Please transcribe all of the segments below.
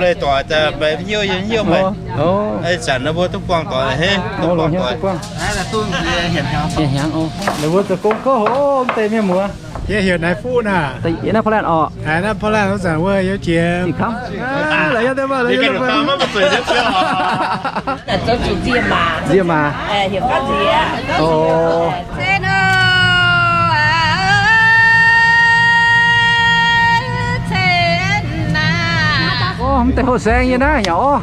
Lorqc, hnyouv yiem hnyouv meih. Ih zanc naaiv mbuo duqv buangh doic hnangv, longx hnyouv duqv buangh. Hienx hnyangx oc. Ninh mbuo zoux gong kouv hoc mv deix mienh muoz. Yie heuc Naaiv Fuqv naaic. Naaiv Portland oc. Naaiv Portland wuov zanc wuov yiem jiex. La'yienh deix mv, la'yienh deix mv. Nziex maac. Mv deix houh saeng yie naaiv nyei oc.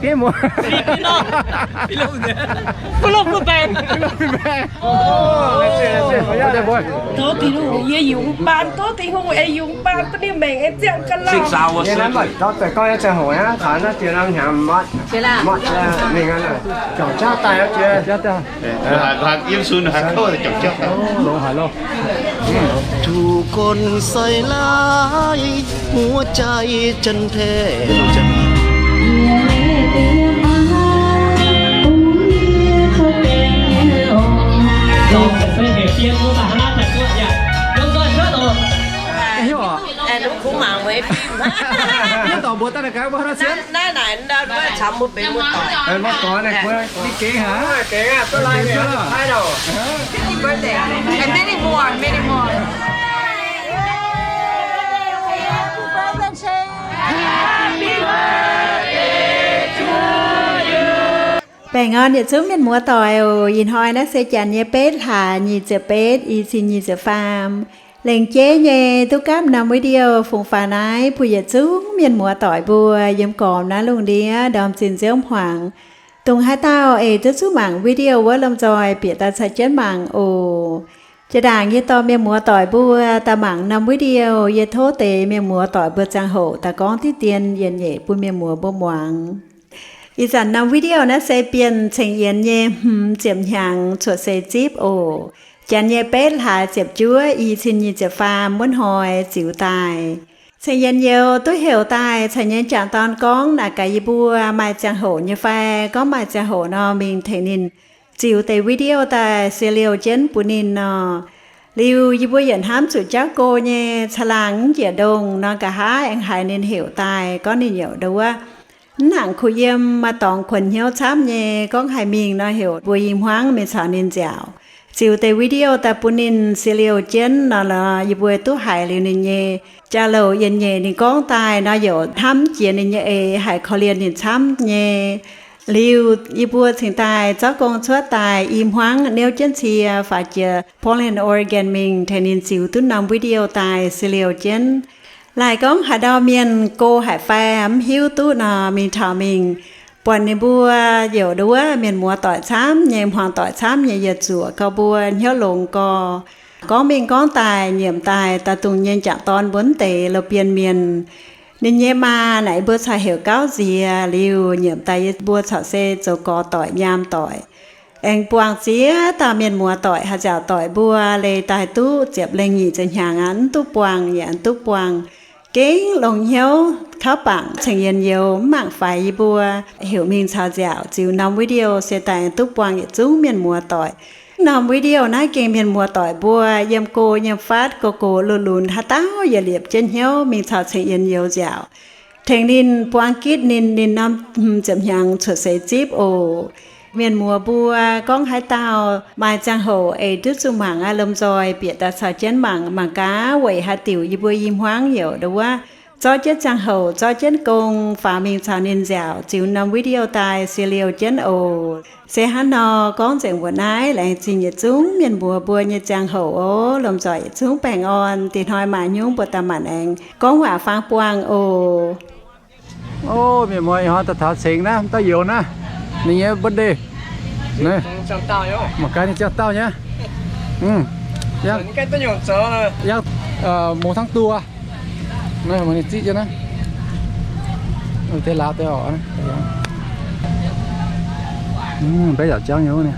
Mv muoz. Tov Tin-Hungh, yie yungz baan, tov Tin-Hungh ei yungz baan bun ninh mengh ei ziangh ga'lauh. Longx haic loh. ทุกคนใส่ร้าย หัวใจฉันแทบจะ Hiuv oc. Hiuv dorh mbuo daaih naaic gaax mbuo haaix sienx. Naaiv naaic ndau wuov camv mbuo benx muoz-doic. Mbuo doic naaic, mbuo gengh haic. Gengh aqv, duqv lai mi'aqv. Happy birthday and many more, many more. Baengh orn yietc zungv mienh muoz-doic oc. Ih hnoi naaiv se janx nyei betv hlaax nyic ziepc betv, i cin nyic ziepc faam. Lengc jeiv nyei duqv gapv norm video fungx faaux naaiv bun yietc zungv mienh muoz-doic mbuo yiem gormx naaiv lungh ndiev ndorm zinh nziouv hmuangx. Dongh haaix dauh eix duqv zuqc mangc video wuov lomh nzoih bieqc daaih caux jienv mangc oc. Jiex ndaangc yie dorh mienh muoz-doic mbuo daaih mangc norm video, yie tov deix mienh muoz-doic mbuo ziangh hoc daaih gorngv diqv dien yietc nyeic bun mienh muoz mbuo muangx. Ih zanc norm video naaiv se Bienh Ceng Yienx nyei hmz ziepc hnyangx cuotv seix zipv oc. Janx nyei betv hlaax ziepc juov, i cin nyic ziepc faam wuov hnoi ziux daaih. Ceng Yienx youz duqv heuc daaih caux nyei jangc dorn gorngv naaic gaax yie mbuo maaih ziangh hoc nyei fai, gorngv maaih ziangh hoc nor mingh tengx ninh ziux deix video daaih se liouh jienv bun ninh nor. Liuz yie mbuo yietc hnamv zuqc jauv go nyei caangh laangh mv njiec ndongh nor, nqa'haav aengx haiz ninh heuc daaih gorngv ninh yaac nduov mv nangc kuh yiem, maaih dorngx kuonx hnyouv camv nyei, gorngv haih mingh nor heuc mbuo i hmuangv mingh caux ninh nziaauc. Ziux deix video daaih bun ninh se liouh jienv nor, yie mbuo duqv haiz liuz ninh nyei jauv-louc yietc nyeic ninh gorngv daaih nor, yaac hnamv jiex ninh nyei eix, haiz korv-lienh ninh camv nyei. Liuz yie mbuo cingx daaih zorqv gong cuotv daaih i hmuangv niouv jienv cie faaux jiex Portland, Oregon mingh tengx ninh ziux duqv norm video daaih se liouh jienv. Laaic gorngv haaix ndau mienh go haic fai mv hiuv duqv nor, mingh taux mingh buatc ninh mbuo youc nduov mienh muoz doic camv nyei, hmuangx doic camv nyei yietc zuoqc gau mbuo hnyouv longx gau. Gorngv mingh gorngv daaih nyiemc daaih daaih dungx nyei jangc dorn mbuo mv deix loz-bienh mienh. Ninh nyei maa naaic yie mbuo caux heuc gauv nziex liuz nyiemc daaih yie mbuo corc se zoux gorx doic nyaam doic. Aengx buangh ziex dauh mienh muoz doic, haaix nziaauc doic mbuo leiz daaih duqv ziepc lengh nyic ziepc hnyangx aqv, mv duqv buangh yaac mv duqv buangh. Gengh longx hnyouv kauv bangc Ceng Yienx youz mv mangc faix yie mbuo heuc mingh caux nziaauc ziux norm video se daaih duqv buangh yietc zungv mienh muoz doic. Norm video naaiv gengh mienh muoz doic mbuo yiem go yiem fatv, go go lunx lunx, haaix dauh yaac liepc jienv hnyouv mingh caux Ceng Yienx youz nziaauc. Tengx ninh buang gitv ninh, ninh norm hmz ziepc hnyangx cuotv seix zipv oc. Mienh muoz mbuo gorngv haaix dauh maaih ziangh hoc eix duqv zuqc mangc aqv, lomh nzoih bieqc daaih caux jienv mangc, mangc gaax weic haaix diuc yie mbuo i hmuangv youc nduov zorqv jienv ziangh hoc, zorqv jienv gong faaux mingh caux ninh nziaauc ziux norm video daaih se liouh jienv oc. Se hnangv nor gorngv nzengc mbuoqc naaiv, laengz zingh yietc zungv mienh muoz mbuo nyei ziangh hoc oc. Lomh nzoih yietc zungv baengh orn, dih hnoi maaih hnyungv mbuo daaih maanc aengx gorngv waac fangx buangh oc. Ov, mienh muoz, ih hnoi daaih taux cengx naaiv, dauh youz naaiv, ninh nyei birthday. Mangc gaax ninh ziangh dauh nyei. Yangh, mouz hnangv duqv. Naaiv mangc ninh ziqv jienv naaiv. Deix lauz deix orqc. Mv baac yaac jangv nyei.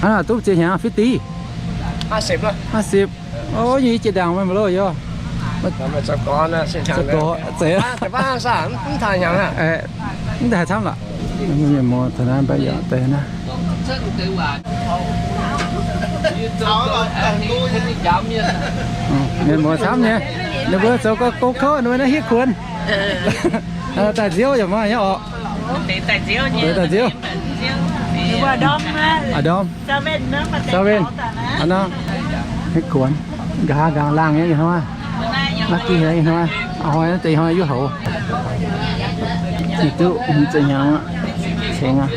Hnangv naaic duqv ziex hnyangx fifty?ห้าสิบ Ov, nyei jiex ndaangc meih mbuo loh yaac. Zeiz. Mv daaih haaix camv lorqc. Mienh muoz taux naaiv mbaac yaac deix naaiv. Mienh muoz camv nyei, ninh mbuo zoux gong kouv, ninh mbuo naaiv hitv kuonx. Daaih nziouv yaac maaih nyei orqc. Daaih nziouv. Aa, ndorm. Saa ven. Aa, nor. Hitv kuonx. Nqa'haav nqaang laangh nyei ih hnoi. Naaiv gih ih hnoi. Ih hnoi naaiv deix ih hnoi yuov houc. Ninh duqv hmz ziepc hnyangx aqv. Cingx aqv.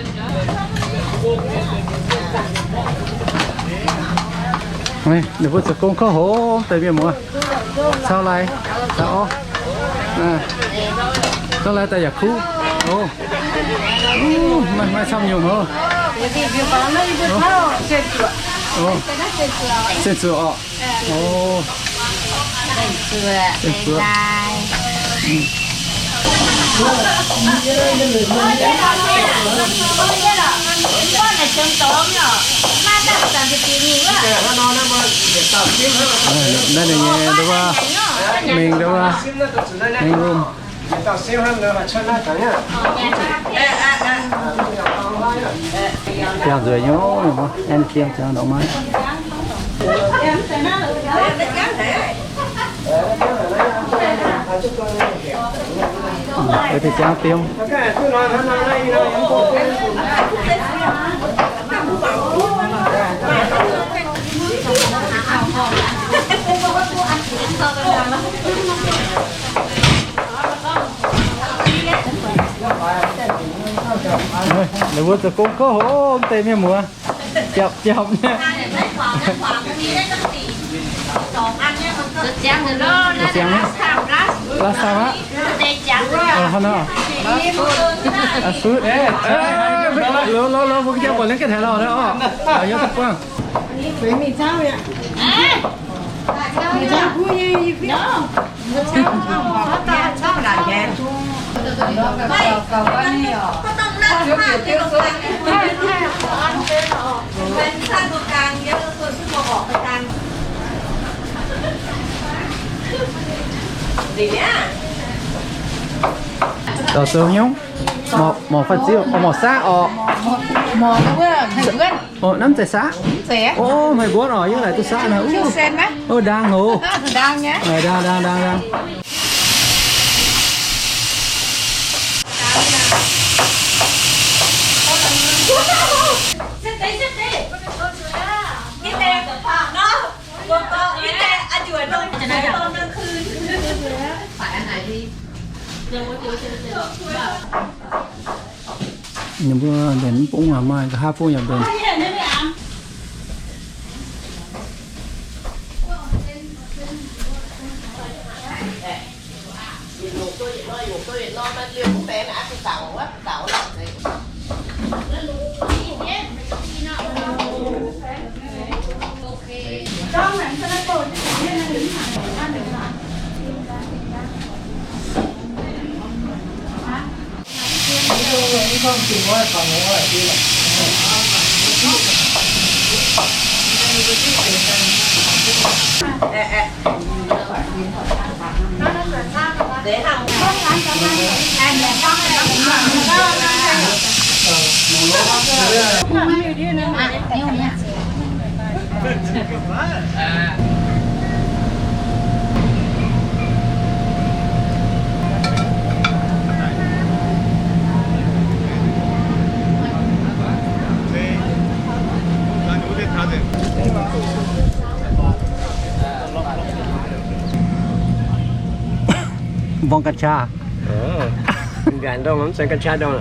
Ninh mbuo zoux gong kouv hov deix mienh muoz. Cau lai, cau orv. Cau lai daaih yaac kuv. O, maaih camv nyungc hov. Zinh zuoqc orqc. O, zinh zuoqc. Naaiv ninh nyei nduov, mingh nduov, mingh wuom. Biangh nzueic nyei, aengx fiem ziangx ndongc maiv. Deix ziangx fiem. Ninh mbuo zoux gong kouv hov deix mienh muoz. Japc japc nyei. Ziangx, last time aqv. Hnangv nor. Lorz lorz lorz, mbuo ganh buatc liuz ganh haiz lauh naaiv orqc. Yiem duqv buangh. Dauh zoux nyungc, mouc faix ziuv, mouc saqv orqc. Mouc wuov haic wuonv. O, naaiv mv zeiz saqv? Mv zeiz. O, haic wuonv orqc, yie laaic duqv saqv naaiv. O, ndaang hov. Ndaang nyei. Ndaang, ndaang, ndaang, ndaang. Ninh mbuo mbenc mv bung waac maaih, nqa'haav bung yaac mbenc. Mbuo ganh qaqv. Ganh dongh mv zeiz ganh qaqv dongh.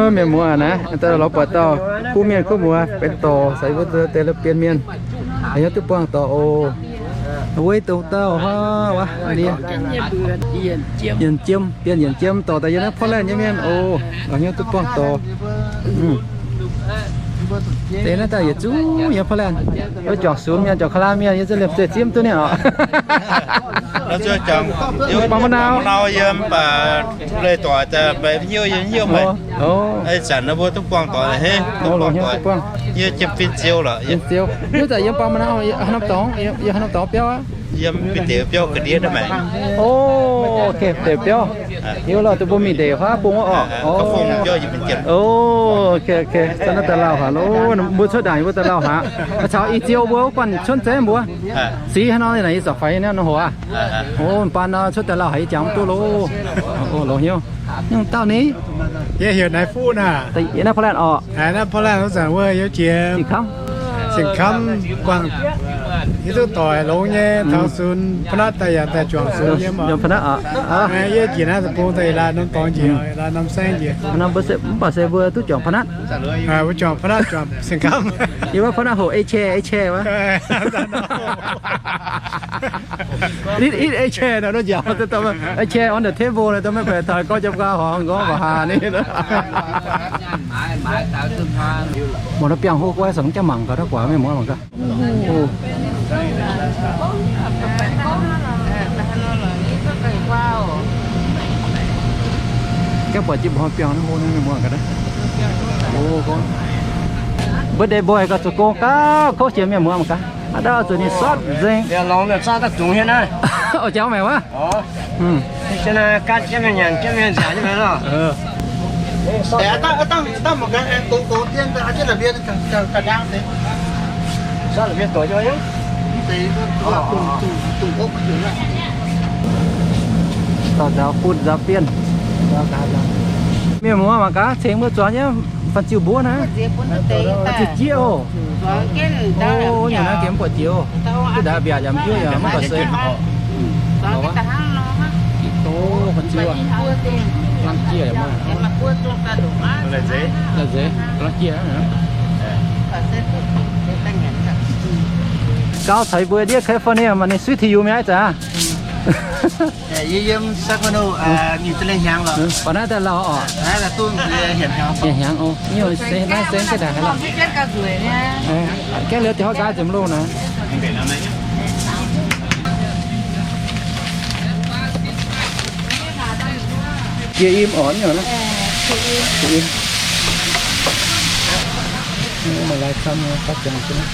Mienh muoz naaiv, lorz buatc dauh kuv mienh kuv muoz benx dorc, sai wuov deix la'bienh mienh, hnyouv duqv buangh dorc oc. Weiv dongh dauh hnangv wuov, Yienc Jiem, Bienh Yienc Jiem, dorc daaih yiem naaiv Portland nyei mienh oc. Hnyouv duqv buangh dorc. Deix naaiv daaih yietc zungv yiem Portland. Wuov juangc sunx mienh, juangc Ka'laa mienh, yiem zunv liemh zeih zimv duqv ninh oc. Nor zuov jangx, yiem baac mv nau, yiem baac leih doic daaih, mv hiuv yiem hnyouv meih. Ih zanc nor mbuo duqv buangh doic heh, duqv buangh doic. Yiem jiem fin ziou lorqc. Fin ziou. Yiem zaqc yiem baac mv nau, haaix norm dorngx, yiem haaix norm dorngx biauv aqv? Yiem mingh deix biauv ga'ndiev naaiv maengx. O, deix biauv. Hiuv lorqc, duqv mbuo mingh ndeic huaav bung wuov orqc. O, ok, ok. Zanc naaiv daaih lauh haic loh, mbuo cuotv ndaangc mbuo daaih lauh haic. Caux ih ziou mbuo wuov guanh cuotv zeiv mbuo. Sic haaix nor naaic, ih zanc faix nyei nor hoc aqv. O, baan nor cuotv daaih lauh haic, ih jangx mv duqv loh. O, loz hnyouv. Nyungc dauh ni? Yie heuc Naaiv Fuqv naaic. Naaiv Portland orqc. Naaiv Portland wuov zanc wuov yiem jiex Sin-Kamv guangc. Yie duqv doic longx nyei, taux sunx Pa'natv daaih yaac daaih juangc sunx yiem oc. Yie jiex naaiv deic-bung daaih laaix norm dorngx njiec, laaix norm saengv njiec. Mv baac se mbuo duqv juangc Pa'natv. Mbuo juangc Pa'natv, juangc Sin-Kamv. Yie wuov Pa'natv hoc ei chair, ei chair wuov. Ih, ih, ei chair nor, nor njaaux, ei chair on the table nor, maiv baeqc taux gorngv jaa-gaa horngz nqorngv mbuoqc haa ni. Mbuo nor biangh hlo guai, se jaax mangc gaax, daaih guaax mienh muoz mangc gaax. Gengh buatc jiex mbuo biangh hlo nyei mienh muoz mangc gaax. Birthday boy gauh zoux gong gauh kouv jiex mienh muoz mangc gaax. Aa, ndau zuqc ninh sortv nzengc. Oix jangx maengc wuov. Dauh nzaaux bun nzaaux bienh. Mienh muoz mangc gaax, cingx mbuo zuangx nyei fanh ziu mbuov naaiv. Fanh ziu jieqv oc. O, nyungc naaiv gengh mv buatc jiex oc. Duqv ndaix mbiaauc yaac mv hiuv yaac mv baac se. O, fanh ziu aqv. Ga'naaiv jieqv yaac maaih. La'zeix, ga'naaiv jieqv. Gauh caux mbuo ndiev California maaih ninh sweet tea yiem mi'aqv aqv. Yie yiem Sacramento nyic ziepc lengh hnyangx lorqc. Baac naaiv daaih lauh oc. Hieh hnyangx oc. Naaiv se gengh daaih haaix lauh. Gengh liuz jiex haaix nqaai ziepc loh naaiv. Jiex im oc, nyungc naaiv. Jiex im. Maaih lai camv nyei, fatv ziangx jienv.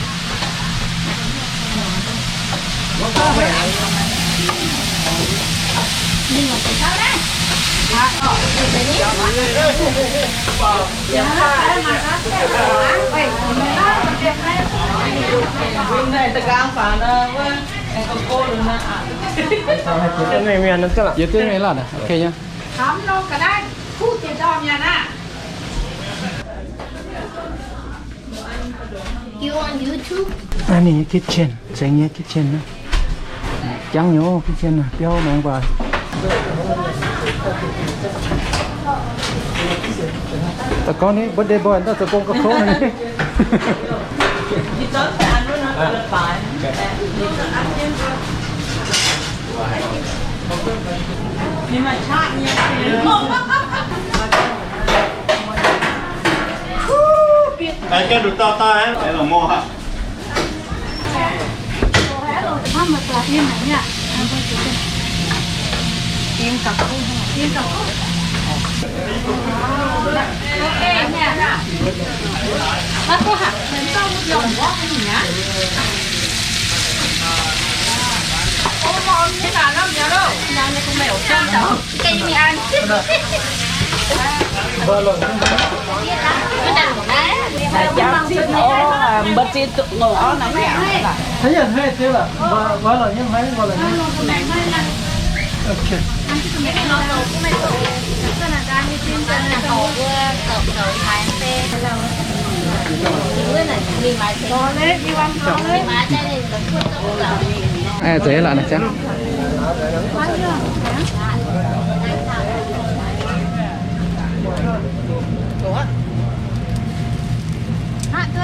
Yietc duqv mingh lorqc, ok nyei. Naaiv ninh nyei kitchen, zengx nyei kitchen naaiv. Jangv nyei kitchen naaiv, biauv maengx guaax. Daaih gorngv ni birthday boy daaih zoux gong gauh kouv ni. Aengx zeiz lorqc naaiv jangv.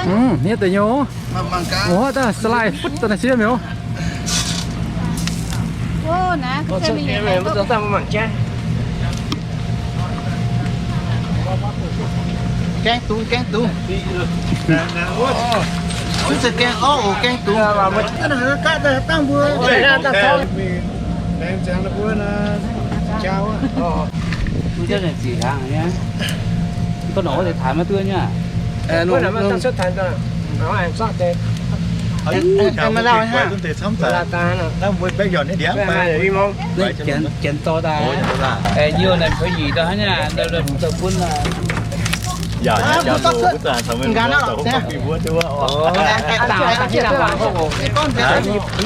Mv, hniev deix nyei. Ov, daaih slide futv daaih naaiv siev mi'aqv. Gaeng dungz, gaeng dungz. Mv zeiz gaeng orv oc, gaeng dungz. Dangh mbuo. Mbuo nor ziqc hnyangx nyei. Mv gorngv nor wuov deix taux maiv duqv nyei. Janx dorh daaih. Nyiuh naaic mbuo nyic ndau hnangv nyei, daaih. Mv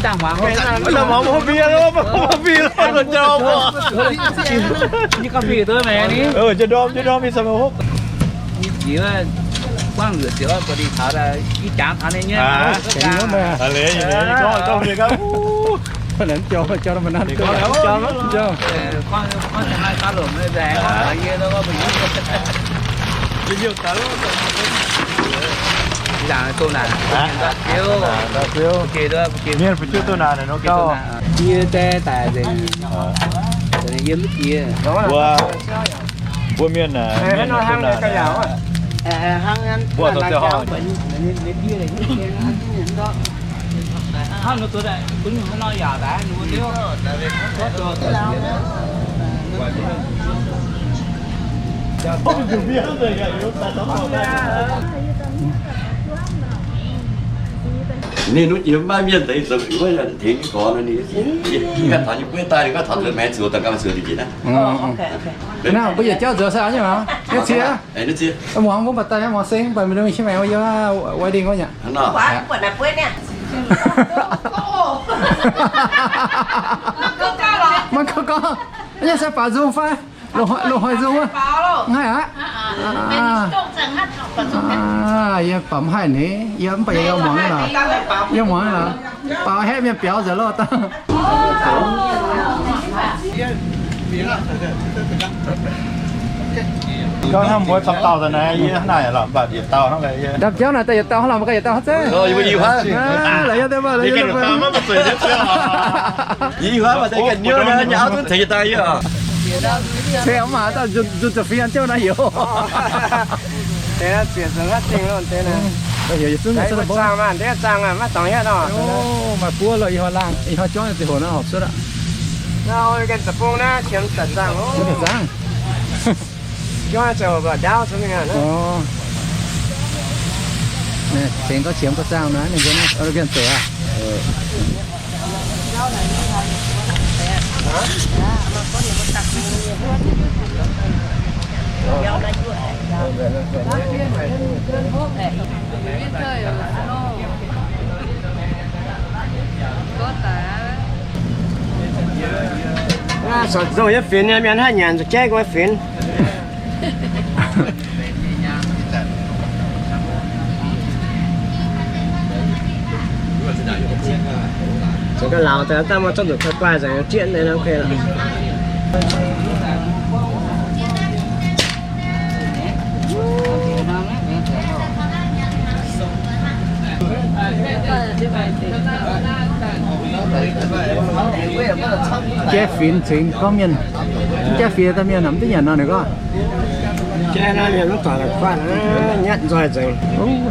dangh huaang, mv dangh huaang, mv dangh huaang. Nyei gauh fih duqv maengx ni. Jiex ndorm, jiex ndorm, ih zanc hopv. Nyei jiex guangv nzuonx jiex buatc ninh taux daaih, yie jangx taux ninh nyei. Mienh fu'jueiv duqv naaic nor gauh. Yie daaih nzengc, yie mv jiex. Mbuo, mbuo mienh, mienh duqv naaic, mbuo zoux ziangh hoc. Ninh nuv jiex maiv mienh deix zoux fingx wuov tengx nyei gorx nor, ninh ganh taux nyei buov daaih, ninh ganh taux nzuonx maengx zuqc daaih ganh zuqc dinh jiex naaiv. Naaiv mbuo yietc jauv nzuonx sai nyei maah, yietc cie. Muangx mbuo mbatc daaih muangx seng, mbatc mingh mingh qiex maengx wuov yiem Wai Dingh wuov nyei. Maiv gorngv gorngv, yie se baaux nzung fai? Longc hoic nzung wuov. Ngaih aqv. Yie baaux mv haih ni, yie mv baac yie muangx lorqc. Yie muangx lorqc. Baaux haeqv mienh biaux nzengc loh. Gauh hnangv mbuo camv dauh daaih naaiv, yie hnangv naaic lorqc, mv baac yietc dauh hnangv lorqc. Ndamv jauv naaic daaih yietc dauh hnangv lorqc, mv baac yietc dauh hnangv zeiv. La'yietv deix mv baac, la'yietv deix mv baac. Yie ih huaav maaih deix ganh nyuoqv nyei, nyei auv duqv tengx yietc dauh yie oc. Ceix mv maac dauh nzunc zoux fingx an jienv naaiv youz. Deix naaiv ziec zoux haav dingh loh deix naaiv. Heuc yietc zungv yietc zungv zaangh maah, deix zaangh maah, maiv dorngx hietv nor. Maaih buov loh, ih hnoi laangh, ih hnoi juangv ziangh hoc naaiv horpc cuotv aqv. Naaiv ganh deic-bung naaiv qiemx daaih zaangh loh. Juangv ziangh hoc baac ndaauv cuotv mingh aqv. Tengx gorngv qiemx gorngv zaangh naaiv, ninh mbuo naaiv ganh zoux aqv. Zoux yietc finx nyei mienh haih nyanc zuqc jaiv nqoi finx. Zoux ganh lauz daaih, daaih maiv zorqv nzuqc kuaih guaih nzengc, zieqv nyei, ok lorqc. Jaiv finx cingx gorngv mienh, jaiv finx daaih mienh mv duqv nyanc nor ninh gorngv. Jaiv naaiv mienh mv baac la'kuaatv nyatv nzoih nzengc.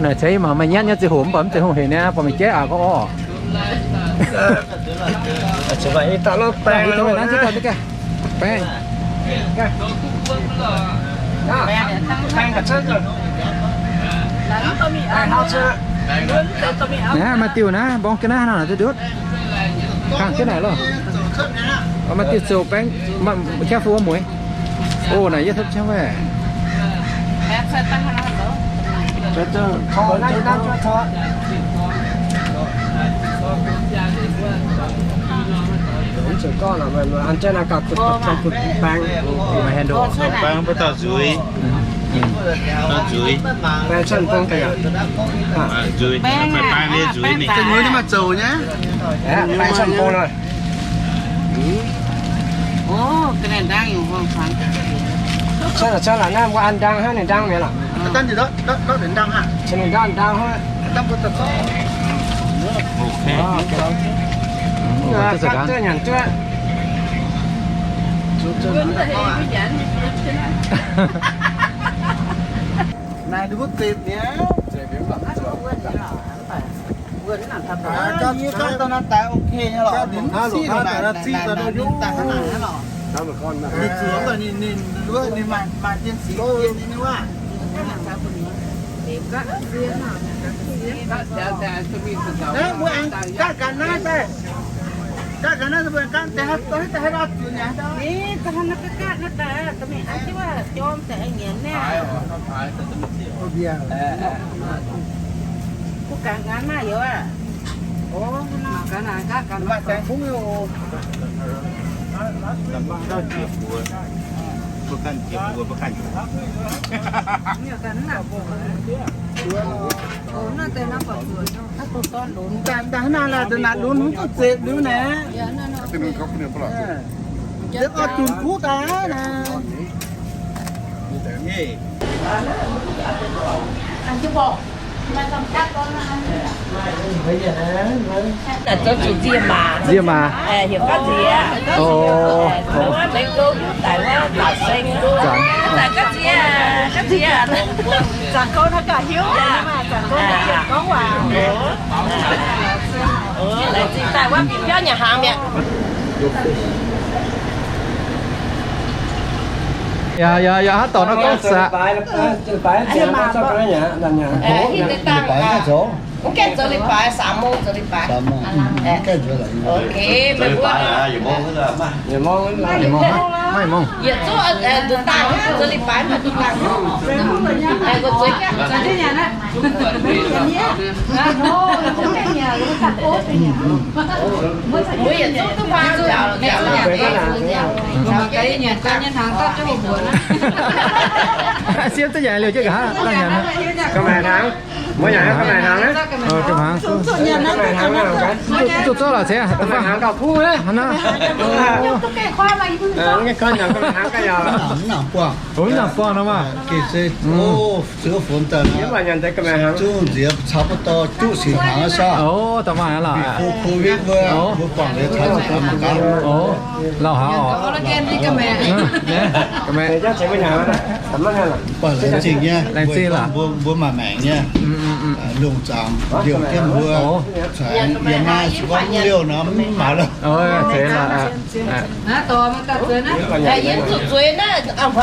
Naaic ceix mangc maaih nyatv nyei ziangh hoc mv baac mv zeiz hungh hec niaa, buatc meih jaiv aqc gorngv orv. Baeng. Naaiv maaih diuh naaiv, mborngz jienv naaiv nor, naaic duqv ndutv. Kangh jienv naaic loh. Maaih diuh zoux baeng, careful wuov mueiz. O, naaic yie topv jienv wuov. Baeng mbuo dauh nzuiz. Nzuiz. Nzuiz. Baeng nyei nzuiz. Baeng camv bung nor. Caux la'naaiv mbuo an ndang hnangv, ninh ndang mi'aqv lorqc. Ninh ndang ndang hnangv. Nyanc duqv. Naaiv nduov zipv nyei. Yie ganh daaih naaiv daaih ok nyei lorqc, ninh mv siqv daaih naaic, ninh daaih hnangv naaic hnangv lorqc. Ninh zuoqc daaih ninh, ninh, ninh maaih, maaih dien siqv dien ninh, ninh waac. Naaiv mbuo aengx gaatv ga'naaiv daaih, gaatv ga'naaiv mbuo aengx gaatv deix haaix, deix haaix dauh zuqc nyanc haaix dauh. Ni, da'hnangv naaiv gaatv naaiv daaih, da'mingh an jienv wuov jorm daaih aengx nyanc naaiv. Kuv ganh nqa'haav maaih youz aqv. Maaih deix bungv youz. Daaih hnangv naaiv laaix da'naaic lunx mv duqv zeqc liuz naaic. Liuz oix junc kuv daaih naaic. Zoux zuqc nziemc maac. Nziemc maac. Heuc ga'nziex. Wuov meix gouv hiuv daic wuov nzauc seng. Zanc ga'nziex, ga'nziex. Zaangc gouv naaiv gaax hiuv, zaangc gouv naaiv gorngv waac. Laengz zingh daaih wuov biauv nyanc hnaangx mi'aqv. Yaac, yaac, yaac haaix dorngx nor gorngv saqc. Mv gaengh zoux leiz-baaix, สามโมง zoux leiz-baaix. โอเค maaih mbuo. Maaih mungz. Yietc zungv nduqc dangh zoux leiz-baaix, maaih nduqc dangh. Mbuo yietc zungv duqv faam njaaux. Siepv duqv nyanc liouh jienv nqa'haav daaih nyanc. Ga'maeqc hnaangx. Mbuo nyanc ga'maeqc hnaangx naaiv. Ga'maeqc hnaangx. Duqv zorqv laaix cengx. Ga'maeqc hnaangx gauh kuv naaiv. Mv nangc buangh nor maah. Zungv nziex caux mbuo dorh juqv singx hnaangx aqv. Before covid wuov, mbuo buangh liuz taux mangc gaax. Lauh haaix oc. Buangh laengz zingh nyei, mbuo maaih maengc nyei. Lungh zaangc ndiouh jienv mbuo, yie maa se gorngv liouh nor mv maaih lo.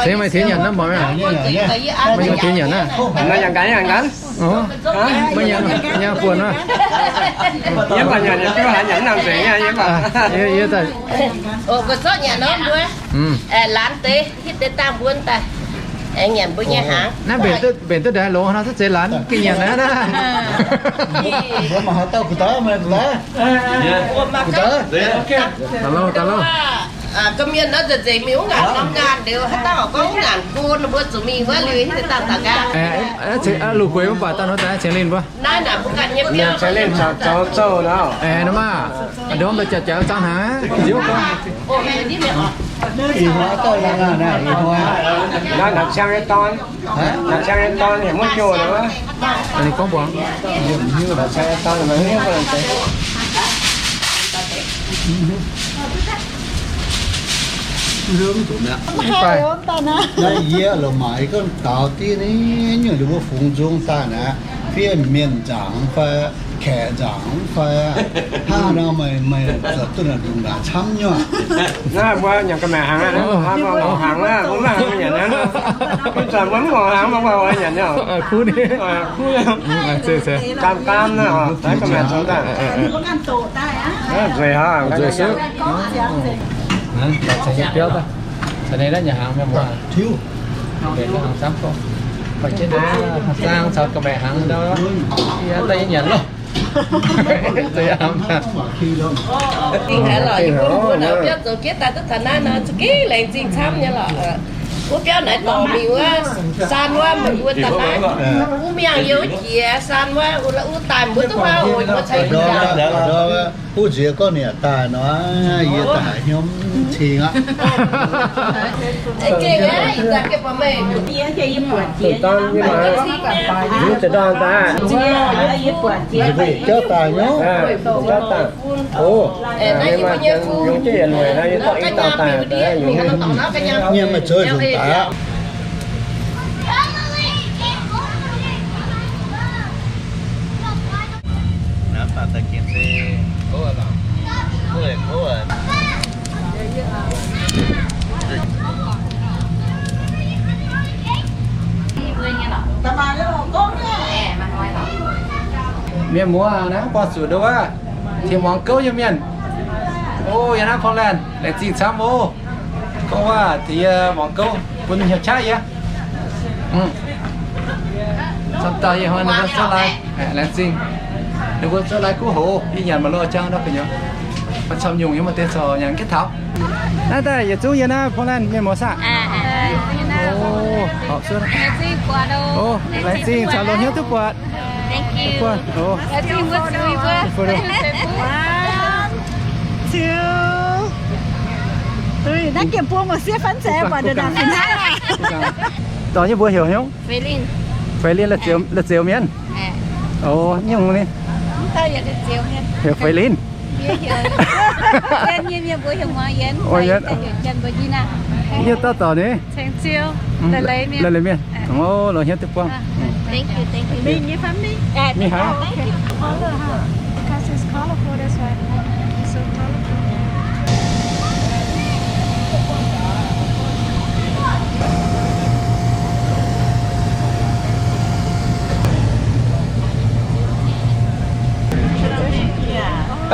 Ceix maaih tengx nyanc nor mv baac. Maaih tengx nyanc naaiv. Maaih nyanc gaax, nyanc gaax. Maaih nyanc, nyanc buonc nor. Yie mv baac nyanc, yie biauv haaix nyanc mv nangc nzengc nyei, yie mv baac. Yie, yie daaih. Mbuo zorqv nyanc nor mbuo. Laanh deix, hitv deix dangh mbuo daaih. Aengx nyanc mbuo nyei hnaangx. Naaiv mbenc duqv, mbenc duqv ndaaih longx nor, za'gengh laanh gengh nyanc naaiv naaiv. Mbuo mangc haaix dauh gu'nguaaic, gu'nguaaic. Daaih lauh, daaih lauh. Ga'mienh nor nzengc mingh wuov ngaanc norm ngaanc liuz, haaix dauh gorngv wuov ngaanc go, mbuo zuqc mingh wuov liuz hitv deix dangh taux gaax. Luh gueix mv baac daaih nor daaih ceng linh mbuo. Naaiv naaic mbuo ganh nyei biauv. Ceng linh zoux zouv nor. Aeqv, nor maah. Ndorm daaih jaax jaax zaang hnaangx. Nziouv gorngv. Ih hnoi dauh laangh laangh naaiv, ih hnoi. Naaiv naaic ciang nyei dorn. Naaic ciang nyei dorn heuc mv hiuv nor. Ninh gorngv mbuox. Naaic ciang nyei dorn mv hiuv. Naaiv yie la'maaic gorngv daaux diqv nyungc, mbuo fungx nzung daaih naaic, fiev mienh nzaangc fai, kaeqv nzaangc fai, hnangv nor meih, meih zuotc duqv naaic ndongc naaic camv nyuoqc. Naaiv mbuo nyanc ga'maeqc hnaangx, mbuo mangc hnaangx, mbuo mv hnaangx nyanc naaiv. Ih zanc mbuo mv hnaangx hnaangx, mbuo oix nyanc nyei. Kuv ni. Kuv ni. Gaam gaam naaiv, ga'maeqc zoux daaih. Nzueic haic. Nzueic sou. Caux ninh biauv daaih. Caux ninh naaiv nyanc hnaangx mienh muoz. Mbenc hnaangx camv gorngv. Mangc jienv zaang caux ga'maeqc hnaangx ndau. Yie daaih yie nyanc loh. Dingh haic lorqc, yie mbuo mbuo naaic biauv zoux jienv daaih duqv taux naaiv nor, za'gengh laengz zingh camv nyei lorqc. Wuov biauv naaiv dorngc mingh wuov, saan wuov meih mbuo daaih naaiv. Wuov miangh yie wuov jiex saan wuov, wuov daaih mbuo duqv huaav oc, mbuo caux yie Wuov nziex gorngv ninh yaac daaih nor, yie daaih haaix hnyouv mv cing aqv. Jauv daaih nyei. Jauv daaih. Yungz jienv yietc mueic nor, yie dorh i dauh daaih, yungz. Nyiemc meih zoux nzunc daaih aqv. Mienh muoz naaiv buatc zuqc nduov wuov tengx muangx gouv nyei mienh. O, yiem naaiv Portland, laengz zingh camv o. Gorngv waac tengx yie muangx gouv, bun hnyouv qaqv yie. Camv dauh yie hnoi ninh mbuo cuotv lai, laengz zingh. Ninh mbuo cuotv lai kuv hoc, yie nyanc maaih loz jang nor gu'nyuoz. Maaih camv nyungc yie maaih deix corc nyanc gitv taux. Naaiv daaih yietc zungv yiem naaiv Portland mienh muoz saah? O, laengz zingh caux loz hnyouv duqv buatc. Thank you. One, two. Naaiv giemh buo muoz sieqv fanh zeiz buatc nduov naaic fih hnangv. Dorh nyei mbuox heuc hnyouv? Fei Lin. Fei Lin, la'zioux mienh. O, nyungc ni. Heuc Fei Lin. Yie dauh dorc ni. Leiz-leiz mienh. O, loz hnyouv duqv buangh. Thank you, thank you. Mingh nyei fai mingh? Mingh haaix? Because it's colorful, that's why. It's so colorful.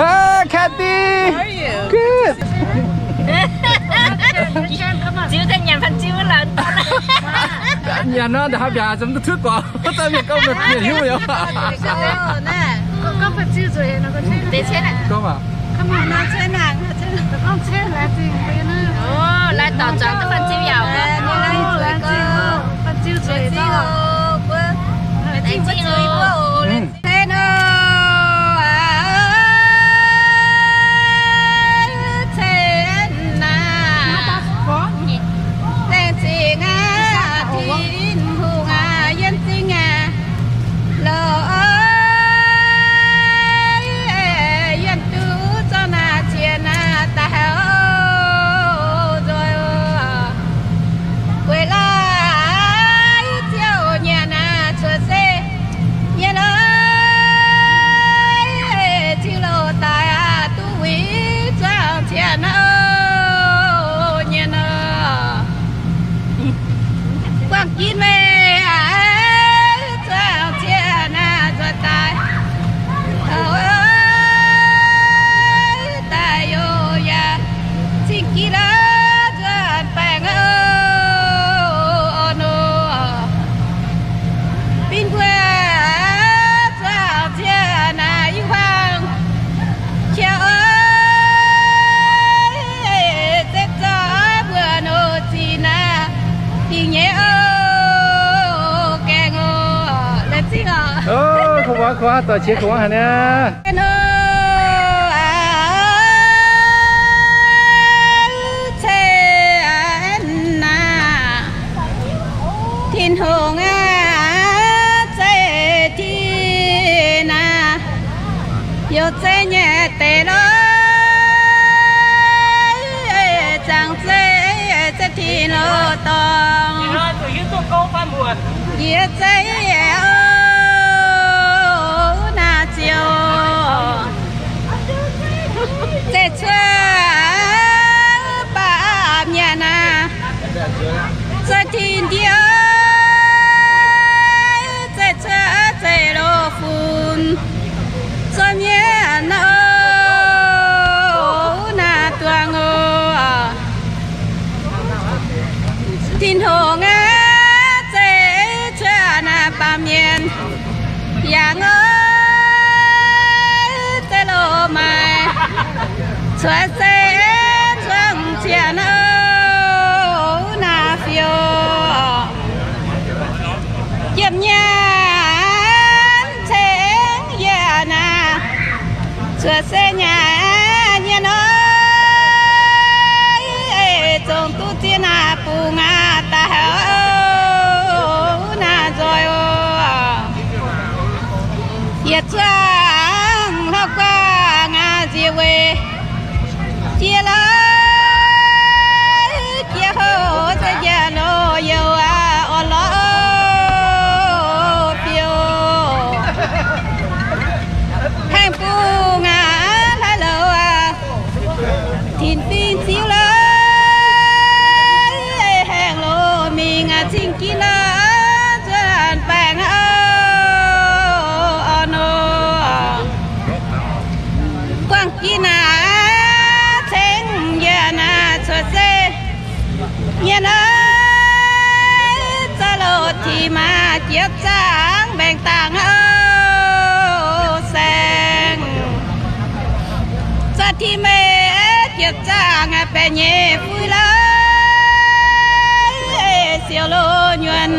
Ah, Kathy! How are you? Good. Ziux daaih nyanc fanh ziux lorqc. Nyanc nor, ndongc haaix mbiaauc zungv duqv cuotv guaax. Daaih mienh gorngv mienh hiuv yaac. Gorngv fanh ziux zueiz, gorngv aac. Come on, lai dorc zuangx duqv fanh ziux yaac. Fanh ziux zueiz, laengz zingh oc. Laengz zingh aac, Tin-Hungh aac, yiem zingh aac, lorqc, yiem duqv zorqv naaiv ziex naaiv daaih haiz nzoih oc. Weic laaix Ziouv nyanc naaiv cuotv se nyei lorqc, ziux loz daaih aac, duqv wuic zuangx ziex naaiv nyei nor. Buangh ginv meih aac, zuangx ziex naaiv nzoih daaih, daaih youz yaac zingh ginv lorqc, nzuonx baengh oc nor. Bun mbuo zuangx ziex naaiv i hmuangx qiex oc, se zorqv mbuo nor zinh naaiv dingc nyei oc, gaengh oc. Laengz zingh oc. Kuv muangx, kuv muangx, doic qiex kuv muangx haic niaa. Nor aac, ceix aac, naaiv Tin-Hungh aac, zeiv Tin naaiv, youc zeiv nyei deix lorqc, zaangc zeiv, zeiv Tin loz-dorngh. Yie zeiv oc, naaiv Ziouv, zeiv cuotv baamh mienh naaiv, zeiv Tin ndiev, zeiv cuotv, zeiv loz-fun, zuov mienh oc, naaiv duangh oc. Tin-Hungh aac, zeiv cuotv naaiv baamh mienh, yangh oc, zeiv loz-maix, cuotv se zuangx ziex naaiv oc, naaiv fiou. Yiem nyaanh ceng yie naaiv, cuotv se nyaanh nyei nor, zongh duqv ziex naaiv bungx aac, daaih haiz naaiv nzoih oc. Yietc zuangx hlauv-guaang aac, nziex weic jiex lorqc, jiex houc se njiec loz-youh aac, orn lorqc fiou. Haengh bung Yie naaic ceng yie naaic cuotv seix mienh aac, za'loh ti maa jiepv zaangc mbaengx dangh aav saeng, za'loh ti maa jiepv zaangc baeqc nyeic fuix la'sic, siou loz nyuonh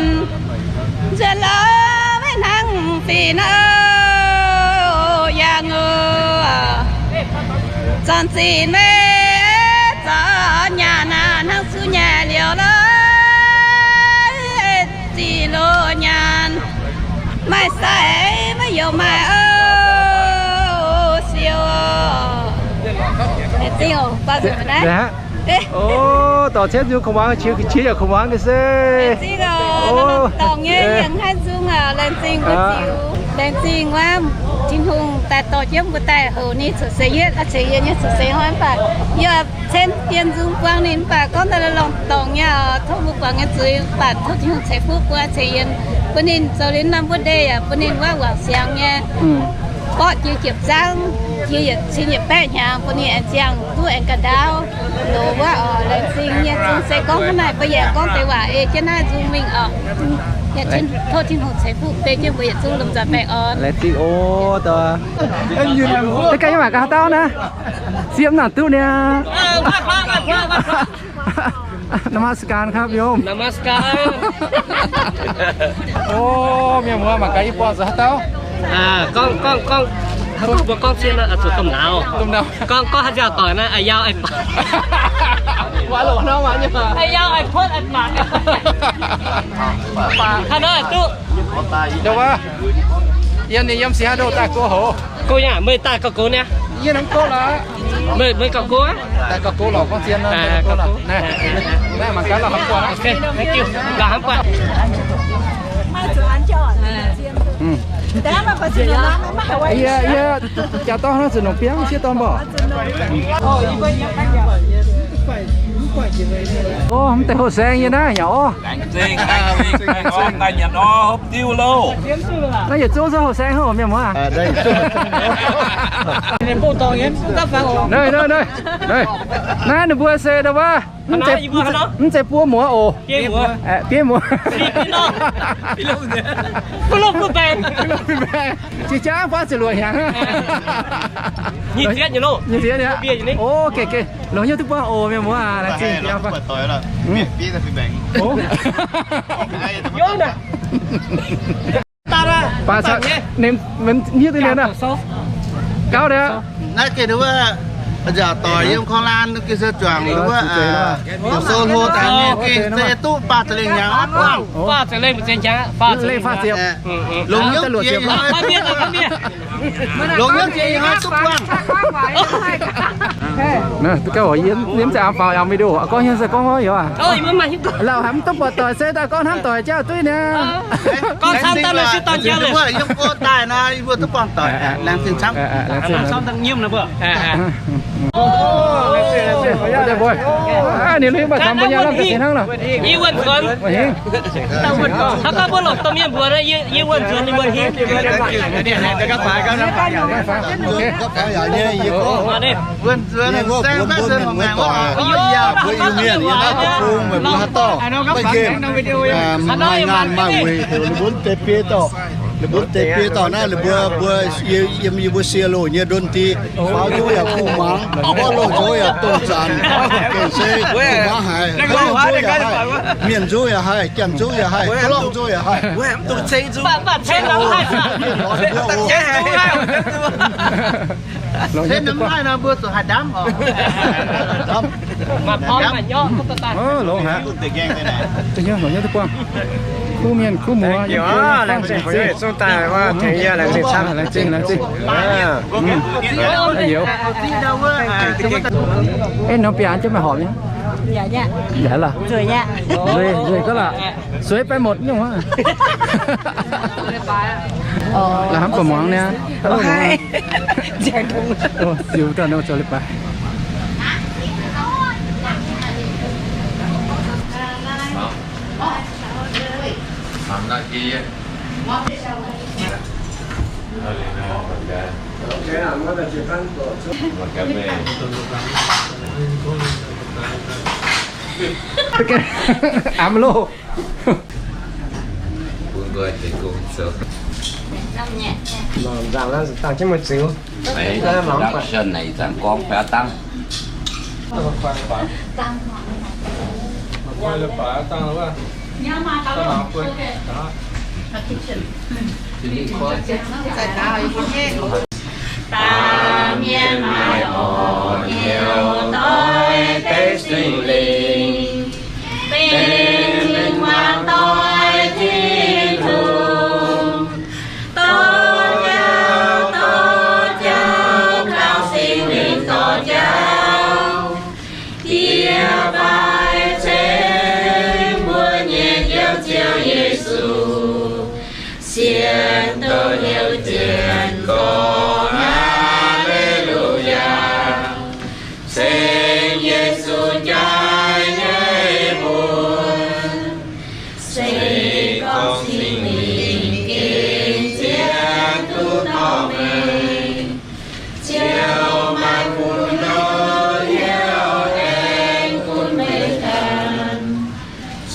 nzuonx lorz maiv hnangv fih nor yangh oc. Zornc zinh maiv zornc nyaanh naaic hnangv zuqc nyaanh liouh lorz zinh loz nyaanh, maaih sai maiv youc maaih oc siou. Laengz zingh oc, guangc nzengc naaiv. Dorh cietv nzung kouv muangx, qiex yaac kouv muangx ga'sie. Laengz zingh oc, dorngc nyei yangh haaix nzung oc, laengz zingh mbuo ziux. Laengz zingh wuov Tin-Hungh daaih dorh jienv mbuo daaih houx ninh cuotv seix yietv, ceix yietv nyei cuotv seix hnoi mv baac yie cen dien nzung buangh ninh mv baac gorngv daaih lorngh dorngc nyei oc. Tov mbuo guangc nyei zuiz mv baac tov Tin-Hungh ceix fuqv buo ceix yietv bun ninh zoux liuz norm wuov ndeic yaac bun ninh wuov wangc siangx nyei, mborqv jiex jiepc zaangv, jiex yietc cin yietc baeqv hnyangx, bun ninh aengx ziangh duqv aengx ga'ndaauv loz wuov oc. Laengz zingh nyei zungv se gorngv hnangv naaic, mbuo yaac gorngv deix waac ei jienv naaiv nzung mingh oc. Tov Tin-Hungh ceix fuqv bun jienv mbuo yietc zungv lomh nzoih baengh orn. Laengz zingh oc. Da'ganh yie mangc gaax haaix dauh naaiv. Siepv naaic duqv niaa. นมัสการครับโยม นมัสการ Ov, mienh muoz mangc gaax yie buangh zuqc haaix dauh. Gorngv, gorngv, gorngv, mbuo gorngv cien zuqc domh nauz. Domh nauz. Gorngv, gorngv haaix nziaauc doic naaiv, a'yauv a'baac. A'yauv a'baac. Haaix nor duqv. Yiem ninh yiem siav ndoh daaih go hoc. Go yaac meih daaih gauh go niaa. Yie hnamv go lorqc. Meih, meih gauh go aqv. Daaih gauh go lorqc, gorngv zien nor, gauh go lorqc. Naaiv, naaiv mangc gaax lorqc, hnamv buatc aqv. Thank you. Lorqc hnamv buatc. Yie, yie jaax dorn naaiv zuqc nongc biangv sieqv dorn mborqc. Ov, mv deix hoh saeng yie naaiv hnyangx orv. Naaiv yietc zungv se hoh saeng hov mienh muoz. Naaiv, naaiv, naaiv, naaiv ninh mbuo se ndau wuov, mv zeiz buo muoz oc. Bieiv muoz. Jiex jaav faatv ziepc luoqc hnyangx. Nyic ziepc nyei loh. Nyic ziepc nyei. Ov, geh geh, longc hnyouv duqv buangh oc mienh muoz aac. Laengz zingh. Baac ninh hiuv duqv mienh aqv. Gauv deix. Naaiv gengh wuov nziaauc doic yiem korv laan gengh se juangc wuov, sou hlo daaih nyei gengh se duqv faah ziepc lengh hnyangx buangh. Faah ziepc lengh, faah ziepc. Longc hnyouv jiex ih hnoi, longc hnyouv jiex ih hnoi duqv buangh. Naaiv gauh yiem, yiem za'gengh faaux yangh video, gorngv hnyouv se gorngv hnyouv aac. Lauh haic mv duqv buatc doic se daaih gorngv hnamv doic jauv duqv niaa. Gorngv camv daaih nor sieqv dorn jauv, yiem go daaih nor yie mbuo duqv buangh doic. Laengz zingh camv. Ninh lui mv baac camv mbuo nyei lamh ga'sie hnangv nor. Yie wuonh nzuonx. Haaix dauh mbuo longc domh mienh mbuox, yie wuonh nzuonx ninh mbuo hingh. Wuonh nzuonx saeng fai se longc maengc wuov, mbuo Iu-Mienh yiem naaiv deic-bung meih mbuo haaix dauh maiv nqemh, maaih ngaanh maaih weic heuc ninh mbuo deix biei dorh, ninh mbuo deix biei dorh naaiv, ninh mbuo, mbuo yiem yie mbuo sie loh nyei ndon di, faaux nzunc yaac kuh muangx, orv longh nzunc yaac dongh zanc, gengh se kuh muangx haic, haaix nyungc nzunc yaac haih, mienh nzunc yaac haih, janx nzunc yaac haih, lorngh nzunc yaac haih. Longx haic, longx haic. Longx haic, kuv mienh kuv muoz, laengz zingh, laengz zingh. Ê, norm biaa jienv maaih horpc nyei. Nzueic laac. Nzueic, nzueic gaax laac. Sueix baeqv motc nyungc aqv. Laaix hnamv buatc muangx niaa. Ziux daaih nor zoux leiz-baaix. Ám loh. Nzangc naaiv dangh jienv mueiz zingx. Nzangc gorngv fai dangh. Da'mienh maaih orn hnyouv doix deix Singx Lingh, benx mienh muangx doix Tin-Hungh. Dorh jauv, dorh jauv, kaux Singx Lingh dorh jauv. Yie baix ceng mbuo nyei Njoux Ziouv Yesu, sienx douh hnyouv jienv gorngv Aa^le^lu^yaa. Ceng Yesu jaaix nyei mbuox, se gorngv Singx Lingh gengh zien duqv dorh meih, ziouc maaih bun nor hnyouv aengx bun meih ganh.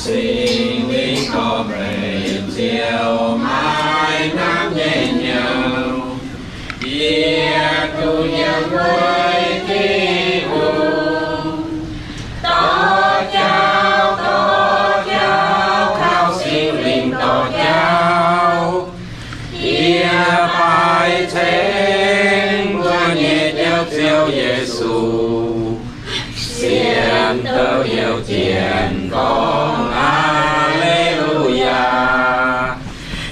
Singx Lingh dorh meih ziouc maaih hnamv nyei hnyouv. Yie duqv yiem weic Tin-Hungh. Dorh jauv, dorh jauv, kaux Singx Lingh dorh jauv. Yie baix ceng mbuo nyei Njoux Ziouv Yesu, sienx douh hnyouv jienv gorngv Aa^le^lu^yaa.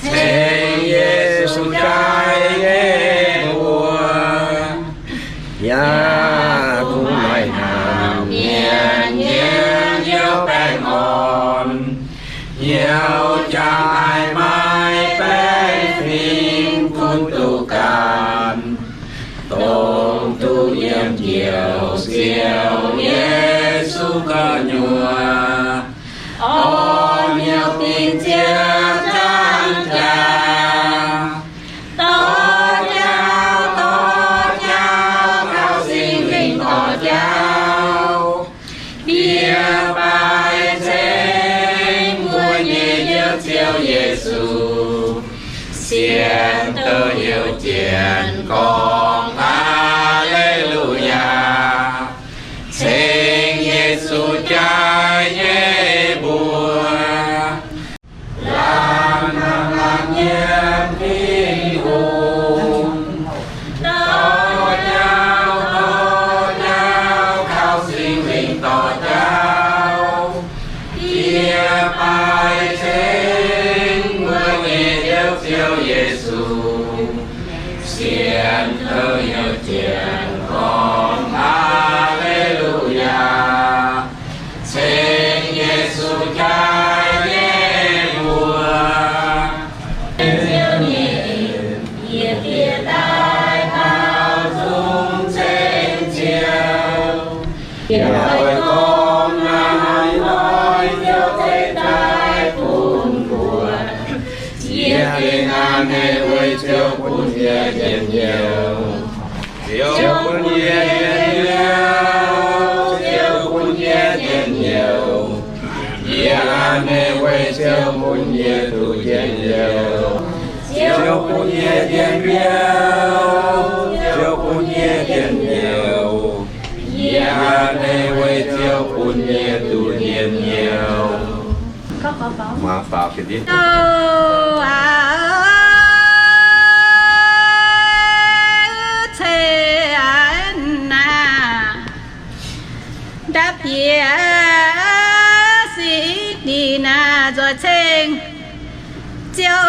Ceng Yesu jaaix nyei mbuox, yaac kungx maaih hnamv mienh nyei hnyouv baengh orn, hnyouv jangx haic, maaih baeqc fingx bun duqv ganh, dongh duqv yiem Njoux Ziouv Yesu gu'nyuoz, orn hnyouv dingc ziepc nzaangc jaax. Dorh jauv, dorh jauv, kaux Singx Lingh dorh jauv. Yie baix ceng mbuo nyei Njoux Ziouv Yesu, sienx douh hnyouv jienv gorngv Aa^le^lu^yaa. Ceng Yesu jaaix nyei mbuox, laanh hnamv laanh nyiemc Tin-Hungh. Dorh jauv, dorh jauv, kaux Singx Lingh dorh jauv. Yie baix ceng mbuo nyei Njoux Ziouv Yesu, sienx douh hnyouv jienv gorngv Aa^le^lu^yaa. Ceng Yesu jaaix nyei mbuox. Ziouv nyei en, yie bieqc daaih baaux nzung ceng Ziouv. Yie oix gorngv naaiv hnoi Ziouv ceix daaih bun mbuo. Yie gengh a'hneiv weic Ziouv bun yie njien-youh. Ziouv bun yie njien-youh, Ziouv bun yie njien-youh. Yie a'hneiv weic Ziouv bun yie duqv njien-youh. Ziouv bun yie njien-youh, Ziouv bun yie njien-youh. Yie a'hneiv weic Ziouv bun yie duqv njien-youh. Mangc faaux ga'ndiev. Cei aac naaic, ndapv bieqc singx dingh naaic nzoih ceng Ziouv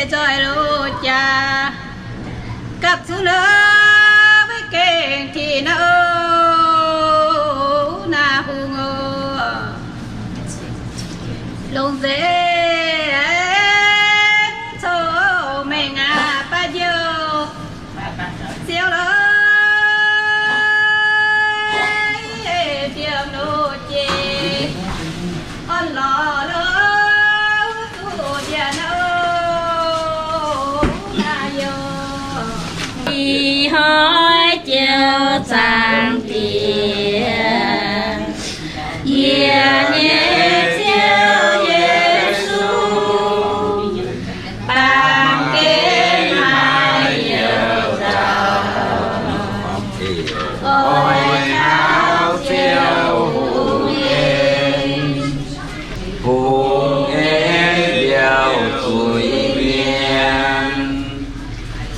nzoih loz-jaax, gapv zuqc longx maiv gengh tin naaiv oc, naaiv hungh oc. Longx Ih hnoi Ziouv Zaangc Diex, yie nyei Ziouv Yesu, baamh gen haiz youc dauh, oix caux Ziouv hungh en, hungh en mbiauz zuiz-mienh,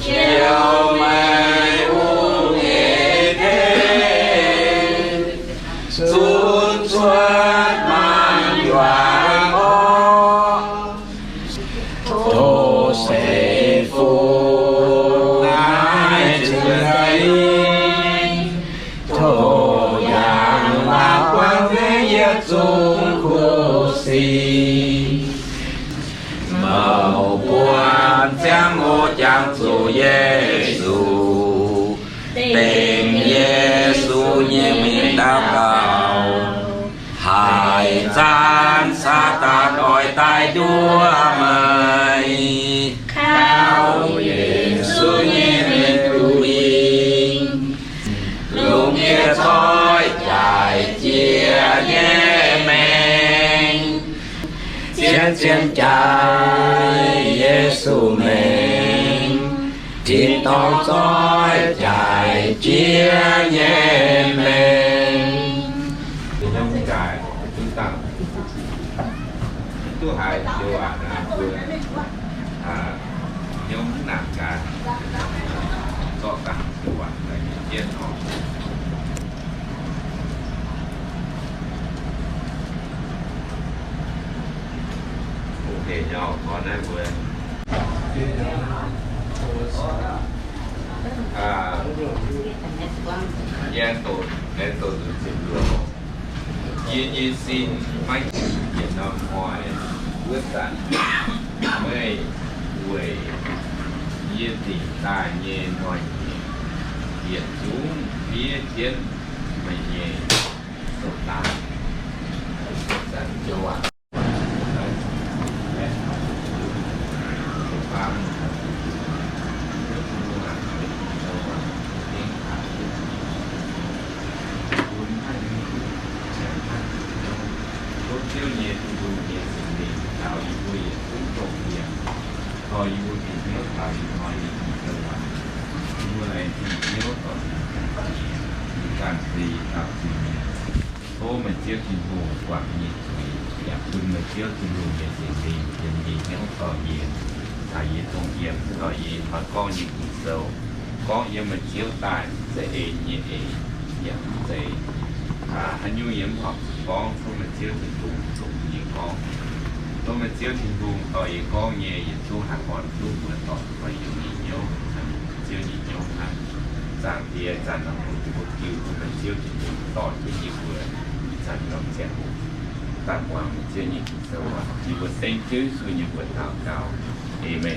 ziouc meih hungh eix tengx, zunv cuotv maanc juangc orqv. Tov seix fungx naaiv zingh, tov yangh laaix guanh yie zungv kuv sic. Mouc buonc ziangh hoc jangx zuqc Yesu, dengx Yesu nyei mingh daux gaux. Haaix zanc Saadaan oix daaih nduov meih, kaux Yesu nyei mengh duqv yie, longc yie coiv jaaix jiex nyei mengh, zien-zien jaaix Yesu mengh, tin-dorngh coiv jaaix jiex nyei mengh. Duqv haiz joux waac naaiv mbuo hnyouv mv nangc gaax, zorqv dangh joux waac daaih nyei jienv oc. Ok, nyau, gorngv naaiv mbuo aengx doqc, aengx doqc nzunc zipc luoqc. Yie nyei sin maiv njiec norm hnoi wuov zanc, meih weic yie dingc daaih nyei hnoi-nyieqc yietc zungv fiev jienv meih nyei sou-daaih. Zanc joux waac Tov Ziouv nyei Tin-Hungh nyei Singx Lingh caux yie mbuo yietc zungv doqc yiem, dorh yie mbuo bieqc hnyouv taux ih hnoi nyei Ging-Sou waac. Yie mbuo laengz zingh hnyouv dorh zinh ganh zinh nyeic, zinh ganh zinh dauh zinh mienh. Tov meih Ziouv Tin-Hungh guangc yie nyei zuiz, yaac bun meih Ziouv Tin-Hungh nyei Singx Lingh yiem yie nyei hnyouv dorh yie, caux yie dongh yiem, dorh yie hnoi gorngv nyei Ging-Sou, gorngv yiem meih Ziouv daaih za'eix nyei eix, yaac mv zeiz haaix nyungc yie mv horpc zuqc gorngv. Tov meih Ziouv Tin-Hungh longc yie gorngv. Tov meih Ziouv Tin-Hungh dorh yie gorngv nyei yietc zungv haih orn duqv mbuo dorngc meih nyei hnyouv, Ziouv nyei hnyouv hnangv. Zaangc Diex, zanc naaiv mbuo jiu bun meih Ziouv Tin-Hungh dorh jienv yie mbuo ih zanc norm ziangh hoc daaih muangx meih Ziouv nyei Ging-Sou. Yie mbuo dengv Ziouv Yesu nyei mbuox daux gaux. Aamen.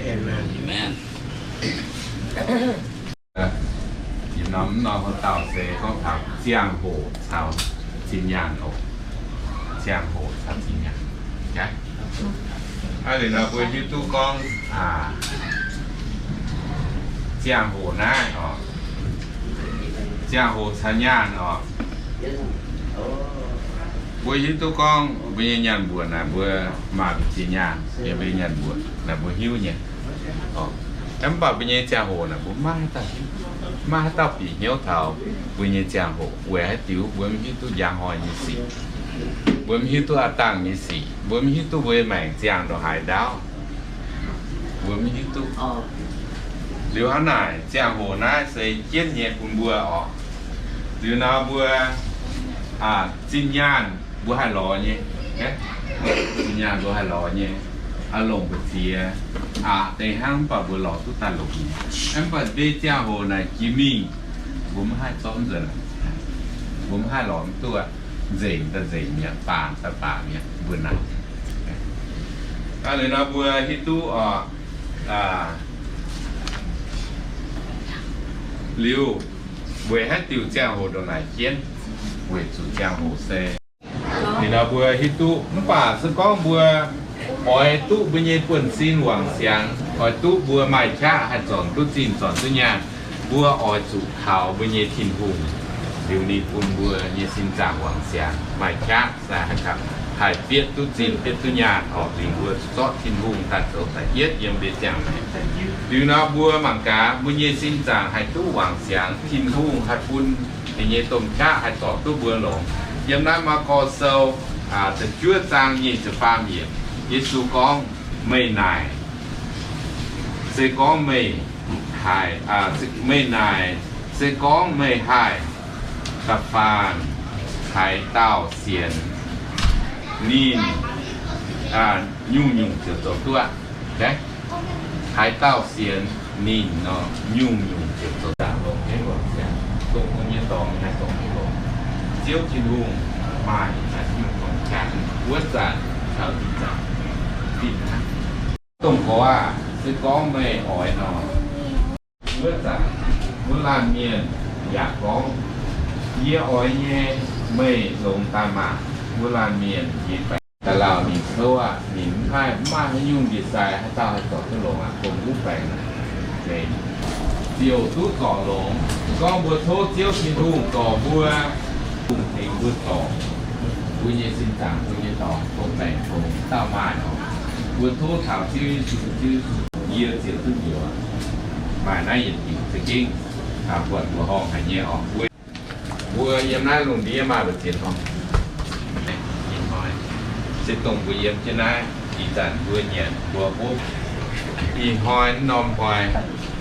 Yie norm, mv norm haaix dauh se gorngv taux ziangh hoc caux zinh nyaanh oc. Ziangh hoc caux zinh nyaanh. Aa, liuz nor mbuo hiuv duqv gorngv ziangh hoc naaiv oc, ziangh hoc caux nyaanh oc. Mbuo hiuv duqv gorngv mbuo nyei nyaanh mbuoqc naaic mbuo maaih zinh nyaanh yiem mbuo nyei nyaanh mbuoqc naaic mbuo hiuv nyei. Mv baac mbuo nyei ziangh hoc naaic mbuo maiv haaix dauh hiuv, maiv haaix dauh bieqc hnyouv taux mbuo nyei ziangh hoc weic haaix diuc? Mbuo mv hiuv duqv njang hnoi nyei sic, mbuo mv hiuv duqv aav dangh nyei sic, mbuo mv hiuv duqv mbuo maengc ziangh ndongc haaix ndaauv. Mbuo mv hiuv duqv. Liuz hnangv naaic, ziangh hoc naaiv se jienv nyei bun mbuo oc. Liuz nor mbuo zinh nyaanh mbuo haih lorz nyei. Zinh nyaanh mbuo haih lorz nyei, longc mbu'ziex aqc deix hnangv, mv baac mbuo lorz duqv daaih longc nyei. Mv baac mbuo ziangh hoc naaic jiex mingh, mbuo mv haih zorqv nzuonx, mbuo mv haih lorz mv duqv. Nzengc daaih nzengc mi'aqv, baamz daaih baamz mi'aqv, mbuo naaic. Liuz nor mbuo hiuv duqv oc, liuz weic haaix diuc ziangh hoc ndongc naaic jienv? Weic zuqc ziangh hoc se, liuz nor mbuo hiuv duqv, mv baac se gorngv mbuo oix duqv mbuo nyei buonv-sin wangc siangx, oix duqv mbuo maaih qaqv haih zornc duqv zinh zornc duqv nyaanh, Mbuo oix zuqc kaux mbuo nyei Tin-Hungh, liuz ninh bun mbuo nyei sin zaangc wangc siangx, maaih qaqv sai haih bietv duqv zinh bietv duqv nyaanh orqc, liuz mbuo zorqv Tin-Hungh daaih zoux da'yietv yiem mbuo ziangh maengc. Liuz nor mbuo mangc gaax mbuo nyei sin zaangc haih duqv wangc siangx, Tin-Hungh haih bun ninh nyei domh qaqv haih zorc duqv mbuo longx. Yiem naaiv Maako Sou da'juov zaang nyic ziepc faam yiemc, Yesu gorngv, Meih naaic, se gorngv meih haiz, meih naaic, se gorngv meih haih da'faanh haaix dauh sienx ninh, nyungc-nyungc ziouc zoux duqv. Haaix dauh sienx ninh nor, nyungc-nyungc ziouc zoux duqv. Dongh mbuo nyei dorngx haih dongh longx. Ziouv Tin-Hungh maaih nyungc-nyungc dorngx jangx wuov zanc caux ih zanc fih hnangv. Dongh gorx aah, se gorngv meih oix nor, wuov zanc wuov laanh mienh yaac gorngv, Yie oix nyei, meih longx daaih maah! Wuov laanh mienh nyei baengc daaih lauh ninh kouv aqv. Ninh mv haih, mv maaih haaix nyungc ndie-sai haaix dauh haih zorc duqv longx aqv. Dongh wuov baengc ziouc duqv zorc longx. Gorngv mbuo tov Ziouv Tin-Hungh zorc mbuo, Tin-Hungh tengx mbuo zorc mbuo nyei sin zaangc, mbuo nyei dorngx, dongh baengc, dongh dauh maaih oc. Mbuo tov taux Ziouv Yesu, Ziouv Yesu, yie ziouc duqv njoux. Maaih naaiv yietc diuc za'gengh buatc mbuoqc horngh haic nyei oc. Mbuo yiem naaiv lungh ndiev maaih mbu'ziex horngh. Ih hnoi se dongh mbuo yiem jienv naaiv, ih zanc mbuo nyanc mbuo hopv. Ih hnoi norm hnoi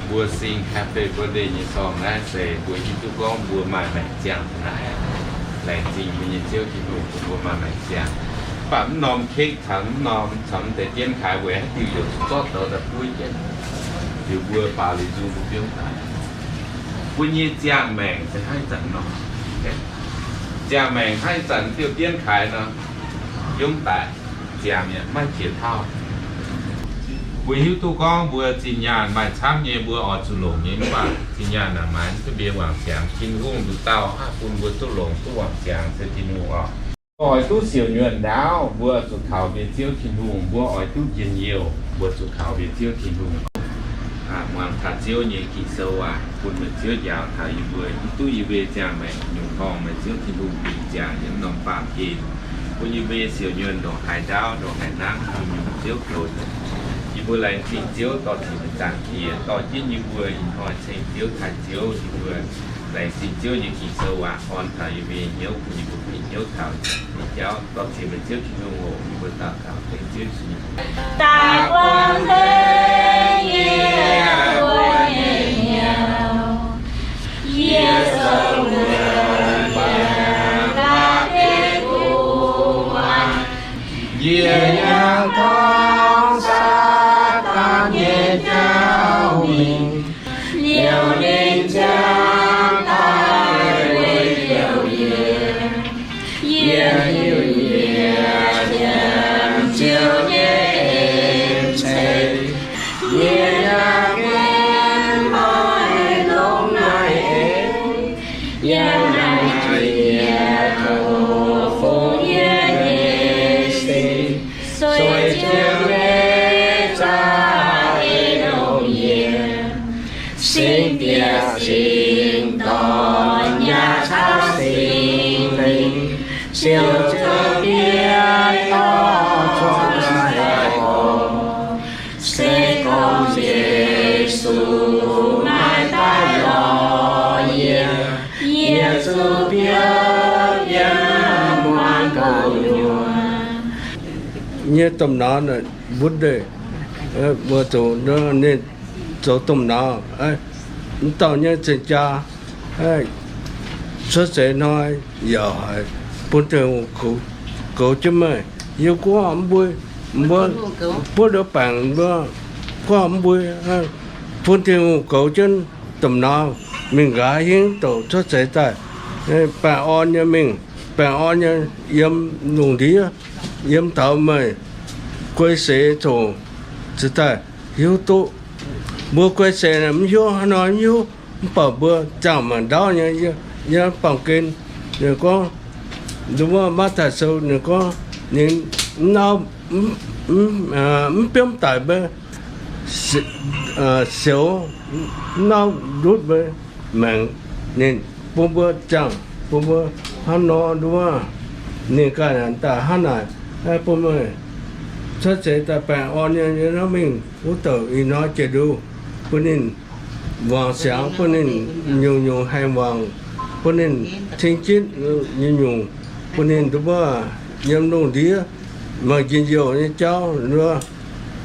mbuo sing Happy Birthday nyei sorng naaiv se mbuo hiuv duqv gorngv mbuo maaih maengc ziangh naaic. Laengz zingh mbuo nyei Ziouv Tin-Hungh bun mbuo maaih maengc ziangh. Mv baac mv norm cake caux mv norm, caux mv deix dienv kaaix weic haaix diuc yaac zorqv douz daaih buov jienv, liuz mbuo baaux liuz nzung mbuo biomv daaih. Mbuo nyei ziangh maengc se hnangv ih zanc nor. Ziangh maengc hnangv ih zanc diuh dienv kaaix nor, biomv daaih, ziangh yaac maiv jiex tauv. Mbuo hiuv duqv gorngv mbuo zinh nyaanh maaih camv nyei, mbuo oix zuqc longc nyei, mv baac zinh nyaanh naaic maaiz duqv mbuo wangc ziangx. Tin-Hungh nduqc dauh haih bun mbuo duqv longc duqv wangc ziangx se Tin-Hungh oc. Mbuo oix duqv siouc nyuonh ndaauv, mbuo zuqc kaux mbuo Ziouv Tin-Hungh. Mbuo oix duqv njien-youh, mbuo zuqc kaux mbuo Ziouv Tin-Hungh. Muangx taux Ziouv nyei Ging-Sou waac, bun meih Ziouv njaaux taux yie mbuo, hiuv duqv yie mbuo ziangh maengc nyungc horngh meih Ziouv Tin-Hungh bingx ziangx yiem norm baamh gen, bun yie mbuo siouc nyuonh ndongc haaix ndaauv, ndongc haaix nangv, nyungc-nyungc Ziouv goux. Yie mbuo laengz zingh Ziouv dorh ziec meih zaangc Diex dorh jienv yie mbuo ih hnoi ceng Ziouv taaih Ziouv. Yie mbuo laengz zingh Ziouv nyei Ging-Sou waac orn taux yie mbuo nyei hnyouv, bun yie mbuo bieqc hnyouv taux nyei jauv. Dorh ziec meih Ziouv Tin-Hungh oc. Yie mbuo daux gaux dengv Ziouv Yesu nyei mbuox. Daaih buangh deix yie mbuo nyei hnyouv, yie zoux wuonc yiem da'betv gu'nguaaz. Yie yangh torngv Saadaan nyei jauv mingh, liuz ninh ziangh daaih weic heuc yie. Yie hiuv yie ziangh Ziouv nyei en-ceix. Yie yaac gaengh maaih longx naaiv en, yiem naaiv jiex kouv fungx yie nyei sin, sueih Ziouv nyei za'eix longx yie. Singx Diex, Singx Dorn, yaac caux Singx Lingh, Ziouv Ziouv Diex, dorh cuotv sai oc. Se gorngv Yesu maiv daaih lorz yie, yie zuqc biopv yiem muangx gouv nyuoz. Nyei domh norm, mbuo deix, mbuo zuqc ninh zoux domh norm, mv dauh nyei zinh jaa, cuotv seix hnoi yaac haiz bun Tin-Hungh goux jienv meih. Yie guoqv mv mbui, mbuo buov nduov baengc mbuo guoqv mv mbui, bun Tin-Hungh goux jienv domh norm mingh nqa'haav hingv douc cuotv seix daaih, baengh orn nyei mingh, baengh orn nyei yiem lungh ndiev, yiem taux meih guei seix zoqc cingx daaih hiuv duqv. Mbuo guei seix mv hiuv haaix hnoi mv hiuv, mv baac mbuo ziangh maengc ndaauv nyei, yiem baamh gen, ninh gorngv, nduov Matv^taai Sou ninh gorngv, ninh mv biomv daic mbuo, se- siouc mv nauv ndutv mbuo maengc. Ninh bun mbuo jangx, bun mbuo hnangv nor nduov. Ninh ganh daaih hnangv naaic, bun meih cuotv seix daaih baengh orn nyei, nyei nor mingh wuov douc ih hnoi jiex nduqc, bun ninh wangc siangx, bun ninh nyungc-nyungc haengh wangc, bun ninh cing-jitv nyungc-nyungc, bun ninh nduov yiem lungh ndiev maaih njien-youh nyei jauv nduov,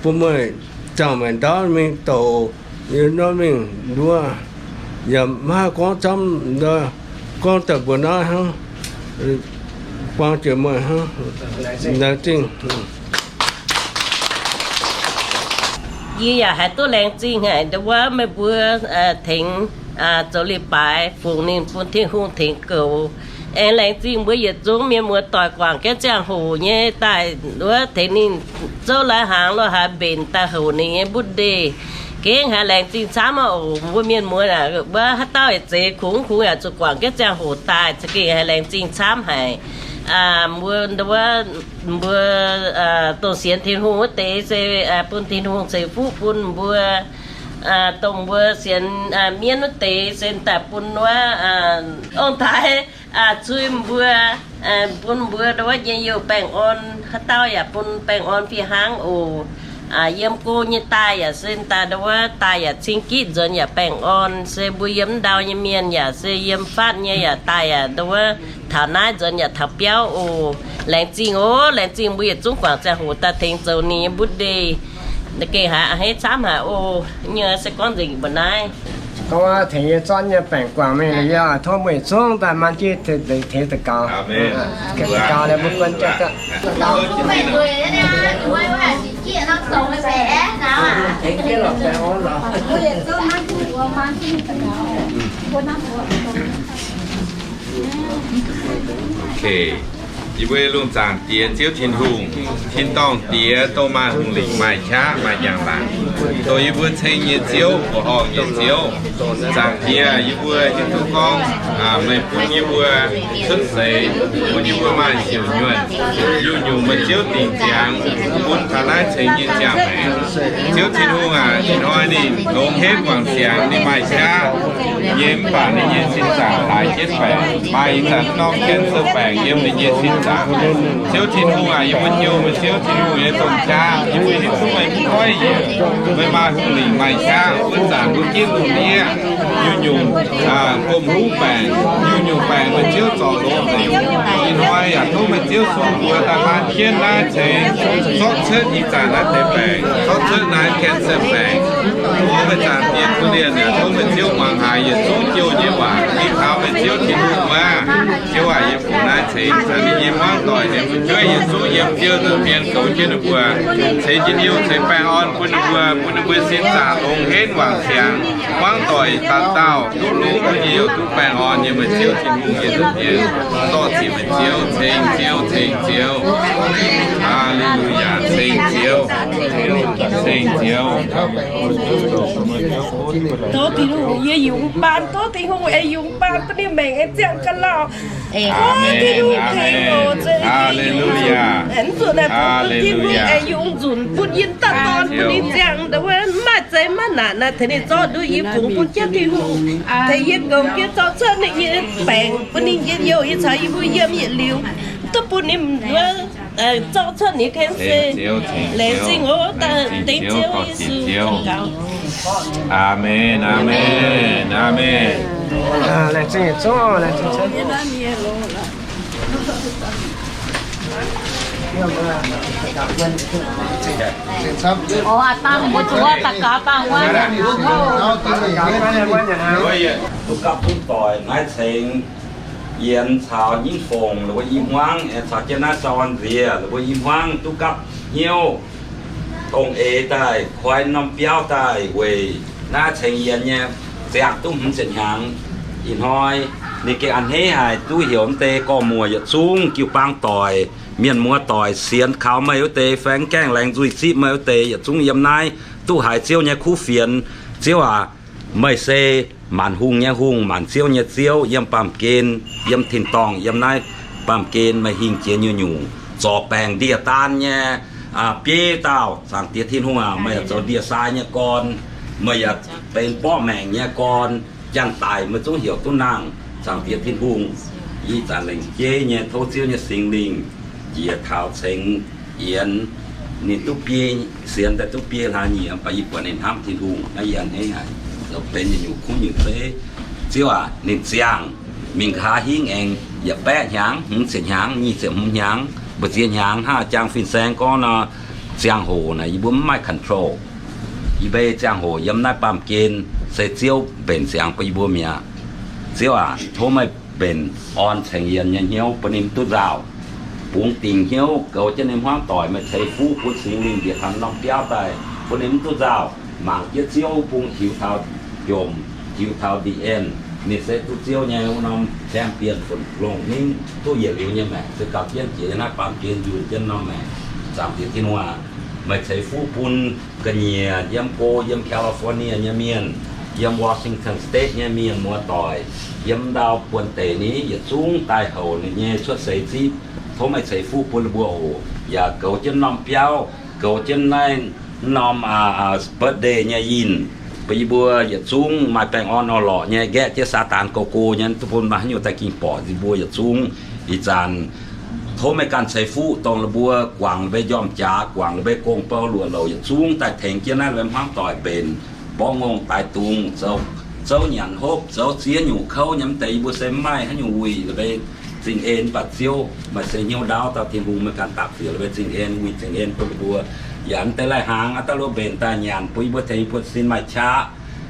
bun meih jangx maengc ndaauv mingh douc nyei nor mingh nduov. Yaac maiv haih gorngv camv nduov, gorngv daaih mbuox naaiv hnangv, buang jiex meih hnangv. Laengz zingh. Yie yaac haiz duqv laengz zingh haic nduov meih mbuo tengx zoux leiz-baaix fungx ninh bun Tin-Hungh tengx goux. Aengx laengz zingh mbuo yietc zungv mienh muoz-doic guangc jienv ziangh hoc nyei daaih nduov tengx ninh zouv lai-hnaangx lorh haaix mbenc daaih houc ninh nyei mbutv ndeic. Gengh haiz laengz zingh camv oc. Mbuo mienh muoz aac, mbuo haaix dauh yaac zeiz kungx kungx yaac zuqc guangc jienv ziangh hoc daaih, za'gengh haiz laengz zingh camv haic. Mbuo nduov mbuo dongh sienx Tin-Hungh wuov deix se bun Tin-Hungh ceix fuqv bun mbuo. Dongh mbuo sienx mienv wuov deix se daaih bun wuov ong-taaix cui mbuo, bun mbuo nduov njien-youh baengh orn, haaix dauh yaac bun baengh orn fih hnangv oc. Yiem go nyei daaih yaac se daaih nduov daaih yaac cing-giqv nzuonx yaac baengh orn, se mbuo yiem mv ndau nyei mienh yaac se yiem fatv nyei yaac daaih yaac nduov taux naaiv nzuonx yaac taux biauv oc. Laengz zingh oc, laengz zingh mbuo yietc zungv guangc ziangh hoc daaih tengx zoux ninh nyei mbutv ndeic. Gengh haiz a'hneiv camv haic oc. Nyei se gorngv nzengc mbuo naaiv. Gorngv tengx yie zorqv nyei baengc guangc mingh liuz, yie tov mbuo yietc zungv daaih maan jienv tengx daux gaux. Daux gaux liuz mbuo guon jienv. Yie mbuo lungh zaangc Diex Ziouv Tin-Hungh, tin-dorngh Diex, dongh maaih hungh lingc, maaih qaqv, maaih njang-laangc, dongh yie mbuo ceng nyei Ziouv, mbuoqc horngh nyei Ziouv. Zaangc Diex, yie mbuo hiuv duqv gorngv meih bun yie mbuo cuotv seix, bun yie mbuo maaih siouc nyuonh, nyungc-nyungc meih Ziouv dingc ziangx, bun taux naaiv ceng nyei ziangh maengc. Ziouv Tin-Hungh aac, ih hnoi ninh longx henv wangc siangx, ninh maaih qaqv nyei, mv baac ninh nyei sin zaangc laaix jienv baengc, maaih ih zanc norm cancer baengc yiem ninh nyei sin zaangc. Ziouv Tin-Hungh aac, yie mbuo jouh meih Ziouv Tin-Hungh nyei domh qaqv, yie mbuo hiuv duqv meih mv goiv yiec, meih maaih hungh lingc maaih qaqv, wuov zanc mbuo ginv lungh ndiev nyungc-nyungc gomh huv baengc, nyungc-nyungc baengc meih Ziouv zorc longx nzengc. Ih hnoi yaac tov meih Ziouv sung mbuo daaih maan jienv naaiv ceix, zorqv cuotv ih zanc naaiv deix baengc, zorqv cuotv naaiv cancer baengc. Tov meih Zaangc Diex Tin-Hungh yaac tov meih Ziouv muangx haiz yietc zungv jouh nyei waac, mingh taux meih Ziouv Tin-Hungh wuov. Ziouv aac, yie fungx naaiv ceix, caux ninh nyei hmuangv doic, ninh fu'jueiv yietc zungv yiem Ziouv nza'hmien goux jienv ninh mbuo, ceix njien-youh ceix baengh orn bun ninh mbuo, bun ninh mbuo sin zaangc longx henv wangc siangx, hmuangv doic dauh dauh duqv longx, bun njien-youh duqv baengh orn nyei meih Ziouv Tin-Hungh nyei nza'hmien. Dorh ziec meih Ziouv, ceng Ziouv, ceng Ziouv. Haa^le^lu^yaa, ceng Ziouv, ceng Ziouv. Tov Tin-Hungh yie yungz baan, tov Tin-Hungh aengx yungz baan bun ninh maengc aengx ziangh ga'lauh. Tov Tin-Hungh tengx oc. Haa^le^lu^yaa. Aengx zuqc naaic bun Tin-Hungh aengx yungz nzunc bun yie dauh dorn bun ninh ziangh, mv maaih zeiz maiv naanc naaic, tengx ninh zorqv nduov yie fungx bun jienv Tin-Hungh, tengx yie goux jienv zorqv cuotv ninh nyei baengc bun ninh njien-youh, yie caux yie mbuo yiem yietc liuz, duqv bun ninh wuov zorqv cuotv ninh cancer. Laengz zingh oc, dengv Ziouv Yesu. Aamen, aamen, aamen. Laengz zingh yietc zungv, laengz zingh Ziouv. Oc, aa dangh mbuo zuqc daux gaux dangh wuov. Duqv gapv duqv doic naaiv cengx yienx caux nyingv fongc, ninh mbuo i hmuangv, aengx caux jienv naaiv Sau An Nziex, ninh mbuo i hmuangv duqv gapv hnyouv, dongh eix daaih koi norm biauv daaih weic naaiv cengx yienx nyei ziangh duqv hmz ziepc hnyangx. Ih hnoi ninh gengh a'hneiv haic duqv heuc mv deix gorx-muoc yietc zungv jiu-baang doic, mienh muoz doic, sienx kaux meih wuov deix fai mv gaengh laengz nzuih zipv meih wuov deix yietc zungv yiem naaiv duqv haiz Ziouv nyei kuv fienx. Ziouv aac, meih se maanc hungh nyei Hungh, maanc ziouv nyei Ziouv. Yiem baamh gen, yiem tin-dorngh, yiem naaiv baamh gen meih hingh jiex nyungc-nyungc, zorc baengc ndie-daan nyei, Biei dauh, Zaangc Diex Tin-Hungh aac, meih yaac zoux ndie-sai nyei gorn, meih yaac benx borqv maengc nyei gorn, janx-daic meih zungv heuc duqv nangh. Zaangc Diex Tin-Hungh, ih zanc lengc jeiv nyei tov Ziouv nyei Singx Lingh njiec taux cengx yienx, ninh duqv biei, sienx daaih duqv biei hlaax nyieqc, mv baac yie buatc ninh hnamv Tin-Hungh, naaiv yie a'hneiv haic, zoux benx yietc nyungc kuv nyungc zeiv. Ziouv aac, ninh ziangh mingh nqa'haav hingv aengx yietc baeqv hnyangx, hmz ziepc hnyangx, nyic ziepc hmz hnyangx, mbu'ziex hnyangx hnangv jang fin-saeng gorngv nor, ziangh hoc naaic yie mbuo mv maaih control. Yie mbuo ziangh hoc yiem naaiv baamh gen se Ziouv mbenc ziangx bun yie mbuo mi'aqv. Ziouv aac, tov meih mbenc orn cengx yienx nyei hnyouv bun ninh mv duqv nzauh. Bungx dingc hnyouv goux jienv ninh hmuangv doic, meih ceix fuqv bun Singx Lingh njiec taux norm biauv daaih bun ninh mv duqv nzauh. Mangc jienv Ziouv bung tiux taux jomc, tiux taux the end, ninh se duqv Ziouv nyei wuov norm champion, funx longc ninh duqv yietc liuz nyei maengc, se gauh jienv jiex yiem naaiv baamh gen njunh jienv norm maengc. Zaangc Diex Tin-Hungh aac, meih ceix fuqv bun ga'nyiec yiem go yiem California nyei mienh, yiem Washington State nyei mienh muoz-doic, yiem ndau buonv-deic ni yietc zungv daaih houc ninh nyei cuotv seix zipv. Tov meih ceix fuqv bun ninh mbuo oc, yaac goux jienv norm biauv, goux jienv naaiv norm birthday nyei yinh, bun yie mbuo yietc zungv maaih baengh orn orn-lorqc nyei, nqaeqv jienv Saadaan go go nyei, duqv bun maaih haaix nyungc daaih ging borqc yie mbuo yietc zungv. Ih zanc tov meih ganh ceix fuqv dongh ninh mbuo guangc mbuo njormh jaax, guangc mbuo gong-bou luoqc louc yietc zungv daaih tengx jienv naaiv mbuo hmuangv doic mbenc, mborqv ngongh daaih dungz, zoux zouv nyanc hopv, zoux ziex nyungc kouv nyei, mv deix yie mbuo se mv maaih haaix nyungc wuic la'beiv zingh en. Mv baac Ziouv, meih se hnyouv ndaauv dauh Tin-Hungh, meih ganh dapv ziec la'beiv zingh en, wuic zingh en bun ninh mbuo. Yaac mv deix lai-hnaangx aav daaih lo mbenc daaih nyanc bun yie mbuo tengx yie mbuo sin maaih qaqv.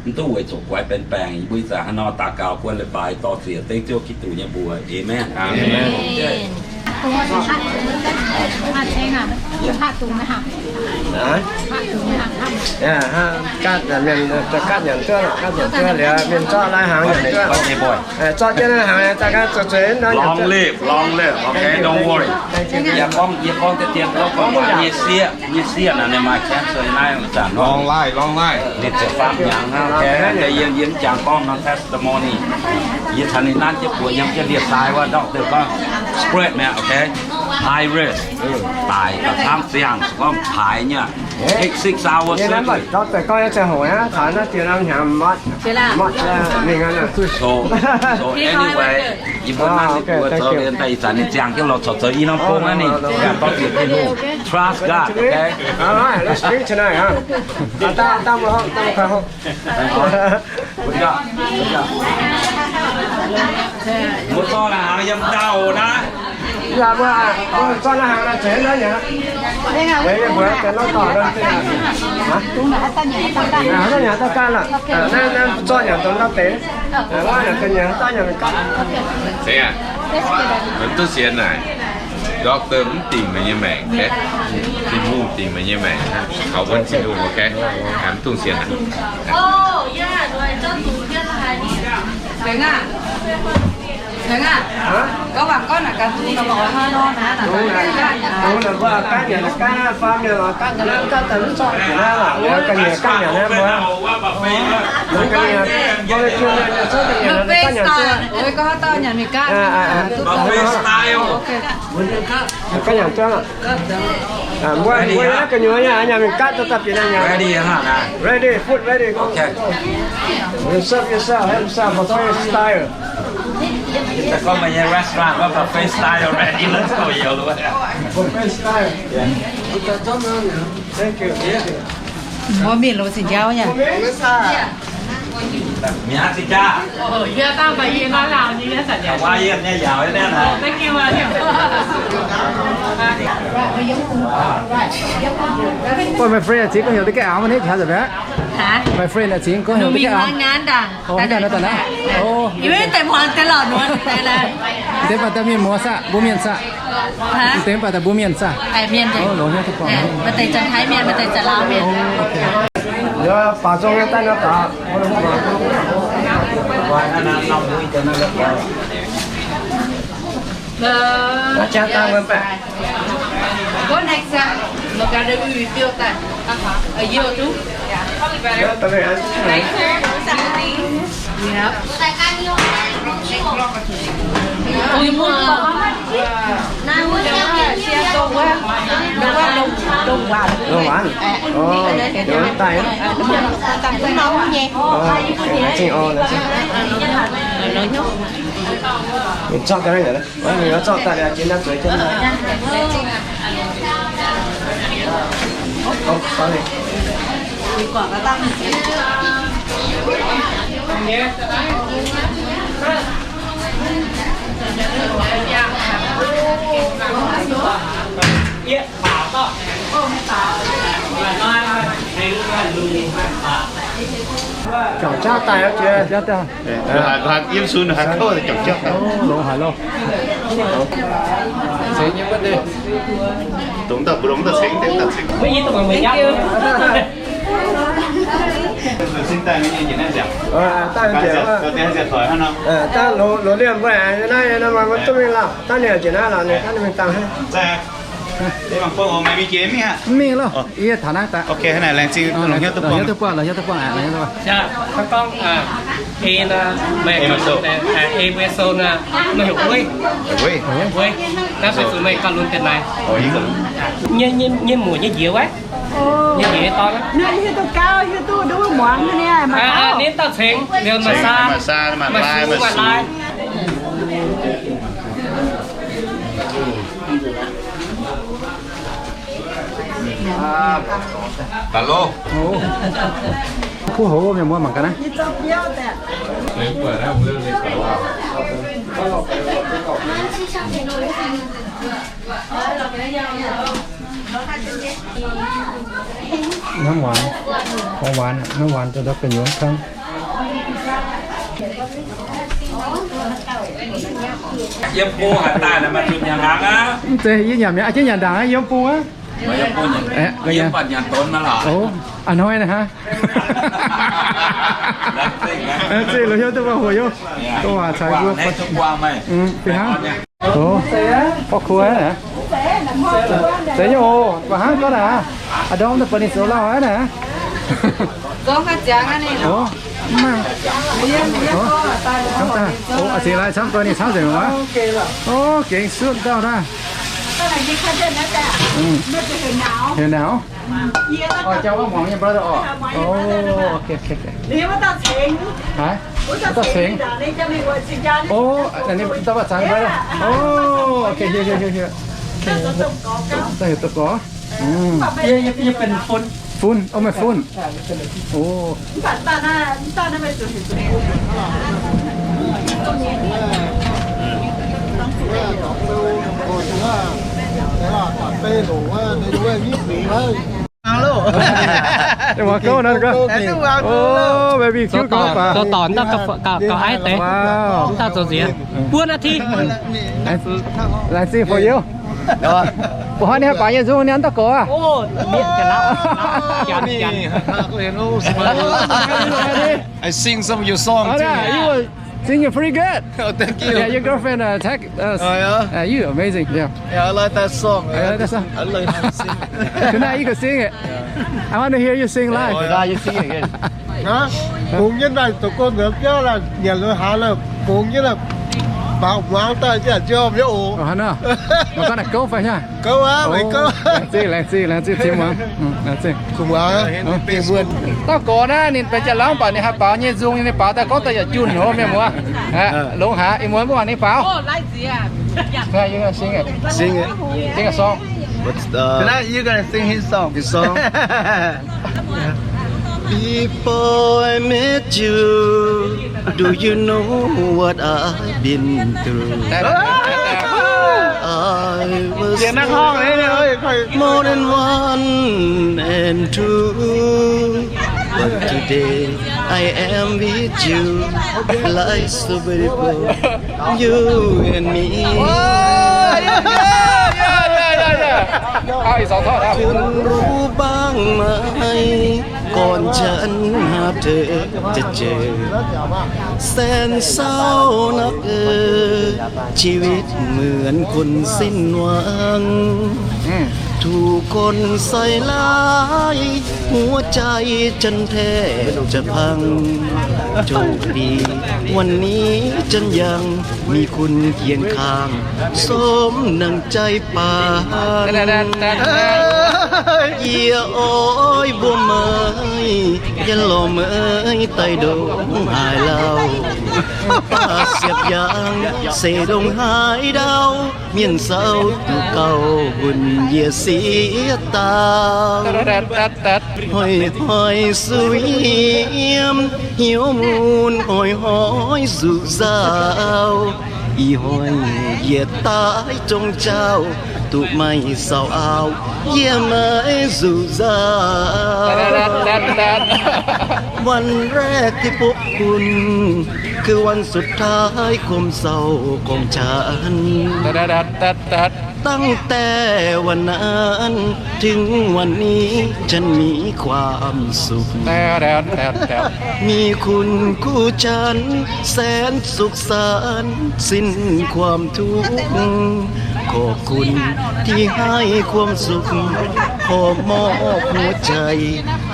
Mv duqv weic zuqc guaix benx baengc. Yie mbuo ih zanc hnangv nor daux gaux guon leiz-baaix dorh ziec dengv Ziouv Giduc nyei mbuox. Aamen. Gaatv nyanc duqv, gaatv nyanc duqv liuz, mienh zorqv lai-hnaangx nyanc duqv. Zorqv jienv lai-hnaangx daaih gaatv zuqc zueiz nor nyanc duqv. Long live, long live. Okay, don't worry. Yie gorngv, yie gorngv deix dien gorngv nyei sieqv, nyei sieqv naaic ninh maaih cancer naaiv zanc. Long life, long life. Ninh ziouc faam hnyangx hnangv. Okay, yie, yie mv jangx gorngv norm testimony. Yie caux ninh nanv jienv buoz yiem jienv ndie-sai wuov, doctor gorngv spread mi'aqv. Okay, high risk. Daic da'faam ziangh, gorngv paaix nyei. Take six hours surgery. Doctor gorngv ziangh hoc aqv, taux naaiv dien norm hnyangx motv, motv mingh aqv. So, so anyway, yie mbuo nanv ninh buoz zoux liuz daaih ih zanc ninh ziangh jienv lorz corc zoux i norm gong aqv ninh. Yaac dorh ziec Tin-Hungh. Trust God, okay? All right, let's drink tonight, huh? Mbuo zorqv lai-hnaangx yiem ndau naaiv. Mbuo zorqv lai-hnaangx naaiv zueiz naaiv nyei. Weic mbuo deix norm dorngx, haaix dauh nyanc haaix dauh gaatv lorqc. Naaiv, naaiv zorqv nyanc dongh ndau deix. Wuov nyanc deix nyanc, haaix dauh nyanc mingh gaatv. Mv duqv sienx naaic. Doctor mv dingc meih nyei maengc, okay? Tin-Hungh dingc meih nyei maengc. Kaux wuonv Tin-Hungh, okay? Mv dungx sienx naaic. Buffet style. Mbuo, mbuo naaiv gu'nyuoz yaac nyanc mingh gaatv, dorh daaih bieqc naaiv nyanc. Ready, huh? Ready, food ready. Okay. You serve yourself, have some buffet style. Gorngv meih nyei restaurant gorngv buffet style ready, let's go, yo. Buffet style. Yeah. Thank you. Mbuo mienh loz zinh njaaux nyei. Mi'aqv, zinh njaaux. Hawaiian nyei yaauc naaiv. Ôi, my friend, I think có hiểu được cái áo mà nít hả, rồi bé? Hả? My friend, I think có hiểu được cái áo. Ồ, cái này nó tao nè. Ồ. Yie mv deix muangx deix lorqc, muangx deix lorqc. Deix baac daaih mienh muoz saqv, mbuo mienh saqv. Hả? Deix baac daaih mbuo mienh saqv. Ê, mienh deix. Ồ, longx nyei, taux guangc. Ê, maaih deix zanc Taiv mienh, maaih deix zanc Laauv mienh. Ồ, okay. Yaac baac zong nyei daaih nor daaih. Go next time. Look at the view, feel that. Uh-huh. A year or two. Yeah, probably better. Yeah, probably, uh, nicer, something. Yep. Lông Mán. Ồ, daaih. Ồ, la'zinh, ồ, la'zinh. Ninh zorqv daaih naaiv. Ơ, ninh zorqv daaih liuz, jiex naaiv zueiz jienv. Ov, sorry. Juangc jauv daaih aqv, jiex. Juangc jauv daaih. Ê, haaix, haaix, yiem sung haaix kouv juangc jauv daaih. Ov, longx haic loh. Cengx nyei wuov deix. Dongh dauh mbuo longx dauh cengx, deix dauh cengx. Thank you. Ơ, dangh nziec, ơ, dangh loz, loz liemh mbuo aengx naaiv, naaiv maaih mbuo duqv mingh lauh, dangh nziec njiec naaiv lauh, ninh dangh ninh mingh dangh hnangv. Mv mingh loh, yie taux naaiv daaih. Ok, hnangv naaiv laengz zingh longc hnyouv duqv buangh, longc hnyouv duqv buangh aqv, longc hnyouv duqv buangh. Ê, meih, ê, meih sou, meih heuc Uei. Uei. Uei. Naaiv meih zuqc meih gauh lunx deix naaic. Nyei, nyei, nyei muoc nyei njiec wuov. Nyei njiec nyei dorn. Ninh hiuv duqv gauh, hiuv duqv nduov muangx nyei, maaih gauh. Ninh dauh cengx, liuz maaih saa, maaih sux, maaih lai. Hello. Kuv houx mienh muoz mangc gaax naaiv. Nắm hvan, có hvan, nắm hvan cho nó cân đối cân. Yiem bung haaix daaih naaic maaih zuqc nyanc hnaangx aqv? Mv zeiz, yie nyanc mi'aqv, yie nyanc ndaangc aqv, yiem bung aqv. Yiem bung nyanc, yiem bung nyanc donx maiv lorqc. Ov, a'hnoi naaic hnangv. Laengz zingh longc hnyouv duqv buangh hoc yiem. Dongh waac caux mbuo fih hnangv. Ov, พ่อครัว naaic. Zeiz nyei oc, baac hnangv gorngv naaic, a'ndorm daaih buatc ninh zoux lauh aqv naaic. Ov, mv maaih. Ov, ov, a'cingx lai camv, dorh ninh camv nzengc mangc wuov. Ov, gengh suotv dauh naaiv. Heuc nauz. Orh, jauv wuov muangx nyei brother orqc? Ov, ok, ok, ok. Haaix? Wuov dauh cengx. Ov, naaiv ninh dauh baac zangx brother. Ov, ok, hiuv, hiuv, hiuv, hiuv. Dauh heuc Doux Gorx. Fun. Ov, meih fun. Ov. Ov, baby cute gouv baac. Zoux dorc, zoux dorc, gauh, gauh, gauh aiv deix. Dauh zoux nziex. Buonv aqv ti. Laengz zingh for you. Baac hnoi ninh haih baaux nyei nzung ninh dauh gorx aqv. I sing some of your songs too. You were singing pretty good. Oh, thank you. Yeah, your girlfriend uh, tag us. Oh, yeah? Uh, you amazing. Yeah. Yeah, I like that song. I like that song. I like how you sing. Tonight you can sing it. I want to hear you sing live. Oh, yeah. You sing again. Hah? Kungx jienv daaih zoux gong nzuonx biauv laaih, nyanc lui haaix laaih, kungx jienv laaih, mangc muangx daaih jienv jom yaac oc. Ov, hnangv naaiv. Mangc gaax naaic gouv fai hnyangx? Gouv aqv, meih gouv. Laengz zingh, laengz zingh, laengz zingh, zingh muangx. Laengz zingh. Dauh gorx naaiv ninh benx jaax-laangv baac ninh haih baaux nyei nzung, ninh baaux daaih gorngv daaih yaac junh hov mienh muoz. Longx haic, ih muonz mbuo mangc ninh baaux. Sing it. Sing a song. Tonight you gonna sing his song. His song. Before I met you, do you know what I've been through? I was more than one and two, but today I am with you, like so very bold. You and me. คุณรู้บ้างไหม ก่อนฉันหาเธอจะเจอ แสนเศร้านักเออ ชีวิตเหมือนคนสิ้นหวัง อืม ถูกคนใส่ร้าย หัวใจฉันแทบจะพัง โชคดีวันนี้ฉันยังมีคุณเคียงข้าง สมดังใจปรารถนา เยียอ้อยบัวไม้ ยันหล่อเหมยใต้ดงหายเหล้า ป้าเสียบยาง เสดงหายดาว Mienv sou duqv gauh hunv yie sieqv dauh. Hoic hoic suix yiem, hnyouv mun hoic hoic zuqc nzaaux. Ih hoic yie daaih zong jauv, duqv maiv sauc auv, yie maiv zuqc nzaaux. วันแรกที่พบคุณ คือวันสุดท้ายความเศร้าของฉัน ตั้งแต่วันนั้นถึงวันนี้ฉันมีความสุข มีคุณคู่ฉันแสนสุขสันต์สิ้นความทุกข์ ขอบคุณที่ให้ความสุข ขอมอบหัวใจ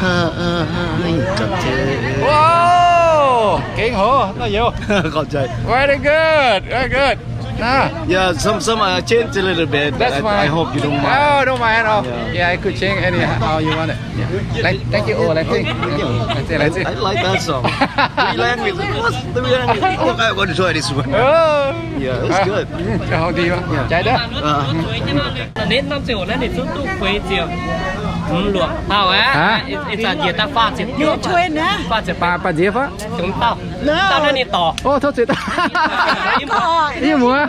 ให้กับเธอ Wow! Gengh hoc, nor youz. ขอบใจ Very good, very good. Nah. Yeah, some, some, uh, change a little bit, but I, I hope you don't mind. Oh, don't mind at all. Yeah. Yeah, I could change anyhow you want it. Yeah. Like, thank you all, I think. Thank you. That's it, that's it. I, I like that song. Three languages. What's three languages? Oh, I want to try this one. Oh. Yeah, it's good. เจ้าของดีวะ Yeah. ใจเด้อ Uh, Nến năm triệu nãy thì rút túc khuấy triệu. Luộc tao á. Hả? It's, it's a year ta pha triệu. Year twenty. Pha triệu. Ba, ba triệu hả? Chúng tao. Tao nãy thì tỏ. Ô, thôi, triệu tao. Yie muoz.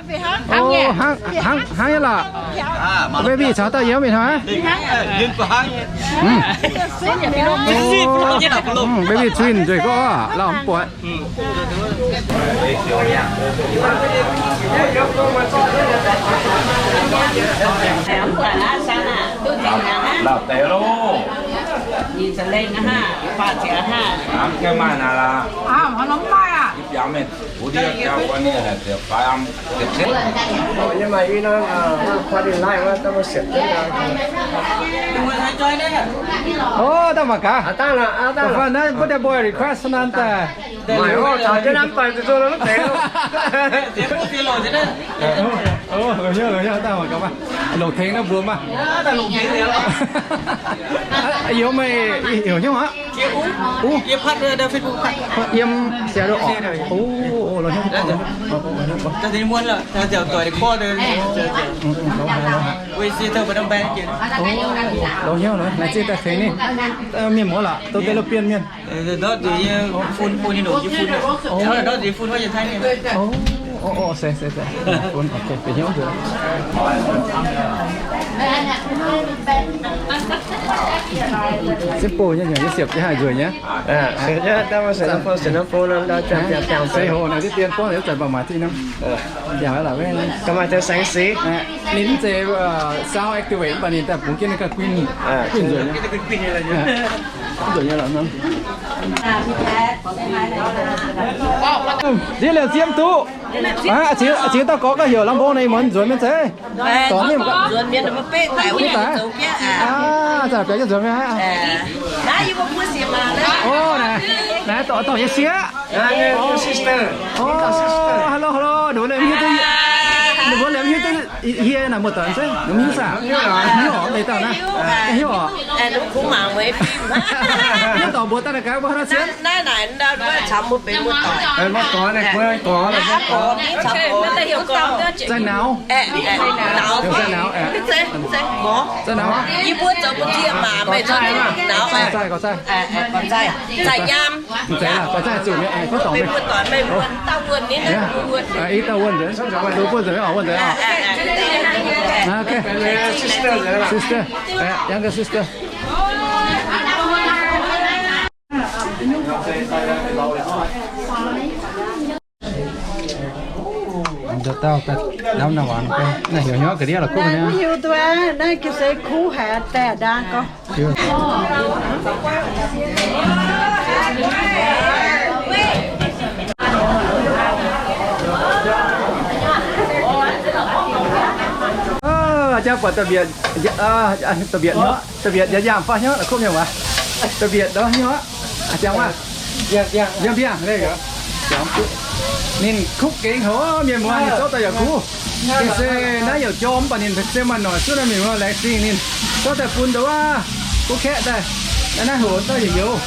Ô, hnangv, hnangv, hnangv nyei lorqc. Baby caux dauh yiem mingh hnoi. Baby twin nzueic gorqv, lauh mv buatc. Lào té lô. Ám kêu mai nào là. À, nó nóng mai à? Ip yắm mệt. Ủa đi kéo con đi là tiệc phái âm, tiệc Tết. Nhưng mà ý nó, à, nó qua đi lại quá, tao có siết chết tao. Ủa, tao mà cả. À, tao là, à, tao là. Phần đấy, có thể boy request năn tè. Mày có thảo chứ năm tỏi tụi tôi nó lắm thế không? Ủa, ủa, ủa, ủa, tao mà cả mà. Lộc Thành nó buồn mà. Tao Lộc Thành thì. Ơ, Hiếu mày, Hiếu Hiếu hả? Yie Ú. Ú. Yie Phat, Facebook Phat. Yiem Seattle orqc. Ú, ú, lorz hnyouv. Taux muonz lorqc, taux ziouc doic deix gorngv deix. Weic zuqc taux mbuo ndau mbaeng jiex. Lorz hnyouv lorqc, naaic zieqv daaih tengx ninh. Mienh muoz lorqc, douz deix lorqc, bienh mienh. Ndortv zuqc yie fun, bun yie nongc yie fun. Ndortv zuqc yie fun wuov yie taaih mienh. Ov, ov, se, se, se. Fun, ok, bieqc hnyouv nzueic. Simple nyei, nyungc nyei siepv jienv haih nzueic nyei. Se hoc naaic diqv dien buangv liuz zanc baac maaih zinh norm. Ninh mv zeiz sound activate mv baac ninh daaih bungx jienv ninh ganh guinh, guinh nzueic nyei. Nzueic nyei lorqc. Ndiev liemh ziem duqv. Aa, ziex dauh gorx gauh heuc lamh mbong naaic, ih muonz nzuonx mienh zeiv. Dorngx mienh, nzuonx mienh, mv beiv daic wuov nyei zoux biauv aqv. Aa, za'gengh nzuonx mienh aqv. Ov, naaic, naaic dorh, dorh nyei sieqv. Ov, hello, hello, ninh mbuo liemh hiuv duqv, ninh mbuo liemh hiuv duqv hieh naaic muoz-doic zeiv, ninh mbuo hiuv saah? Hiuv oc, deix dauh naaiv. Hiuv oc. Hiuv dorngx mbuox daaih naaic gaax, mbuo haaix nor sienx? Naaiv naaic caux mbuo benx muoz-doic. Muoz-doic naaic, mbuo gorx, gorx. Zaih nauz. Zaih nauz. Zaih nauz. Yie mbuo zoux mbuo zieqv maac, meih zoux nauz. Zaih, zaih, zaih. Zaih nyaam. Mv zeiz lorqc, gorngv zaih zuqc nyei, gorngv dorngc mingh. Dauh wuonh nitv, dauh wuonh nzengc, wuonh nzengc, wuonh nzengc oc, wuonh nzengc oc. Ok. Sister, younger sister. Dauh, dauh, dauh, naaiv, naaiv heuc hnyouv ga'ndiev la'kuqv nyei. Naaiv hiuv duqv, naaiv ga'sie kuv haic, daaih ndaang gorngv. Yaac buatc da'mbietc, da'mbietc hnyouv, da'mbietc yaac yangh fai hnyouv, kuv mienh waac. Da'mbietc ndorm hnyouv, jangx waac. Mbiangh mbiangh, ninh kuv gengh hoc mienh muoz, ninh zorqv daaih yaac kuv. Ninh se naaiv yaac jorm, mv baac ninh se maaih noic suv naaiv mienh muoz, laengz zingh ninh zorqv daaih bun ndau wuov kuv kaeqv daaih. Naaiv hoc daaih yaac youz.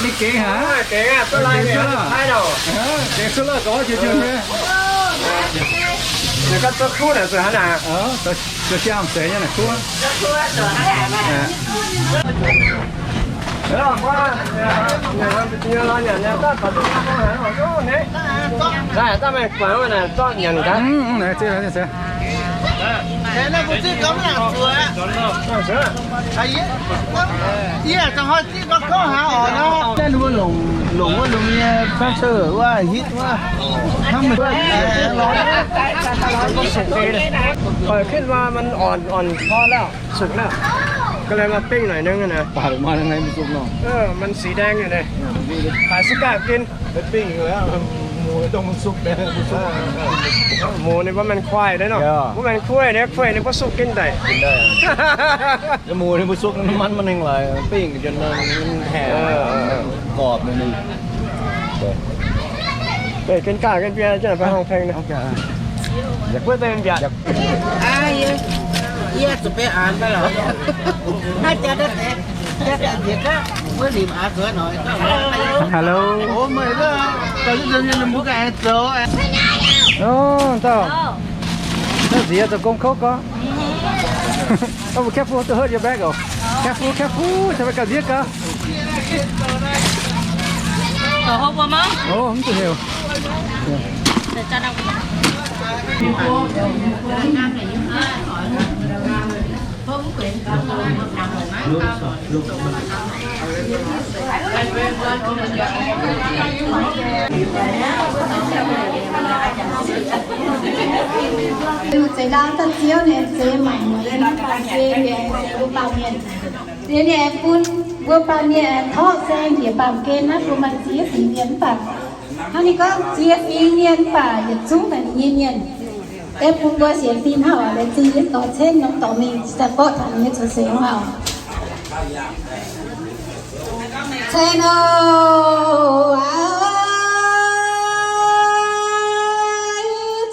Ninh gengx haic. Gengx cuotv lorh, ga'oc juoz juoz nyei. Ninh ganh cuotv kuv naaic zuqc hnangv naaic. Zuqc siang seix nyei naaic kuv. Naaiv daaih meih guangc wuov naaic zorqv nyanc gaax. Yie za'gengh zipv gorngv kouv haaix oc nor. Longc, longc wuov, longc nyei pastor wuov, hitv wuov, hnangv meih, oix hitv wuov, มันอ่อนๆ พอแล้ว สุกแล้ว ก็เลยมาปิ้งหน่อยนึงนะ มันสีแดงอยู่เนี่ย ขายซิก้ากิน ปิ้งอยู่แล้ว หมูต้องมันสุกนะ หมูนี่ว่ามันควายด้วยเนาะ ว่ามันควายเนี่ย ควายนี่ว่าสุกกินได้ กินได้ แล้วหมูนี่มันสุก น้ำมันมันแห้งหลาย ปิ้งจนมันแห้ง กรอบเลยนี่ Ê, kênh ca, kênh bia chứ là phải hông phanh này. Ôi, ôi. Giặc quyết tên giặc. Ai, yie, yie zuqc bia án baac lorqc. Hai jaa daaih deix, jaa daaih deix gaax. Wuov nimc aa zuov noic gaax. Hello. Ôi, mày đó, tao lúc đầu như là muốn cái zoux. Ôi, tao. Tao dìa tao công khốc có. Oh, be careful to hurt your back, oh. Careful, careful, tao phải cà giết cơ. Ủa, không có máu. Ủa, không chịu hiểu. Để cho đọc. Zeiz ndau daaih ziouv ninh zeiz mangc mueiz yiem mv baac gen yaac zeiz mbuo baamh mienh. Liuz ninh aengx bun mbuo baamh mienh aengx torqv saeng njiec baamh gen naaiv bun maaih ziex fingx mienh mv baac hnangv ninh gorngv ziex fingx mienh mv baac yietc zungv naaic ninh nyei mienh. Aengx bun mbuo sienx fim hnangv oc, laengz zingh yie dorh ceng norm dorh mingh, daaih borqv taux ninh nyei cuotv seix hnangv oc. Ceng nor,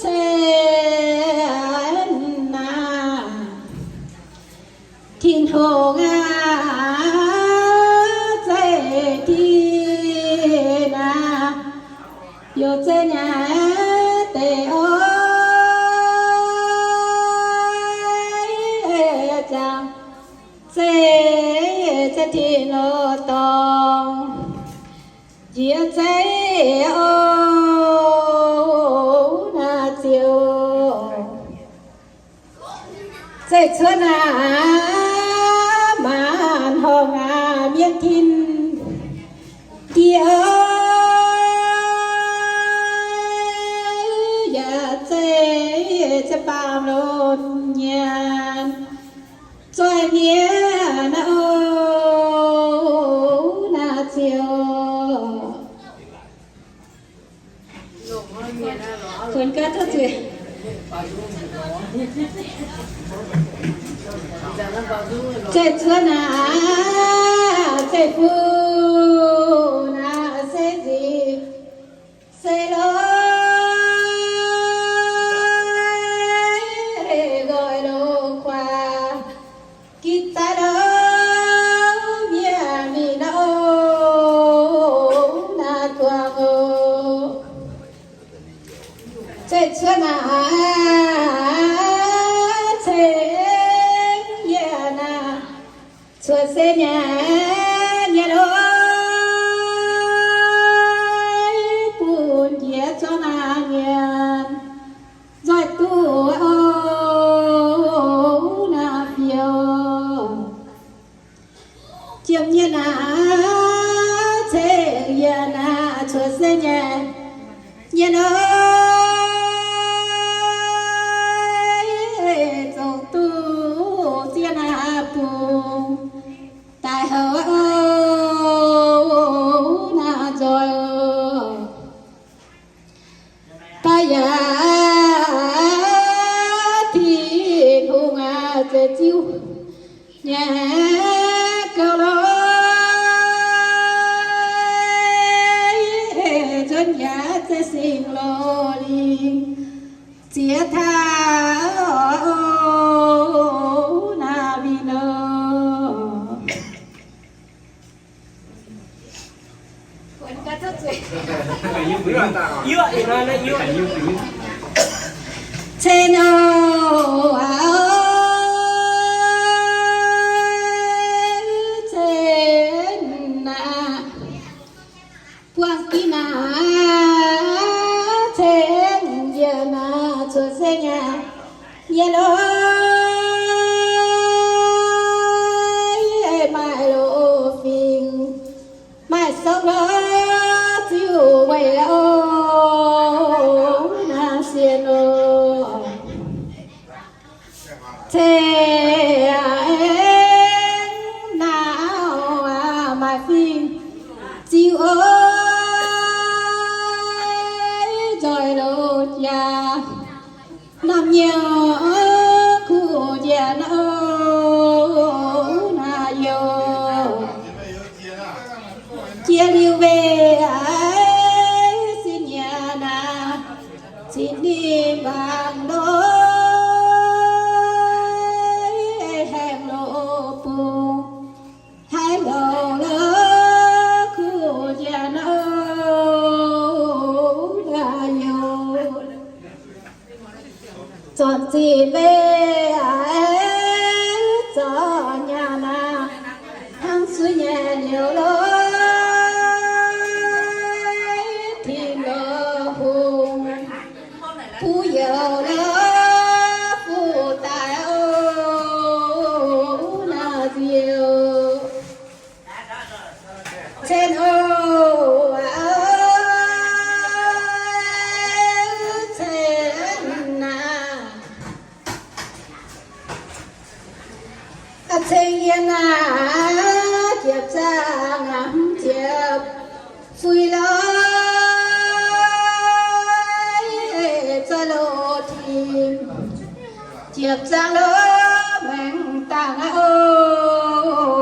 ceng naaic. Tin-Hungh aac, zeiv Tin aac, youc zeiv nyei deix oc, ziangh zeiv, zeiv Tin-Hungh dorngx, njiec zeiv oc, naaic ziouc Zeiv cuotv naaic, maanc horngh aac, mienh tin-diex yaac zeiv, zeiv baamh lomh nyanc, zoih mienh naaic oc, naaic ziouc Kuonx gaax tov zuiz. Zeiv cuotv naaic, zeiv-fun naaic, se nzipc se lorz, nqoi loz-kuaah, gitv daaih lorz mienh mingh naaic oc, naaic tuangx oc. Zeiv cuotv naaic, ceng yie naaic, cuotv se nyanc nyei lorz, bun njiec zuangx naaic mienh nzoih duqv oc, naaic fioux. Jiem nyei naaic, ceng yie naaic, cuotv se nyanc nyei lorz, zongh duqv ziex naaic bungx daaih houc oc, naaic nzoih oc. Daaih yaac Tin-Hungh aac, zeiv ziuv nyei gouv lorz, nzuonx yaac zeiv singx lorz lingh ziex taaix naaic mingh nor. Cen oc, cen aac, buangh gin naaic, cen yie naaic cuotv seng aac, yie lorz maaih loz-fingx, maaih souv lorz ziuh weic oc, naaic sienx oc. Cen naaic auv aac, maaih fingx ziuh oc, nzoih loz jaax, norm nyei kuv njiec naaiv oc, naaic yoc. Jiex liuz weic aac, sin nyanc naaic, cin ninh mbaangc lorz haengh loz-bung, haih lorz lorz kuv njiec naaiv oc, naaic yoc. Zornc zinh meiv aac, zornc nyaanh naaic, hnangv suiv nyei liuz lorz tin lorz hungh, fuqv youz lorz fuqv daaih oc, naaic yoc. Cen oc, cen aac. Ceng yie naaic, jiepv zaangc aac, hmz ziepc fuix lorz, zorqv loz-tim, jiepv zaangc lorz maengx dangh aqv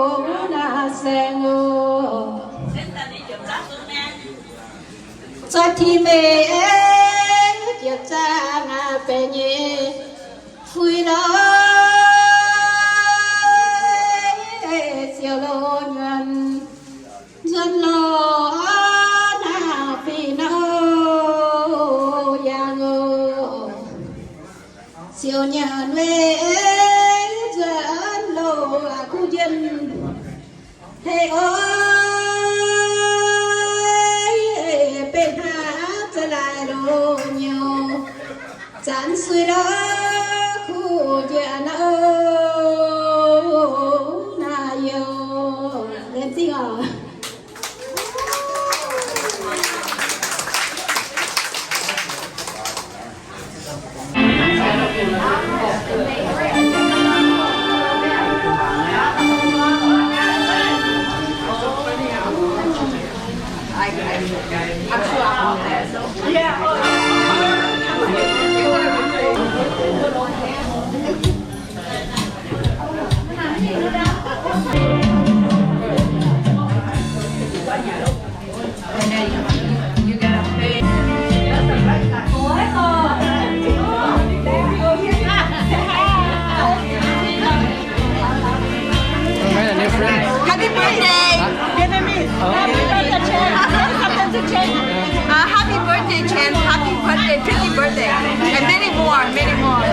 oc, naaic saeng oc. Zorqv tim meih, jiepv zaangc aac, baeqc nyei fuix lorz, siouc loz nzuonx, nzuonx loz naaic fih nor yangh oc. Siouc nyanc weic nzuonx loz aqc kuv njien hei oc, beiv hnangv za'laaix loz nyouz, zanc suiv lorz kuv njiec naaiv oc, naaic yoc. Laengz zingh oc. Happy birthday, Vietnamese. Oh. Happy birthday, Chen. Happy birthday, Chen. Happy birthday, fifty birthday. And many more, many more.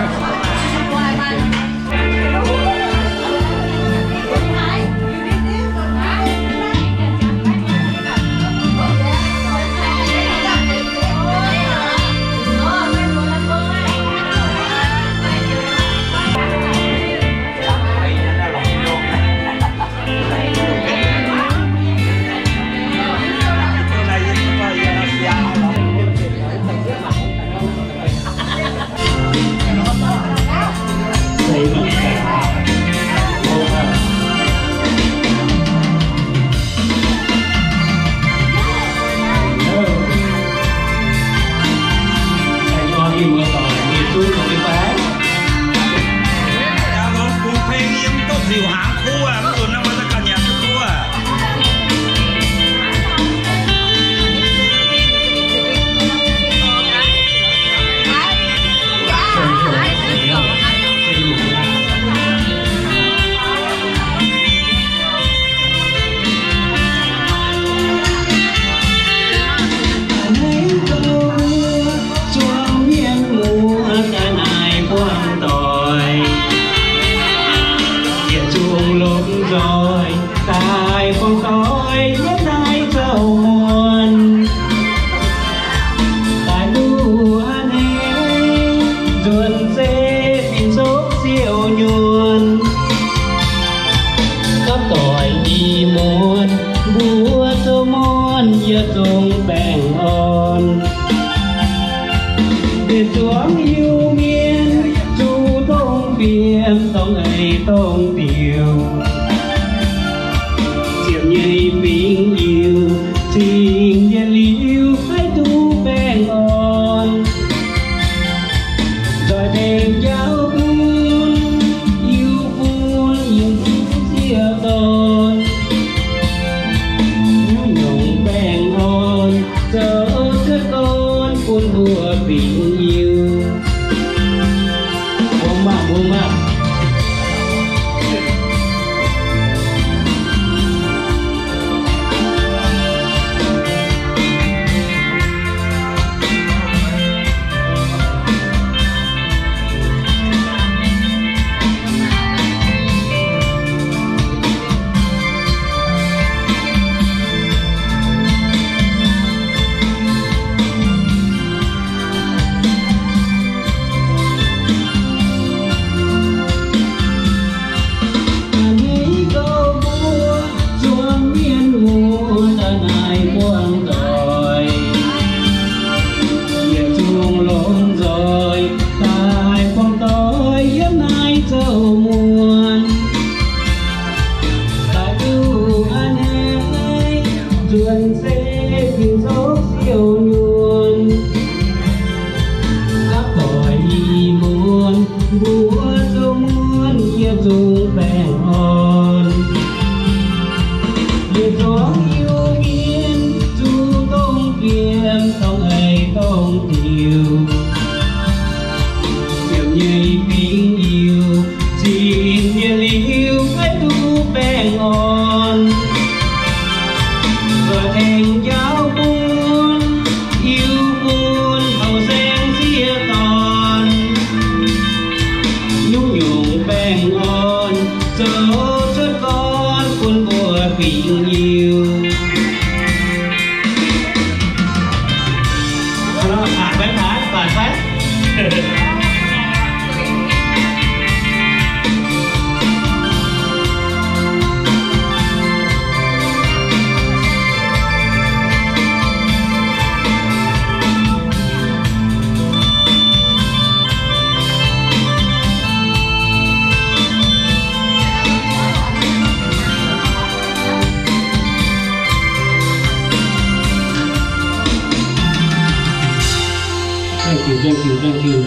Daaih buangh doic yiem naaiv zouv muonz, daaih duqv a'hneiv nzuonx se fin-souv siou nyuonh. Gapv doic i muonz mbuo zouv muonz yietc zungv baengh orn. Mienh zuangx Iu-Mienh zuqc dongh fiem dongh eix dongh diuc. Ziepc nyeic fingx Iu-Mienh cingx yietc liuz haih duqv baengh orn. Nzoih tengx njaaux bun Iu-Mienh yiem ziex dorn. Nyungc-nyungc baengh orn zoux cuotv gorn bun mbuo fingx Iu-Mienh. Mbuo mangc, mbuo mangc. A'hneiv gouv mbuo zuangx mienh muoz daaih naaiv buangh doic, yietc zungv lomh nzoih daaih buangh doic yiem naaiv zouv muonz. Daaih duqv a'hneiv nzuonx se fin-souv siou nyuonh. Gapv doic i muonz mbuo zouv muonz yietc zungv baengh orn. Mienh zuangx Iu-Mienh zuqc dongh fiem dongh eix dongh diuc. Ziepc nyeic fingx Iu-Mienh cingx yietc liuz haih duqv baengh orn. Nzoih tengx njaaux bun Iu-Mienh auv-saeng ziex dorn. Nyungc-nyungc baengh orn zoux cuotv gorn bun mbuo fingx Iu-Mienh. Aa, baac fai, baac fai. Thank you, thank you, thank you.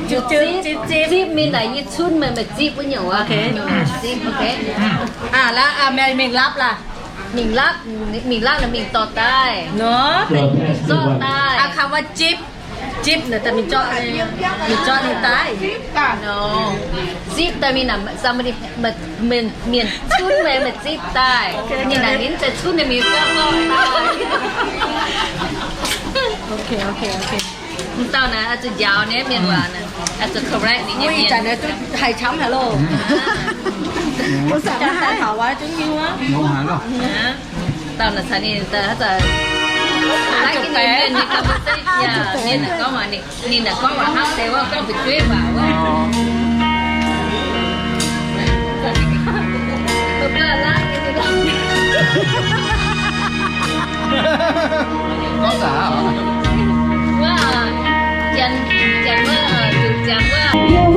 Zipv, zipv, zipv mingh naaic yie cunv meih, meih zipv wuov nyungc. Ok. Zipv, ok. Aa, laaix, aa, meih mingh lapv laaix. Mingh lapv, mingh lapv naaic mingh dorh daaih. Nor? Zorqv daaih. Aa, คำว่า zipv, zipv naaic daaih mingh zorqv, mingh zorqv ninh daaih. Nor. Zipv daaih mingh naaic, mienh, mienh cunv meih, meih zipv daaih. Ninh naaic ninh za'cunv ninh mingh zorqv daaih. Ok, ok, ok. Dauh naaic oix zuqc njaaux naaiv mienh waac naaic, oix zuqc correct ninh nyei mienh. Ih zanc naaiv duqv haiz camv haic loh. Ih zanc naaiv haiz taux waac zungv hiuv aqv. Dauh naaic caux ninh daaih haaix zanc laaic jienv ninh mienh nyei ga'meiv zeiv yaac mienh naaic gorngv waac ninh, ninh naaic gorngv waac hnangv deix wuov, gorngv fu'jueiv waac wuov. Gorngv daaih aqv. Wuov, janx, janx wuov, zuqc janx wuov.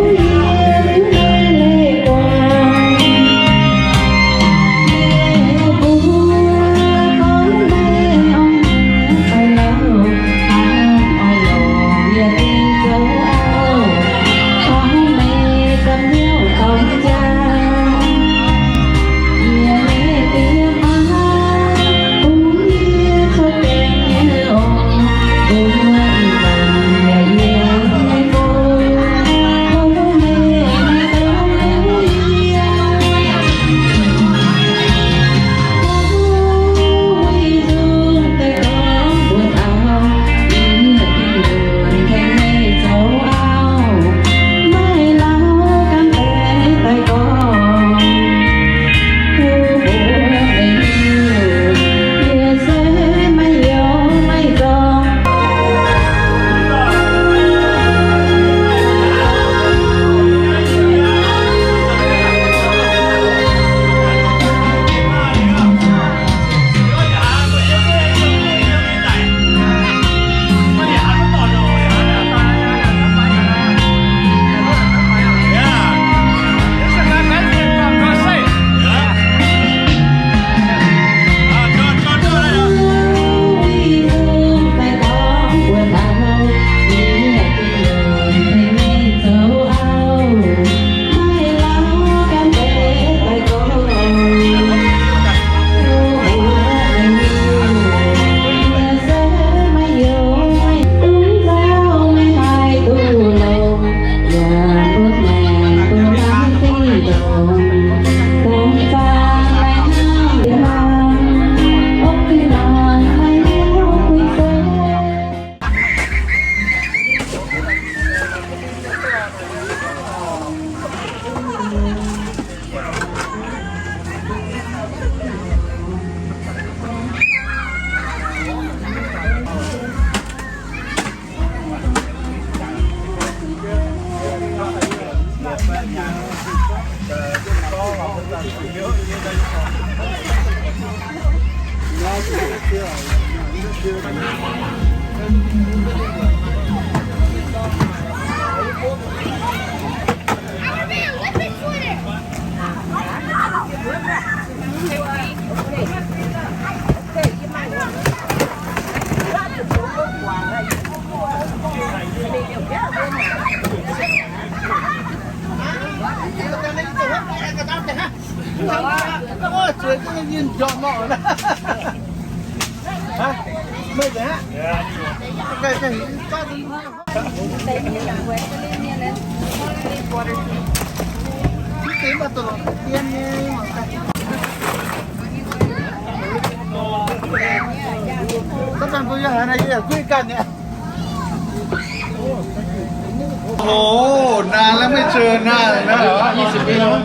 โอ้โห นานแล้วไม่เจอนานแล้วเหรอ ยี่สิบปีแล้วมั้ง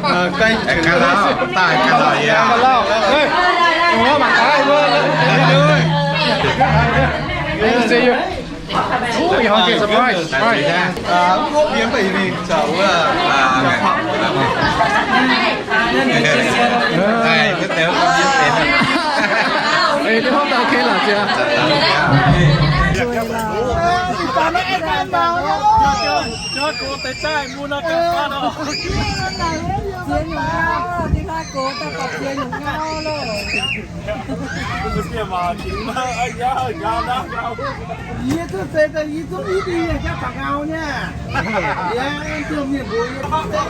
เออ ใกล้ถึงแล้ว ตายกันแล้ว เฮ้ย โอ้โห มาตายเว้ย เฮ้ย เฮ้ย เฮ้ย see you. Ooh, you hungry? Surprise. Surprise. 啊，我原本以为走了。啊，哎，我等我也等了。哎，你好，OK了，姐。 Yie duqv zeiz daaih, yie zungv i dingh yie jauv taux ngau nyei. Yie duqv mienh mbuox yie duqv zeiz.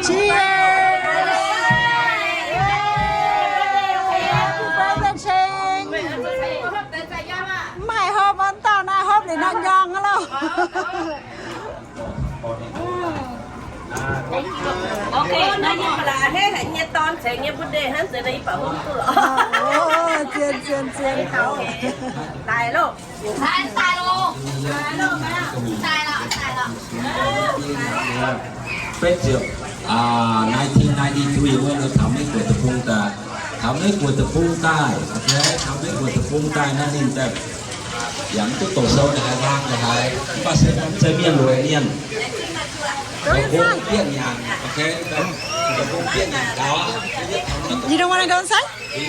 Cheers! Happy birthday, Cheng. Mv haiz hopv mv dauh naaiv hopv liuz nor nyorng aqv lauh. Ok, naaiv yie mbuo laaix a'hneiv haic nyei dorn ceix nyei birthday hnangv, nzengc naaiv yie baac hopv duqv lorqc. Zien, zien, zien. Daaih loh. Daaih, daaih loh. Daaih loh, daaih loh. Betv ziepc, ah, nineteen ninety-three wuov, taux Meiv Guoqv deic-bung daaih. Taux Meiv Guoqv deic-bung daaih, ok, taux Meiv Guoqv deic-bung daaih nor ninh daaih yaac mv duqv doqc sou ndongc haaix hlang ndongc haaix, mv baac se gorngv zeiz mienh lueic mienh, deic-bung bieqv nyanc, ok, deic-bung bieqv nyanc gaux. You don't wanna go inside? Mv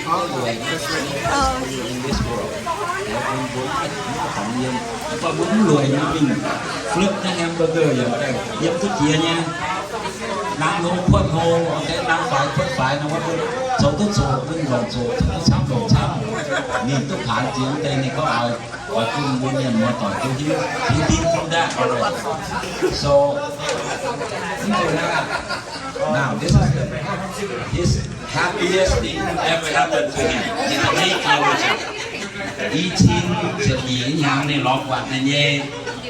baac mbuo mv lueic nyei mingh flip naaiv hamburger yaac yiem duqv jiex nyei. Nangv hlo kuotv hlo, ok, nangv faix kuotv faix nor, wuov zoux duqv zoqc, bun longc zoqc, zoux duqv camv longc camv. Ninh duqv paanx jiex wuov deix ninh gorngv oix, oix bun mbuo mienh muoz doic duqv hiuv, hiuv dingv duqv ndaangc. So, mv baac naaiv, now this is the, his happiest thing ever happened to him in the late theologian. I cin ziepc nyeic hnyangx ninh lorz buatc ninh nyei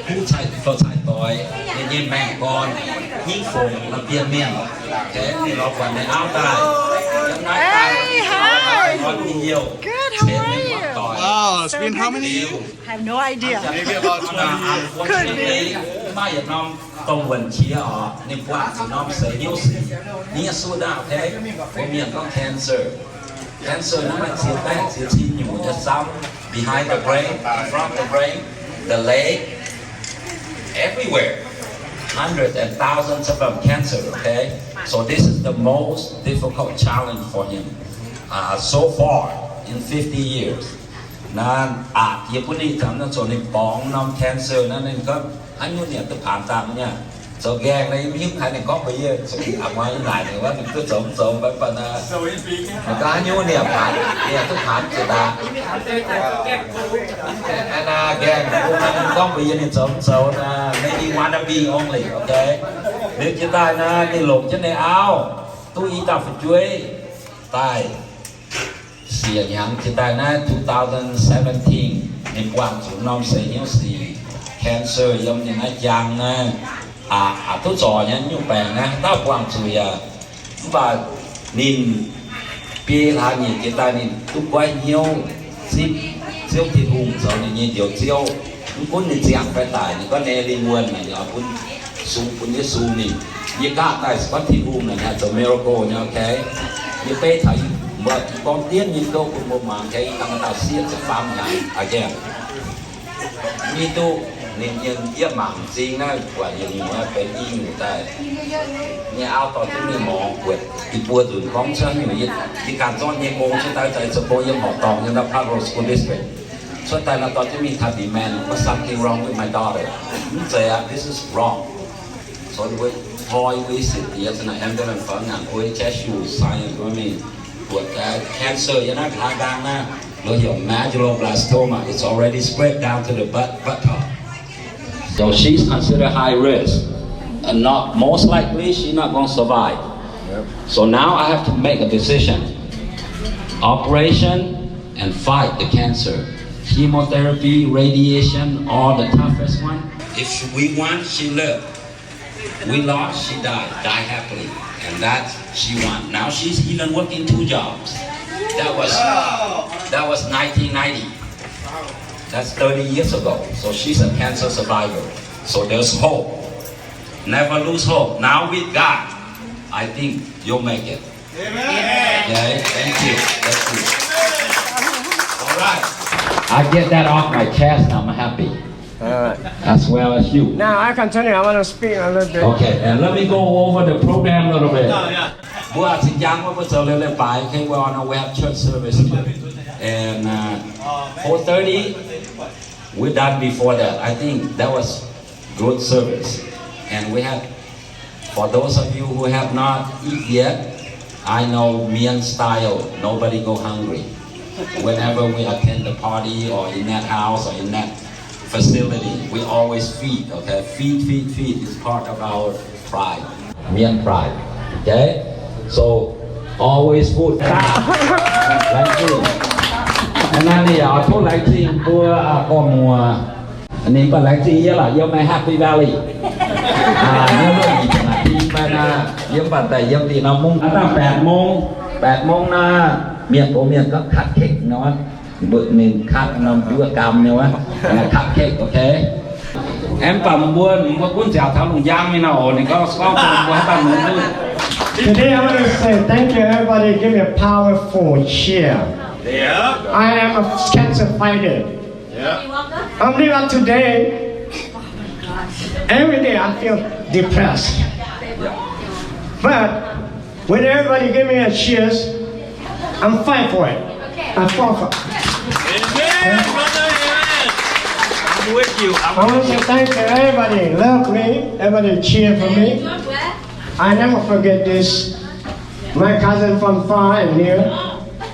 kuv cai, dorh cai doix, ninh nyei maengh gorn, hingv fongc la'bienh mienh. Ninh lorz buatc ninh auv daaih, naaiv daaih, lorz ninh youh, ceix ninh muoz doic. Wow, it's been how many years? I have no idea. Could be. Maiv maaih yietc norm dongh wuonc qiex oc, ninh buatc yietc norm seix hnyouv sic. Ninh nyei sueih naaiv, ok, mbuo mienh gorngv cancer. Cancer naaiv maaih ziex baeqv ziex cin nyungc nyei camv. Behind the brain, in front of the brain, the leg, everywhere. Hundreds and thousands of them cancer, okay? So this is the most difficult challenge for him, uh, so far in fifty years. Naaiv aqc yie bun ninh camv naaiv zoux ninh borngz norm cancer naaiv ninh gorngv haaix nyungc ninh duqv paanx dangh nyei. Zoux nqaengh naaiv yie mv hiuv haaix ninh gorngv mbuox yie, zoux aqc muangx yie naaic ninh wuov ninh duqv zoux mv zoux mv baac naaiv. Ninh gorngv haaix nyungc ninh paanx, ninh duqv paanx ziepc daaih. Naaiv nqaengh ninh gorngv mbuox yie ninh zoux mv zoux naaiv, maybe wannabe only, okay? Liuz jiex daaih naaiv ninh longc jienv ninh auv duqv i dauh fu'jueiv daaih. Siec hnyangx jiex daaih naaiv two thousand seventeen, ninh buangh zuqc norm seix hnyouv sic, cancer yiem ninh naaiv jaang naaiv, aqc, aqc duqv zorc nyei nyungc baengc naaiv, dauh buangh zuqc yaac. Mv baac ninh biei hlaax nyeic jiex daaih ninh duqv goiv hnyouv zipv, Ziouv Tin-Hungh zoux ninh nyei Njoux Ziouv. Mv gunv ninh ziangh fai daic, ninh gorngv ninh lingh wuonh naaic, ninh oix bun sung bun Yesu ninh. Yie gaav daaih se gorngv Tin-Hungh naaic, ninh haih zoux miracle nyei, okay? Yie beiv taux mbuo gorngv dienv nyei gouv bun mbuo muangx, okay? Yie dangh maaih dauh sieqv ziepc faam hnyangx, again. Mv duqv ninh nyei, yie mangc m'zing naaiv buatc yietc nyungc naaiv benx i nyungc daaih. Nyei auv dorh jienv mingh morz buatc, yie buo nzunc gorngv cuotv nyungc, yie ganh zorqv nyei gong cuotv daaih, za'gengh zoux gong yiem horqc dorngh, yiem naaiv Pablo School District. Cuotv daaih nor dorh jienv mingh taux demand, what's something wrong with my daughter? Mv zeiz aqv, this is wrong. So mbuo hnoi mbuo i sic diex za'naaic ambulance fangx ngaanc guei, cashew, science, mbuo mingh buatc cancer yiem naaiv hlaax nqaang naaiv, lo heuc medulloblastoma. It's already spread down to the butt, buttock. So she's considered high risk. And not, most likely, she's not gonna survive. So now I have to make a decision. Operation and fight the cancer. Chemotherapy, radiation, or the toughest one. If we want, she live. We lost, she died. Die happily. And that she won. Now she's even working two jobs. That was, that was nineteen ninety. That's thirty years ago. So she's a cancer survivor. So there's hope. Never lose hope. Now with God, I think you'll make it. Amen. Okay, thank you. Thank you. All right. I get that off my chest. I'm happy. All right. As well as you. Now I continue. I want to speak a little bit. Okay, and let me go over the program a little bit. Mbuo zinh ziangx mbuo zoux leiz-baaix, okay, we on our way up church service. And uh, four thirty, we're done before that. I think that was good service. And we have, for those of you who have not eat yet, I know Mien style, nobody go hungry. Whenever we attend the party or in that house or in that facility, we always feed, okay? Feed, feed, feed is part of our pride. Mien pride. Okay? So, always food. Laengz zingh. Hnangv naaiv yaac tov laengz zingh mbuo gorn-muoz. Ninh mv baac laengz zingh yie lorqc, yiem Happy Valley. Yiem luoqc nyeic ziepc naaic ti fai naaiv, yiem mv baac daaih yiem dih norm mungv. Aav dangh แปดโมง, แปดโมง naaiv, mienh gox mienh gorngv cut cake nor. Mbuox ninh cut norm njuov gaam nyei wuov, cut cake, okay? Aengx mv baac mbuo, mbuo gunv nziaauc taux lungh njang nyei nor, ninh gorngv, gorngv mbuo haaix dauh nunc duqv. Today I want to say thank you everybody give me a powerful cheer. I am a cancer fighter. I'm live up today. Every day I feel depressed. But when everybody give me a cheers, I'm fight for it. I fought for it. Amen, brother, amen. I'm with you. I'm I want to say thank you everybody love me, everybody cheer for me. I never forget this. My cousin from far and near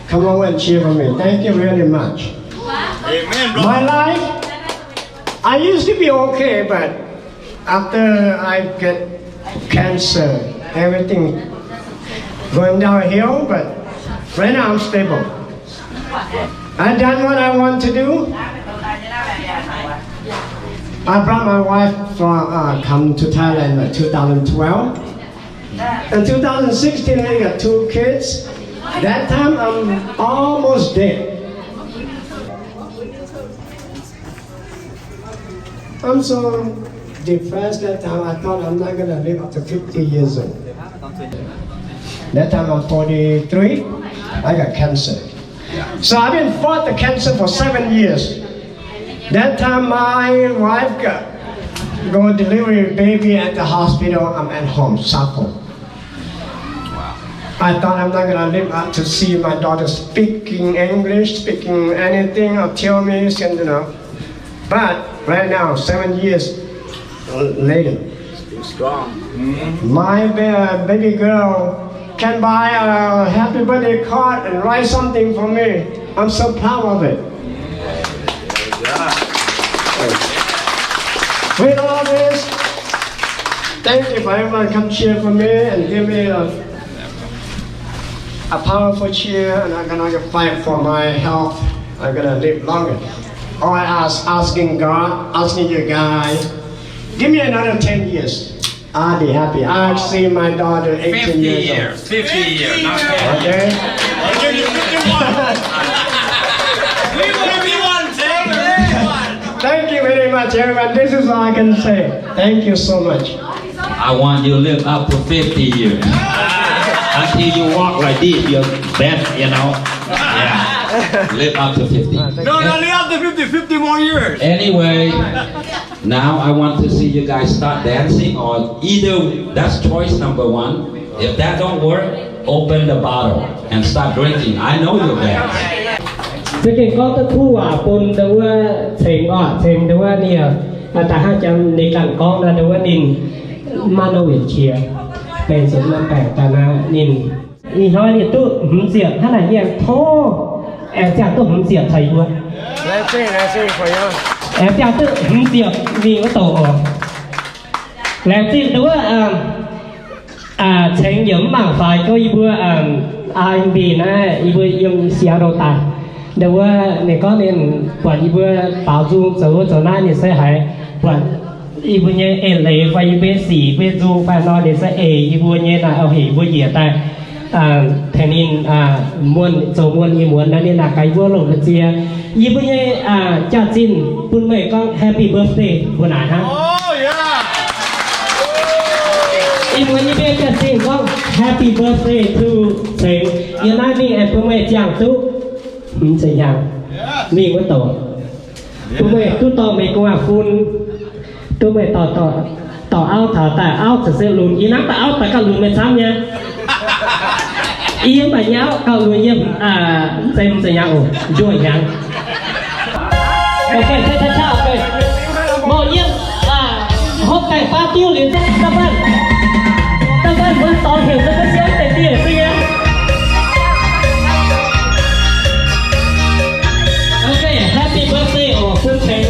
come over and cheer for me. Thank you very much. Amen, brother. My life, I used to be okay, but after I get cancer, everything going downhill, but right now I'm stable. I done what I want to do. I brought my wife from uh, come to Thailand in two thousand twelve. In two thousand sixteen, we got two kids. That time I'm almost dead. I'm so depressed that time. I thought I'm not gonna live up to fifty years old. That time I'm forty-three. I got cancer. So I've been fought the cancer for seven years. That time my wife got, go delivery baby at the hospital. I'm at home, suffer. I thought I'm not gonna live up to see my daughter speaking English, speaking anything, or tell me, you know. But right now, seven years later, my ba-, baby girl can buy a happy birthday card and write something for me. I'm so proud of it. With all this, thank you for everyone come cheer for me and give me a, a powerful cheer, and I'm gonna fight for my health. I'm gonna live longer. All I ask, asking God, asking you guys, give me another ten years. I'll be happy. I'll see my daughter eighteen years old. Fifty years. Fifty years. Okay? I'll give you fifty-one. We will fifty-one, take fifty-one. Thank you very much, everyone. This is all I can say. Thank you so much. I want you to live up to fifty years. Until you walk like this, you're bent, you know. Yeah. Live up to fifty. No, no, live up to fifty, fifty more years. Anyway, now I want to see you guys start dancing, or either, that's choice number one. If that don't work, open the bottle and start drinking. I know you dance. Za'gengh gorngv duqv kuv waac bun ndau wuov Ceng oc. Ceng ndau wuov ninh, da'hnangv jangx ninh ganh gorngv nor, ndau wuov ninh maaih norm yietc qiex, benx zuqc norm baengc daaih naaiv ninh, ih hnoi ninh duqv hmz ziepc hnangv naaic nyei tov, aengx ziangh duqv hmz ziepc caux yie mbuo. Aengx ziangh duqv hmz ziepc mingh wuov douc oc. Laengz zingh ndau wuov Ceng yaac mv mangc faix gorngv yie mbuo R and B naaiv, yie mbuo yiem Seattle daaih. Ndau wuov ninh gorngv ninh buatc yie mbuo baaux nzung zoux wuov zoux naaiv, ninh se haiz buatc yie mbuo nyei eix leiz fai yie mbuo nyei sic, yie mbuo nyei nzung fai nor, ninh se eix yie mbuo nyei naaic, oix heuc yie mbuo njiec daaih tengx ninh muonh, zoux muonh nyei muonz nor, ninh naaic gaax yie mbuo longc mbu'ziex yie mbuo nyei jaax-zinh bun meih gorngv happy birthday mbuo naaic hnangv. Ih muonz yie mbuo nyei jaax-zinh gorngv happy birthday to Ceng. Yiem naaiv mingh aengx bun meih ziangh duqv hmz ziepc hnyangx mingh wuov douc. Bun meih duqv dorh meih gu'nguaaz-fun, duqv meih dorh, dorh, dorh auv taux daaih, auv ziouc se lunx. Yie hnamv daaih auv daaih gauh lunx meih camv nyei. Yie mv baac nyei auv gauh lunx yie, mv zeiz, mv zeiz hnyangx oc, njoih hnyangx. Mangc yiem, hopv daaih baav diuv liuz, da'faanh, da'faanh mbuo dorngx heuc mbuo siou deix dieh se nyei. Ok, happy birthday oc, bun Ceng.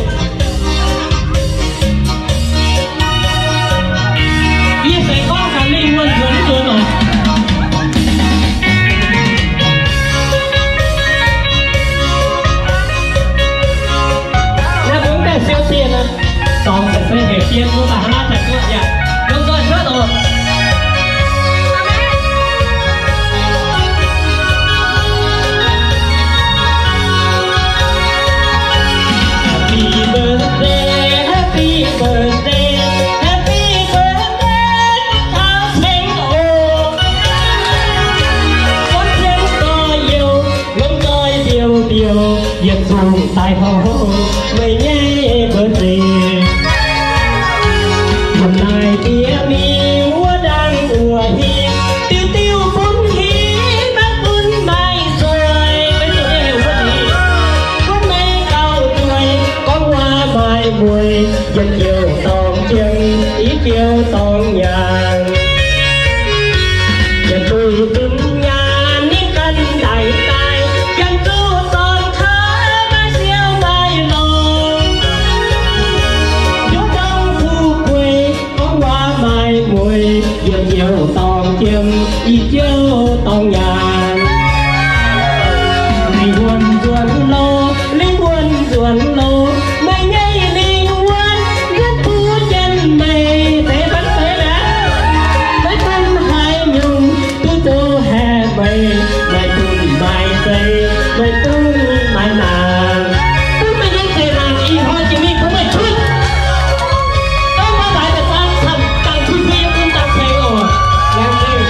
Yie se gorngv gaax lingh wuonh nzuonx nzuonx oc. Naaiv mbuo mv gaengh siou dieh nor, dorngx se heuc dien mbuo baac hnangv naaiv daaih duqv yaac lomh nzoih cuotv oc. Happy birthday, happy birthday, happy birthday to Ceng oc. Cuotv jienv gorx-youz, lomh nzoih mbiouh mbiouh, yietc zungv daaih houx meih nyei birthday. Mbuo naaiv diex mingh wuov ndaangc wuov hingh, diuh diuh bun hingh maiv bun maaih nzoih. Bun meih gauh nzuih, gorngv waac maaih mueiz, yietc joux dorngx jiem, i joux dorngx nyaanh. Yietc duih zunv nyaanh ninh ganh daic daaih, yangh zuqc dorngx kaav maaih siou maaih longx. Nduov ndongc fuqv guei, gorngv waac maaih mueiz, yietc joux dorngx jiem, i joux dorngx nyaanh. Lingh wuonh nzuonx loh, lingh wuonh nzuonx loh, meih nyei lingh wuonh yietv buo jienv meih, deix maiv zeiz naaiv, maiv gunv haaix nyungc duqv zoux haeqv meih, meih duqv maaih zeiv, meih duqv maaih nangc. Duqv meih nyei zeiv nangc ih hnoi jiex mingh bun meih cuotv. Gorngv maaih haaix daaih zaang camv dangh cuotv mbuo yiem bun dangh ceng oc. Laengz zingh.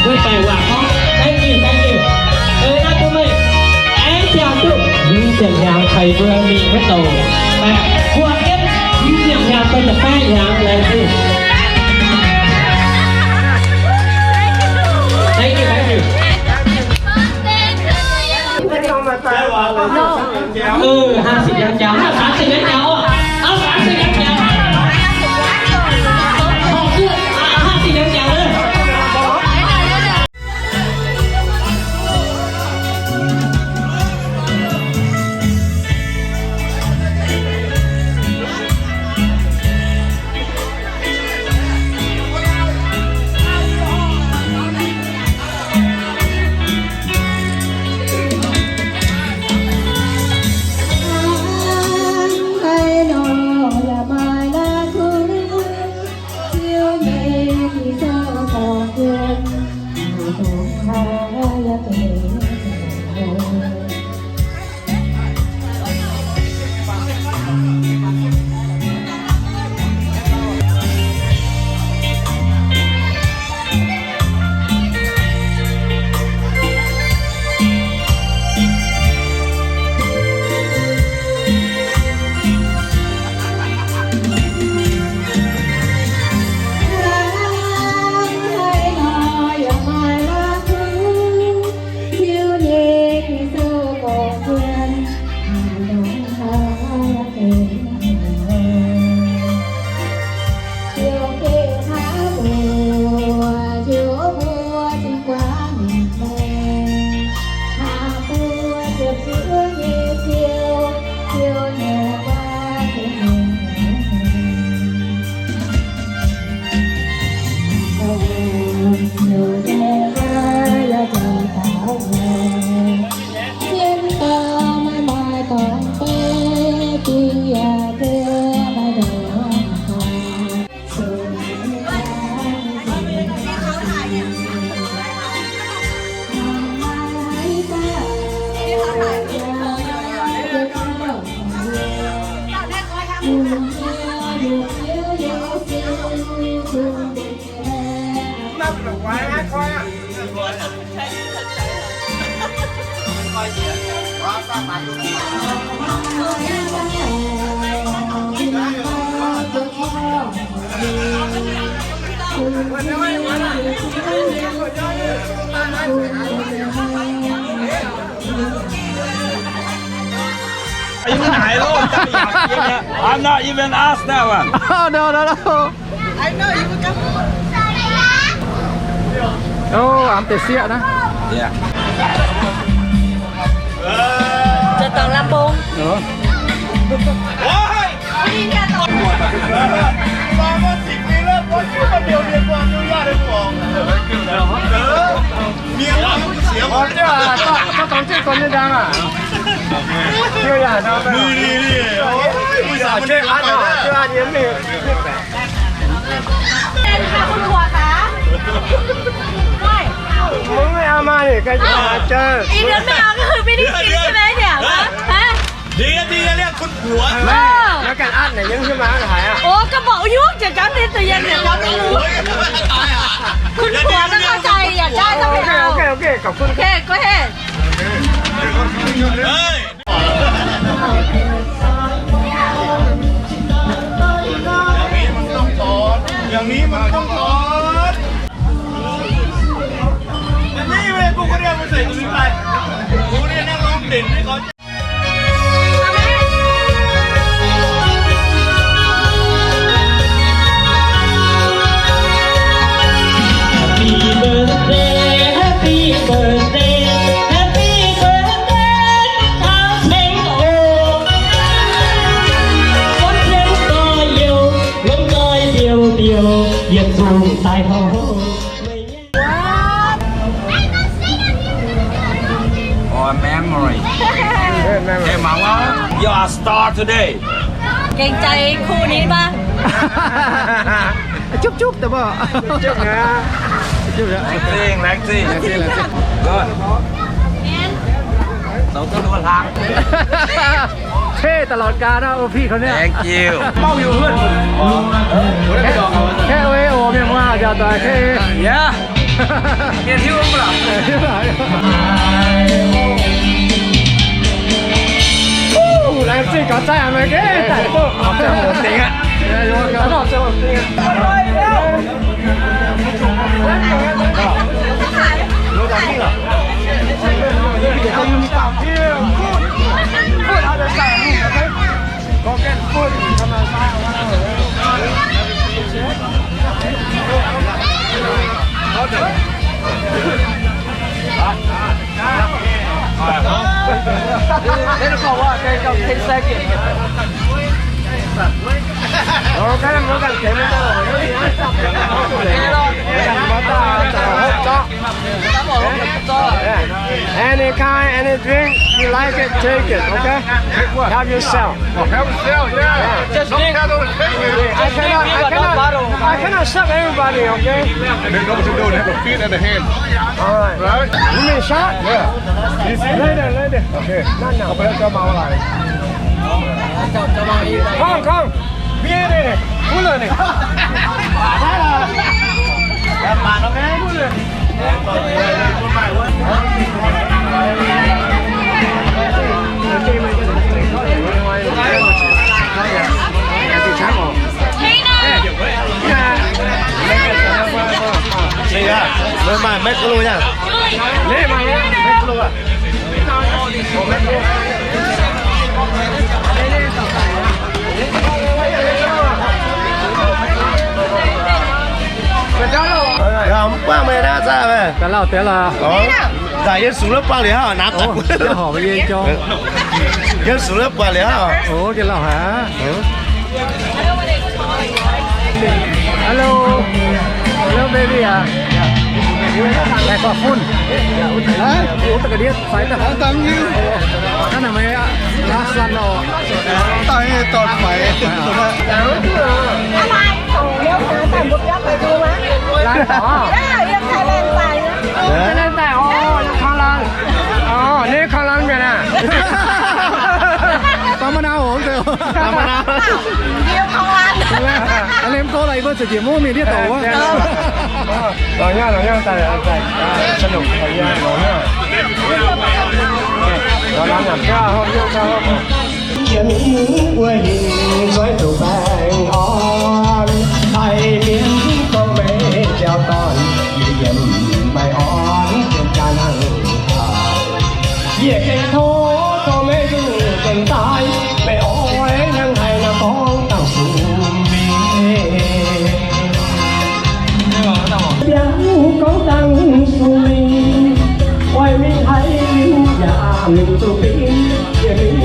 Mbuo daaih waac gorngv, thank you, thank you. Ih hnoi bun meih aengx ziangh duqv hmz ziepc hnyangx ceix mbuo mingh wuov douc. Buatc jienv hmz ziepc hnyangx daaih da'faam hnyangx laengz zingh. Thank you, thank you. Ih, ห้าสิบ ยังแจ๋ว ห้า สามสิบ ยังแจ๋ว เอา สามสิบ ยังแจ๋ว ห้าสิบ ยังแจ๋วเลย You can hide on. I'm not even asked that one. Oh, no, no, no. I know you will come. Oh, ám deix sieqv naaiv. Yeah. Jiex dorngx lamh mbong. Ôi! Ôi, คุณผัวคะ ไม่ มึงไม่เอามานี่ ก็จะมาเจอ อีกเดือนไม่เอาก็คือไม่ได้กินใช่ไหมเนี่ย ฮะ ฮะ เดี๋ยว เดี๋ยวเรียกคุณผัว แม่ แล้วกันอัดเนี่ยยังขึ้นมาหายอ่ะ โอ้ ก็บอกอยู่ เดี๋ยวเจ้าเรียน เดี๋ยวเจ้าไม่รู้ คุณผัวต้องเข้าใจ อยากได้ต้องไปเอา โอเค โอเค ขอบคุณ โอเค go ahead. อย่างนี้มันต้องถอน อย่างนี้มันต้องถอน อันนี้เว้ย กูก็เรียกมันใส่ตรงนี้ไป กูเนี่ยนักร้องเด่นที่เขา Happy birthday, happy birthday, happy birthday, Taux Ceng Ong. Gunv ceng gorx-youz, longc doix biouv-biouv, yietc zungv daaih hoc. For memory. Okay, Mama, you are star today. เกรงใจคู่นี้ปะ จุ๊บจุ๊บแต่บ่ จุ๊บนะ จุ๊บนะ Relaxing, relaxing. Good. เราก็รู้ทาง เท่ตลอดกาลนะ โอพี่เขาเนี่ย Thank you. แค่ แค่โอเอโอเมียงว่าจะต่อยแค่ Yeah. เมียที่อุ้มเหรอ เออ ที่ไหน Woo! 來自搞災難嘅，大哥。哎喲，搞到最後一定啊。 Any kind, any drink you like it, take it, okay? Help yourself. Oh, help yourself, yeah. Just drink. I cannot, I cannot, I cannot serve everybody, okay? They know what to do. They have the feet and the hand. All right. Right? You mean shot? Yeah. Later, later. Okay. No, no. Không phải cho màu lại. Không, không. Bia này, này. Uống rồi này. Thái là. Làm bàn không đấy? Uống rồi. Mày mày mét cái luôn nha. Mày mét cái luôn à. Mv baac meih naaiv zaah meih. Ga'lauh deix lorqc. Nzaic yie sux lov buangh liuz hnangv, naaiv daaih. Yie horpc yie jong. Yie sux lov buangh liuz hnangv. Oc, ga'lauh haic. Hello. Hello, baby, ah. Back for phone. Hah? Ui, tao ga'ndiev faix daaih. Hnangv naaic meih aqv. Last one lorqc. Tao nyei dorn faix. Laanh orqc. Laanh daaih orqc, yiem Thailand. Orqc, yiem Thailand. Orqc, ninh Thailand mienh aqv. Baac mv nau orqc, mv zeiz. Baac mv nau. Liemh go laaix yie mbuo zuqc njiec mungv mingh ndiev douc wuov. Lorz nyei, lorz nyei, daaih, daaih, sanh longc lorz nyei. Lorz nyei, lorz nyei. Yiem wuov hingh nzoih douz baengh orn, haih mienh gorngv meih nziaaux dorn, yie yiem maaih orn jienv jaa hnangv. Yie gengh tov gorngv meih nzunc daaih, meih oix hnangv haaix nor gorngv dangh sung mingh. Biauv gorngv dangh sung mingh, oix mingh haaix liuz yaac mingh zuqc bingv. Yie mingh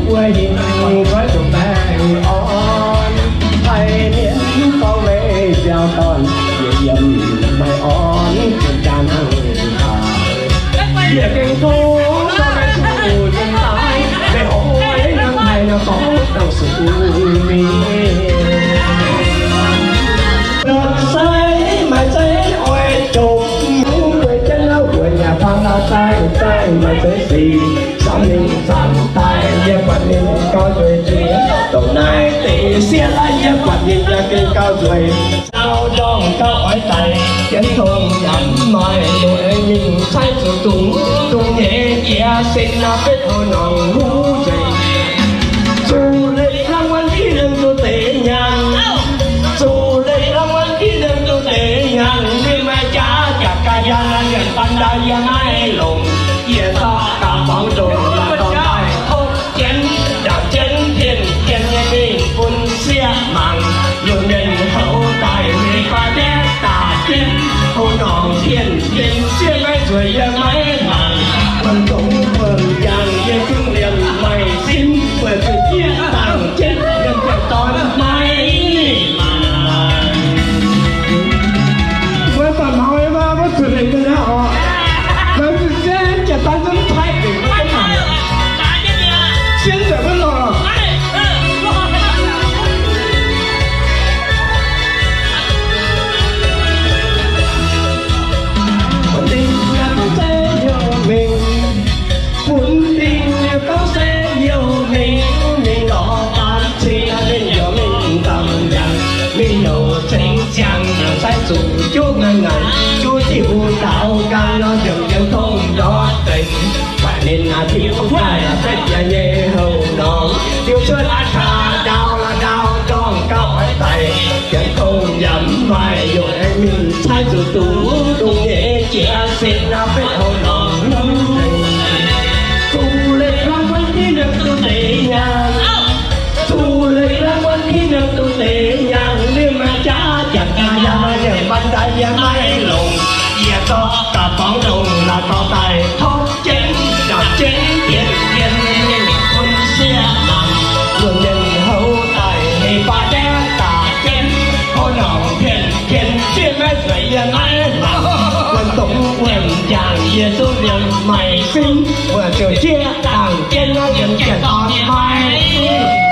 wuov hingh nzoih douz baengh orn, haih mienh gorngv meih nziaaux dorn, yie yiem maaih orn jienv jaa hnangv. Yie gengh tov gorngv meih zuqc daaih, meih oix hnangv haaix nor gorngv dangh sung mingh. La'saix maaih zeiv oix jomc, mbuo jienv lauh mbuo nyei faam la'saix, la'saix maaih zeiv sic, samx mingh zanc daaih yie buatc ninh gauh nzueic jiex. Dongh naaiv deix sieqv la'yie buatc ninh yaac gengh gauh nzueic. Saau ndorm gauh oix daic, jienv tong yaac mv maaih, loz-eng mingh caaiv zuqc dungz, dungz nyei jiex se Ninh naaiv betv houc norm huv nzengc. Zuqc leih รางวัลที่หนึ่ง duqv deix nyaanh. Zuqc leih รางวัลที่หนึ่ง duqv deix nyaanh, ninh maaih jaax jaax ga'yaangh, yiem baan ndau yie maiv longc. Yie zorqv ga'borngv ndongc la'dorh daaih topv jienv, ndaangc jienv pien pien nyei mingh bun sieqv mangc. Lunx mienh houv daaih mingh baav ndaetv daaih jienv, houv norm pien pien sieqv maiv nzueic yie maiv mangc. Wuonh dongz wuonh njang yie zungv liemh maaih simv, weic zuqc jieqv dangh jienv yiem jiex dorn maiv mangc. Mbuo baac maux nyei maah, mbuo zuqc lengc ga'naaiv oc. Maiv zuqc jieqv jiex dorn zungv paaiv dingc maiv mangc. Sienv nzengc maiv lorqc. Bun dingc yaac duqv se heuc mingh, bun dingc yaac duqv se heuc mingh, mingh lorz baamh cing, ninh heuc mingh dangh yangh, mingh heuc ceng ziangh, sai zuqc juqv ngaengc ngaengc, juqv ziqc huv daaux nqaang nor, nziemc nziemc tong ndortv deix. Ninh aa, tiuv daaih setv yie nyei houc norm, tiuv cuotv aa taa ndau la'ndau ndorngh gauh oix daic, janx dongh yaac mv maaih yungh aengx mingh caaiv zuqc duqv dongh nyei jiex sin naaiv betv houc norm. Zuqc leih รางวัลที่หนึ่ง duqv deix nyaanh. Zuqc leih รางวัลที่หนึ่ง duqv deix nyaanh, ninh maaih jaax jaax ga'yaangh, yiem baan ndau yie maiv longc. Yie zorqv ga'borngv ndongc la'dorh daaih topv jienv, ndaangc jienv pien pien mingh bun sieqv mangc. Lunx mienh houv daaih mingh baav ndaetv daaih jienv, houv norm pien pien sieqv maiv nzueic yie maiv mangc. Wuonh dongz wuonh njang yie zungv liemh maaih simv, weic zuqc jieqv dangh jienv naaiv yiem jiex dorn maiv mangc.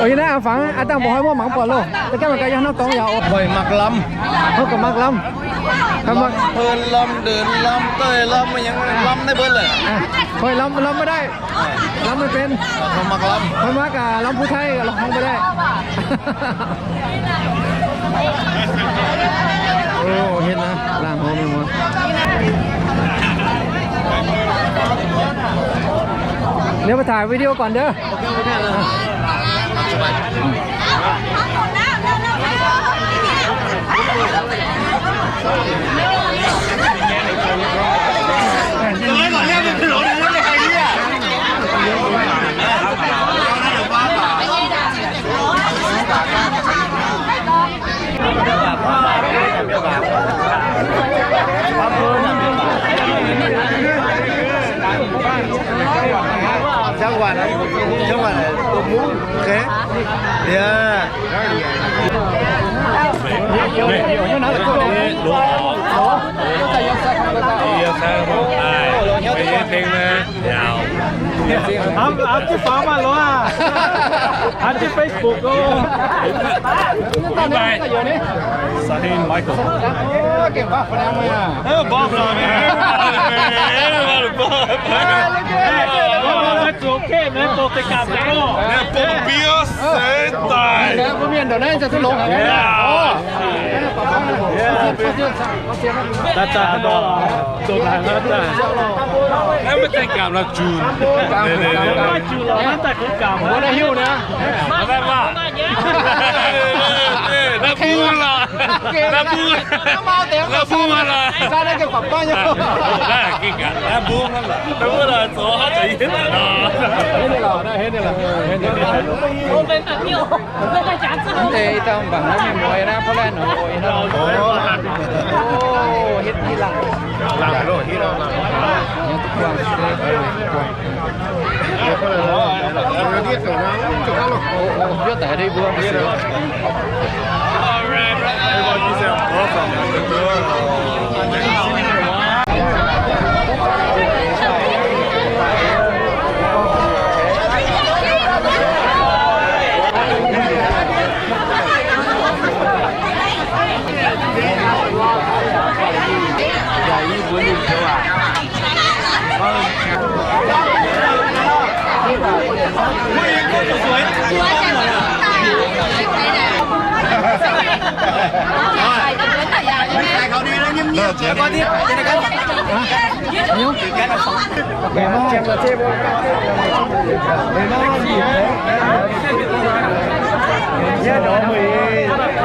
Oi, naaiv fangx aav dangh mbuo hnoi muoqv mangc buatc loh. Da'ganh mangc gaax yiem norm dorngx yaac oc. Hoic mangc lamh. Hoic gaax mangc lamh. Lamh, deix lamh, deix lamh, lamh naaiv mbuo lorqc. Hoic lamh, lamh maiv daaih. Lamh maiv benx. Hoic mangc lamh. Hoic mangc gaax lamh ผู้ไทย lorqc, lamh maiv daaih. Ov, henv naaiv laangh hlo mingh wuov. Liuz mbuo taux videoก่อน ndov. Hnamv, hnamv jienv faaux maah loh aac. Hnamv jienv Facebook loh. Michael. Naaiv maiv zeiz gamh la'junc. Maiv zeiz gamh, mbuo naaiv hiuv naaiv. Naaiv bung la'h. Naaiv bung. Naaiv bung la'h. Naaiv bung la'h. Mv deix ih dauh mv baac naaiv mienh muoz naaiv, Portland nor, o, ih hnoi. O, hietv i laangh. Laangh loh, hietv laangh. Yiem duqv buangh. O, o, yiem daaih deix mbuo.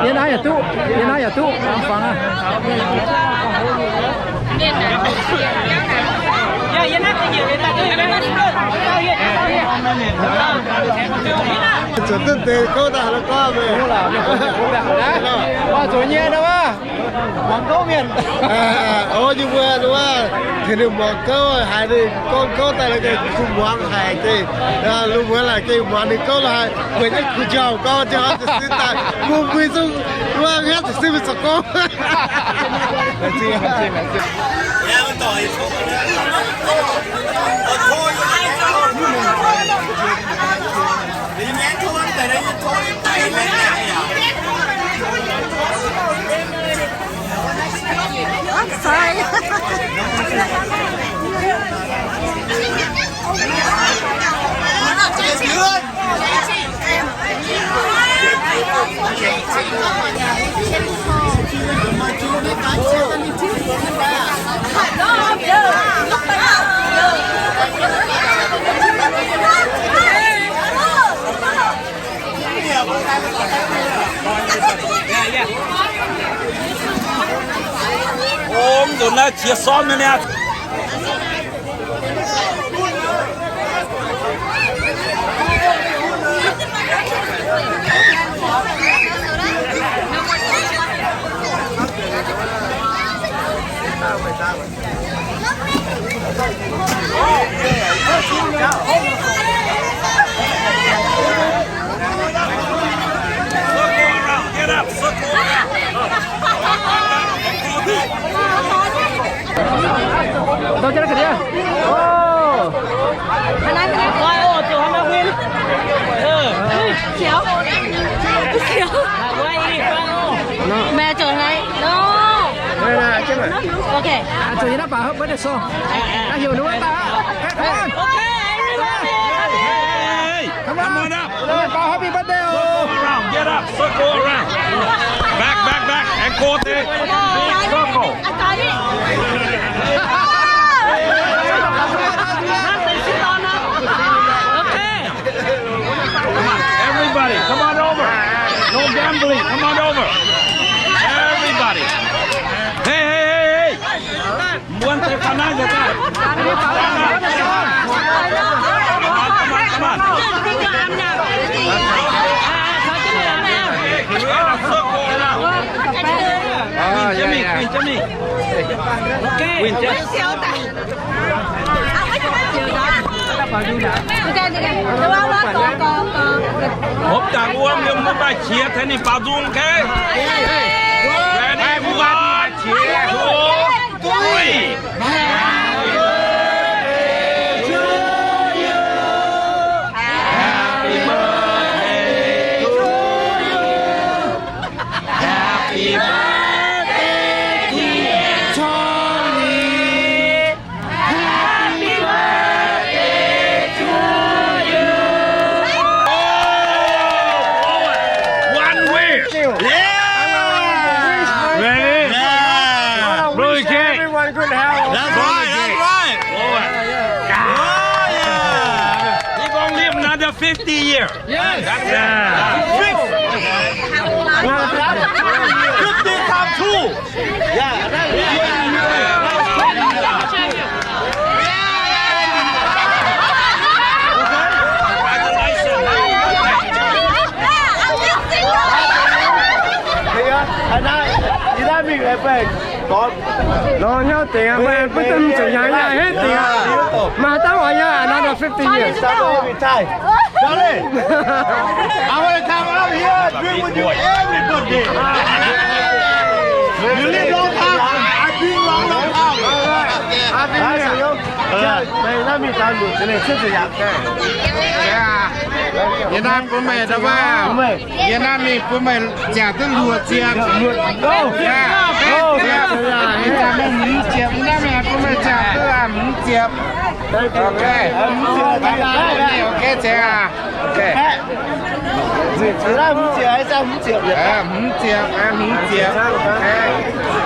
Yie naaiv yaac duqv, yie naaiv yaac duqv, fangx aqv. Zuotc duqv deix gouv daaih la'guaih meih. Zuqc nyei nor wuov. Muangx gouv mienh. O, yie mbuo wuov, tengx ninh muangx gouv haiz ninh gorngv gouv daaih, ninh kuh muangx haic deix. Lungh muonz laaic gengh muangx ninh gouv la'haiz, weic jienv kuh njauh gorngv jienv ziqc sin daaih, mbuo mbui zungv wuov, hnyangx ziqc sin mingh zoux gouv. Sorry. Ov, mv nzunc naaiv qiex sormv nyei niaa. Mày chọn này. No. Đây là chứ mà. Ok. À, chọn cho nó bảo hợp với được song. Nó hiểu đúng không ta? Hey, come on. Come on up. Come on, bảo happy birthday. Circle around. Get up. Circle around. Back, back, back. And go there. Big circle. Come on, everybody, come on over. No gambling, come on over. Everybody. Hey, hey, hey, hey. Muôn tay phản nang cho ta. Come on, come on, come on. Win cho mình, win cho mình. Ok. Win cho. Hopv dangh wuom, yiem mbuo maaih qiex tengx ninh baaux nzung, okay? Ready, one, two, three. Happy birthday to you. Happy birthday, dear Charlie. Happy birthday to you. Oh, one wish. Yeah. Ready? Yeah. Blow the cake. Everyone good health. That's right. That's right. Blow it. Oh, yeah. He gonna live another fifty years. Yes. That's it. Yeah. Fifty times two. Yeah. Congratulations. Lorz hnyouv dingc aqv, mbuo aengx bun domh zuqc hnyangx yaac henv dingc aqv. Maaih haaix dauh oix yaac another fifty years. Charlie, I want to come out here, drink with you every birthday. You live long time, I drink long, long time. Yie naaiv bun meih da'wuov, yie naaiv mingh bun meih ziangh duqv luoqc ziepc. Yie naaiv mingh bun meih ziangh duqv hmz ziepc. Ok, ok, ceng aac. Ok. Hmz ziepc, hmz ziepc, hmz ziepc.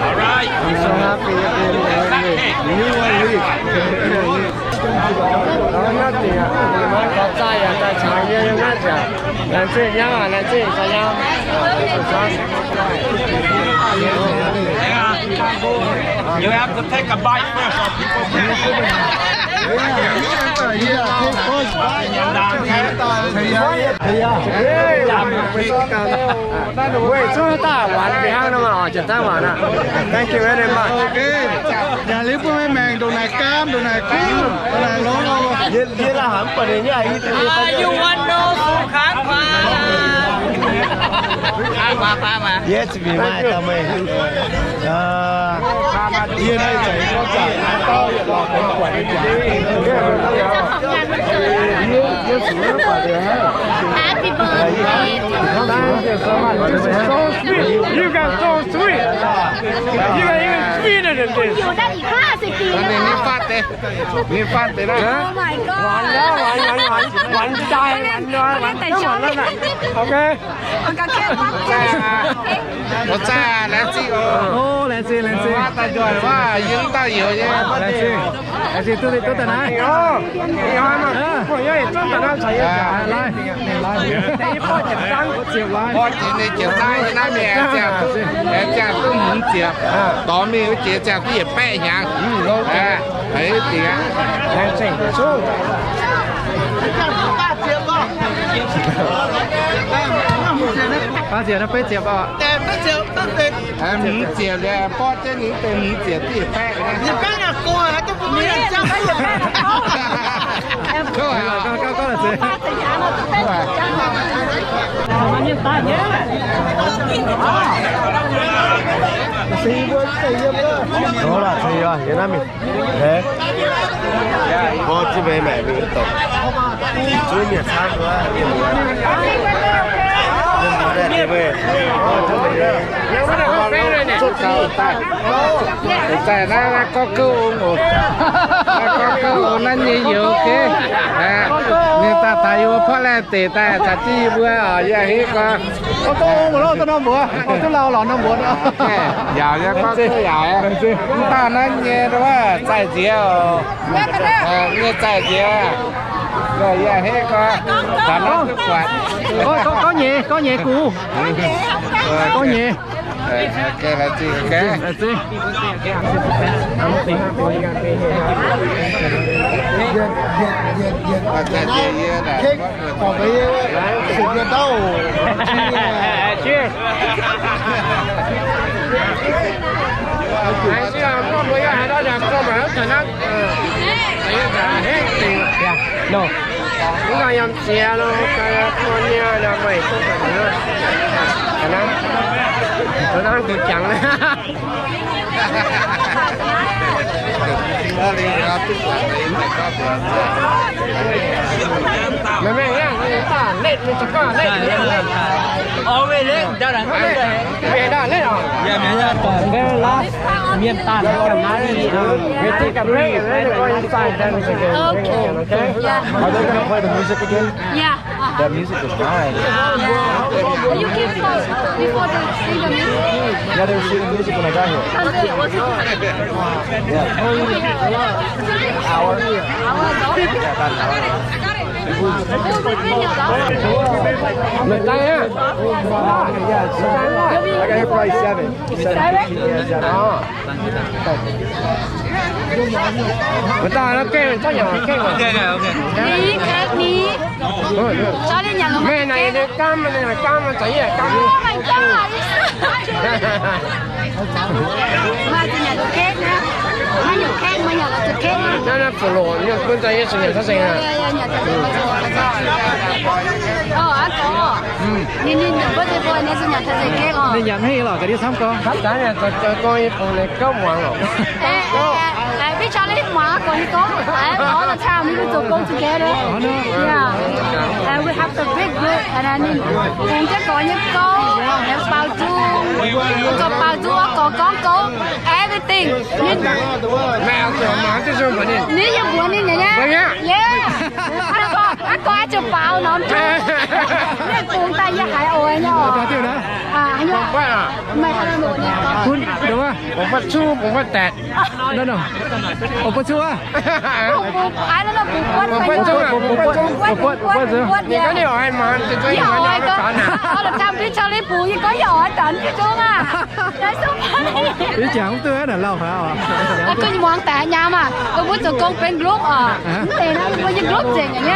All right. You have to take a bite first, or people can. Thank you very much. Yaac liuz bun meih maengc ndongc naaic gaam, ndongc naaic kuv, ndongc naaic lorz. Are you want no sung khang kuang? Yes, we might come in. Yie naaic zaic gorngv zaqc naaiv dauh yietc lorz deix guatc nyei jaax. Happy birthday. Thank you so much. This is so sweet. You guys so sweet. You guys even sweeter than this. อยู่ได้อีกห้าสิบปีนะคะ Ninh faatv deix, ninh faatv deix naaiv. Oh my god. หวานแล้ว หวาน หวาน หวาน หวานใจ หวานน้อย หวานทั้งหมดแล้วน่ะ โอเค Laengz zingh oc. Laengz zingh, laengz zingh. Laengz zingh, laengz zingh, duqv daaih naaiv. Lai, lai. Borqv jiex ninh ziepc zaangv, naaiv mingh aengx ziangh duqv, aengx ziangh duqv hmz ziepc. Dorh mingh wuov jiex ziangh duqv yietc baeqv hnyangx. Haiz dingc aqv. Baav ziepc, beiv ziepc oc. Hmz ziepc liuz, borqv jienv ninh deix hmz ziepc duqv yietc baeqv. Có là thì, ờ, Việt Nam mình. Thế. Có chứ, về mẹ mình tổng. Zunv mienh camv wuov, mienh muoz, mienh muoz daaih deix meih. Zunv gaux daaih. Daaih naaiv, naaiv gorngv gouv ong oc. Naaiv gorngv gouv ong naaiv nyei youz geh. Ninh daaih taux yie mbuo Portland deic daaih caux jienv yie mbuo oc, yie a'hneiv gorngv. Gorngv gouv ong loh, daaih norm mbuox, gorngv duqv lauh lorz norm mbuox. Yaac yie gorngv duqv yaac. Mv baac naaiv nyei wuov zaih nziex oc. Nyei zaih nziex. Yie a'hneiv gorngv, taux naaiv duqv buatc. Gorngv nyei, gorngv nyei gux. Gorngv nyei. Cheers. No. Mv baac yiem ziex lo, mbuo nyei meih duqv ga'naaiv, ga'naaiv duqv jangx. Meih mengh aqv, mengh daaih letv, mengh za'gengh letv. Mengh daaih letv oc. Very last, mienh daaih letv ga'naaiv. We take a break and then we go inside, then we can go. Okay. Okay? Yeah. Are they gonna play the music again? Yeah. The music is nice. Yeah. You came first before the sing the music? Yeah, they were singing music when I got here. Yeah. Hour? Hour ago? Yeah, about an hour. Meih daaih aqv? Yeah, it's, uh, I got here probably seven. Seven? Seven? Yeah, seven. Oh. Meih daaih naaiv gengh, zungv yaac gengh. Okay, okay, okay. Ni, Kate, ni. Meih naaic nyei gamv, meih naaic gamv, meih za'gengh yie gamv. Oh my God. Meih za'gengh yie gamv. Naaiv naaiv fu'loc, yie bun za'gengh yie za'gengh yie taux zengc aqv. Oh, aqv gorx. Ninh, ninh, ninh birthday boy, ninh za'gengh yie taux zengc aqv. Ninh yaac mv hei lorqc, ga'ndiev camv gorx. Camv daaih, gorx, gorx, yie bun ninh gauh muangx lorqc. Ai, ai, ai, ai, bi Charlie muangx gorx nyei gorngv, ai, all the time we will go together. Oh, no. Yeah. And we have the big group, and then ninh bungx jienv gorx nyei gouv, and baaux nzung, gorx baaux nzung, gorx gorngv gouv, everything. Ninh, ninh yiem mbuox ninh nyei. Yeah. Aqv gorx, aqv gorx ziouc baaux norm zung. Ninh bungx daaih yie haiz oix nyei oc. Aa, meih haaix nor mbuox ninh? Bungx buatc cuv, bungx buatc daetc. No, no. Bungx buatc cuv aqv. Bungx buatc cuv, bungx buatc cuv. Ninh gorngv ninh oix muangx, ninh gorngv yie oix muangx, all the time bi Charlie bungx, yie gorngv yie oix danx jienv zungv aqv. Ih jangx duqv naaic lauh haic oc. Kuv nyei muangx daaih nyaam aqv, mbuo zoux gong benx group oc. Mv deix naaiv mbuo nyei group nzengc aqv.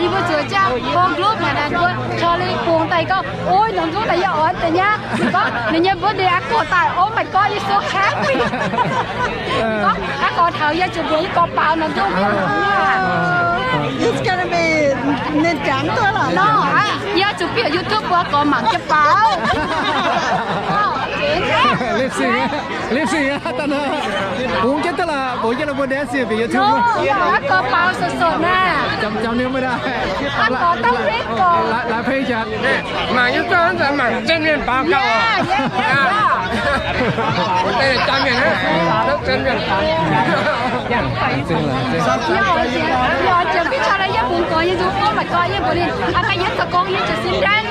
Yie mbuo zueiz jienv gong group naaic, mbuo Charlie bungx daaih gorngv, oi, norm zungv naaic yie oix deix nyei. Ninh gorngv ninh nyei birthday aqv gorx daaih, oh my God, you so happy. Gorngv aqv gorx taux yie zuqc mbuox yie gorx baaux norm zungv. It's gonna be, ninh jangx duqv lorqc. Nor, yie zuqc bieqc YouTube mbuo gorx mangc jienv baaux. Lip sync aqv, lip sync aqv, da'naaiv. Bungx jienv duqv lorqc, bungx jienv lorqc, mbuo dance bieqc YouTube. Aqv gorx baaux sot-sot naaic. Jauv-jauv niu maiv daaih. Aqv gorx dangh fei gorx. Laaix pei jaax. Mangc yie gorx mangc zinh mienh baaux gauh. Jaax mienh, zinh mienh. Yie oix jiex, yie oix jiex bitv caux naaiv yietv bungx gorx nyei nzung, oh my God, yie mbuox ninh, aqv gaax yie zoux gong yie ziouc sin daaih.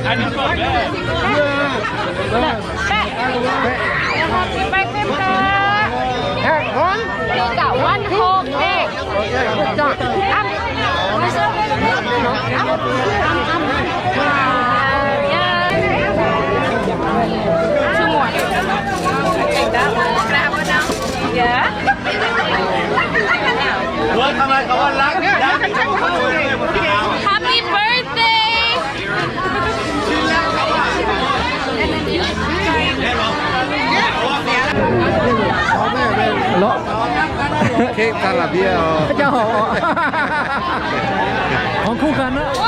Happy birthday. One. You got one whole cake. Two more. Can I have one now? Yeah. Happy birthday. Lorqc. Káv taux laac mbie oc. Jauv horpc oc. Horngh kuv ganh aqv.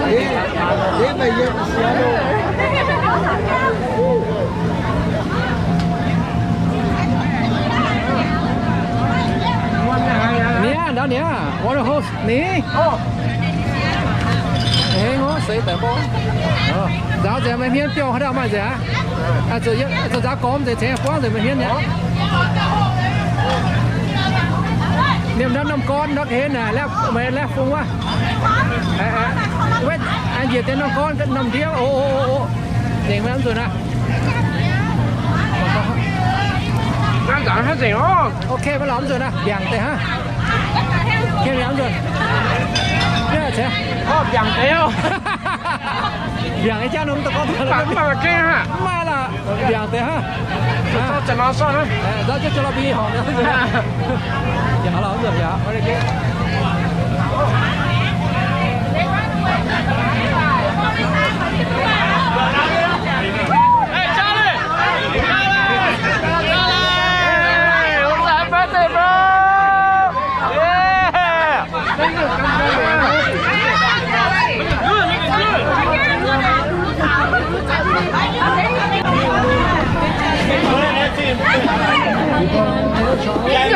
Deix, deix meih yiem siav loh. Ni. Hengx oc, seix daaih mborqv. Nzaaux nzengc meih hmien biouv haaix dauh maaih nzengc aqv. Zuqc nzaaux gormx nzengc, cingx buangv nzengc meih hmien aqv. Liemh norm, norm gorn ndortv haaix naaic, meih laeh fungx wuov. Wetv, njiec deix norm gorn, norm ndiev. O, o, o, o. Nzengc maiv nzunc aqv. Nzengc oc. Ok, maiv lorz mv nzunc aqv. Mbiaangc deix hnangv. Ok, mbiaangc mv nzunc. Mbiaangc deix oc. Mbiaangc nyei jaav nor mv daux gorngv taux. Mv maaih lorqc. Mbiaangc deix hnangv. Nzauv jienv jolo bi horngc. Yaac lorz mv nzunc yaac.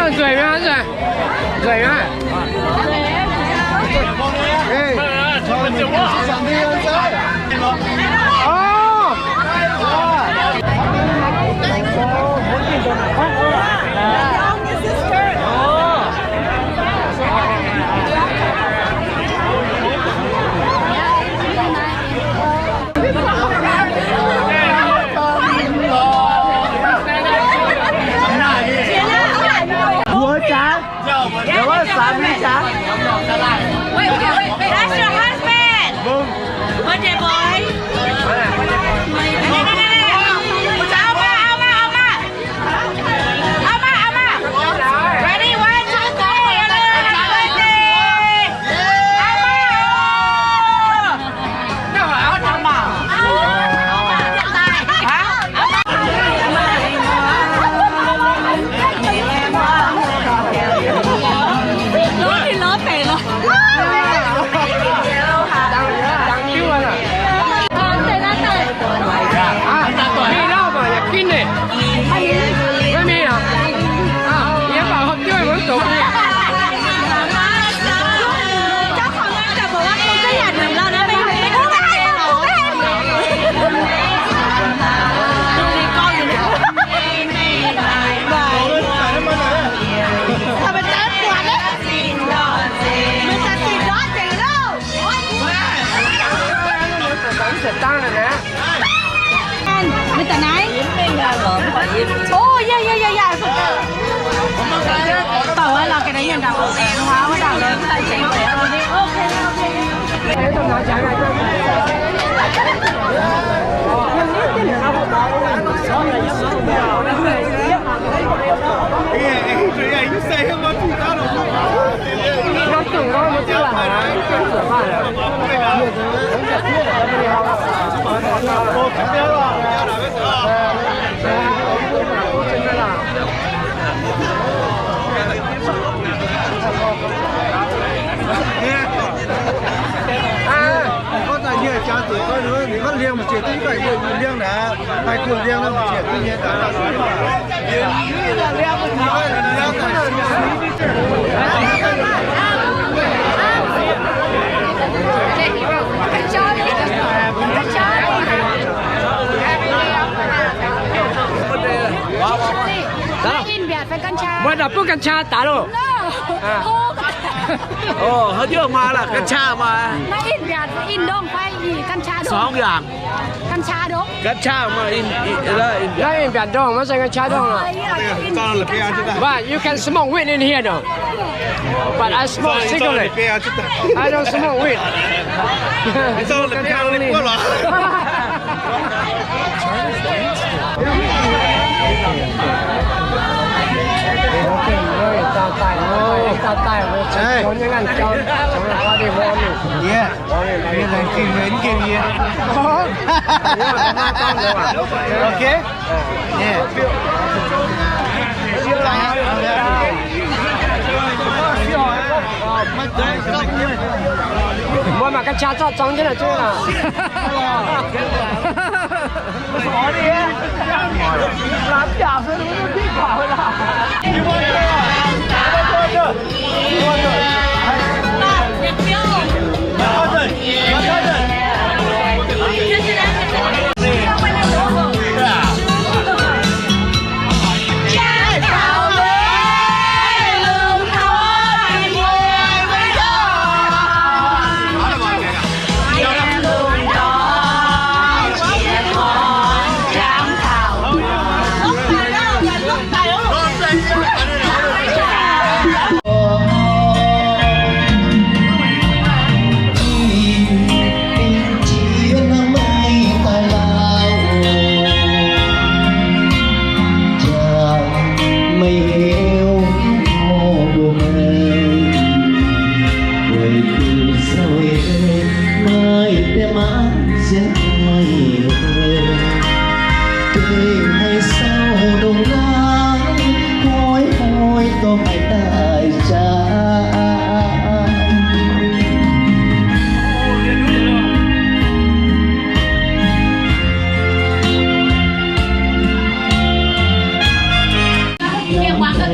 Nzueic mi'aqv, nzueic mi'aqv. Wait, wait, wait. That's your husband. Birthday boy. Ready, one, two, three. Happy birthday. Mbuo naaic butv กัญชา daaih loh. Ov, haaix nyungc maaih la'ga'qanqcaa maaih. กัญชา dongh fai กัญชา dongh? สองอย่าง. กัญชา dongh. กัญชา maaih in, in, in, in. Naaiv in mbiaatc ndongh, maiv zeiz กัญชา dongh lorqc. But you can smoke weed in here though. But I smoke cigarette. I don't smoke weed. Okay. Yeah. Mbuo mangc กัญชา zorqv zuangx jienv naaic zuqc aqv.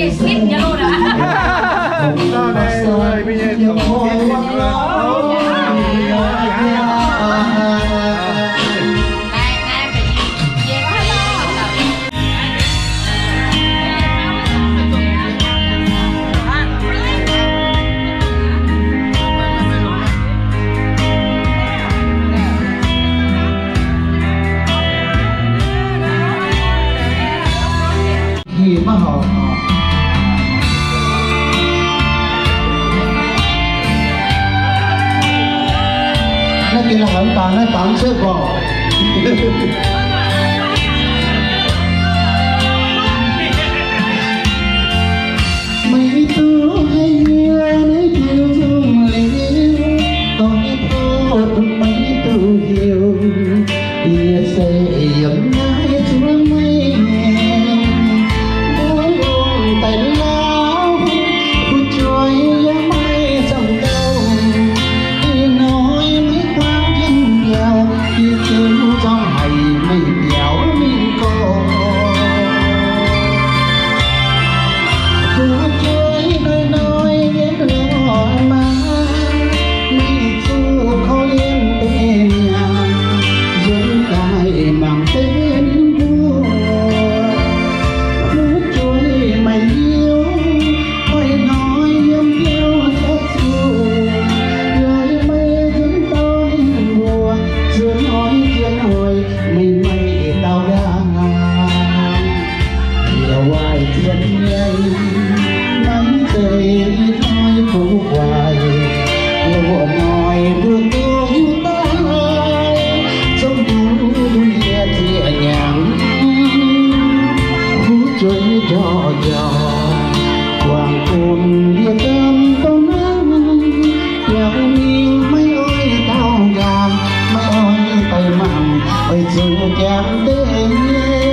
Heh maiv horpc. Naaiv gengh la'haiz mv baac naaiv baac mv cuotv borqc. Meih duqv haiz yie naaiv diuh nzungh liuz, dorh nyei tov bun meih duqv heuc. Yie se yiem naaiv zuov meih, mbuo longc daaih lauh, fu'jueiv yiem meih camv gauh. Ih hnoi meih buangv jienv mbiauz, yie ziouc zorqv haic meih mbiauz mingh gorx. Fu'jueiv hnoi-hnoi yietv lorz maaz, meih zuqc korv-lienh deix mi'aqv, nzuonx daaih mangc deix mbuo. Fu'jueiv maaih liuz, hnoi-hnoi yiem biauv cuotv zuqc, yie meih nzuonx dorh ninh mbuo, zuov hnoi zien hnoi meih maiv dauh nqaang. Yie waaic zien nyei, maiv zeiz ih hnoi kouv guaix, yie wuov hnoi mbuo duqv hiuv daaih, zungv duqv yie zieqc hnyangx, fu'jueiv njorqc njoux, guangc bun yie ganh dongh naaiv, biaux mingh maiv oix dauh nqaang, maiv oix daaih mangc, oix zuqc jangx deix nyei.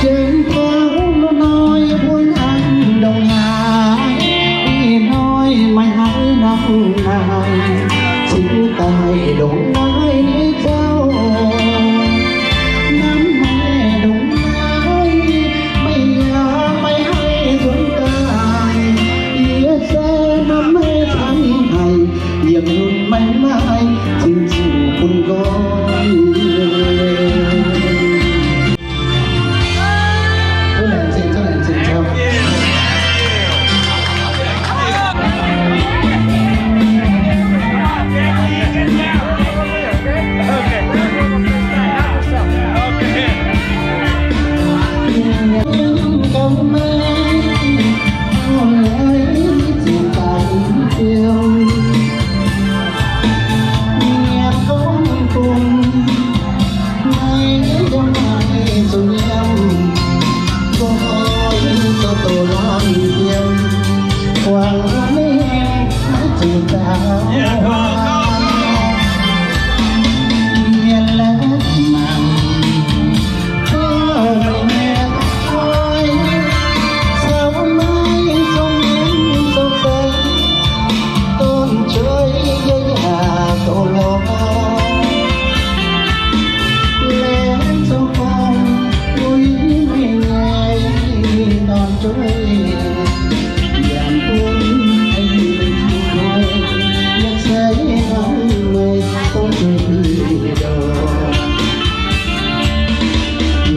Jangx taux loz-hnoi mbuo hnangv ndongc haaix, ih hnoi meih haiz hnangv naaic, cingx daaih ndongc naaiv nyei jauv. Hnamv meih ndongc naaiv, meih yaac maiv haih nzuonx daaih. Yie se hnamv meih camv haic, yiem lunx meih maiv cingx zuqc bun nqoi.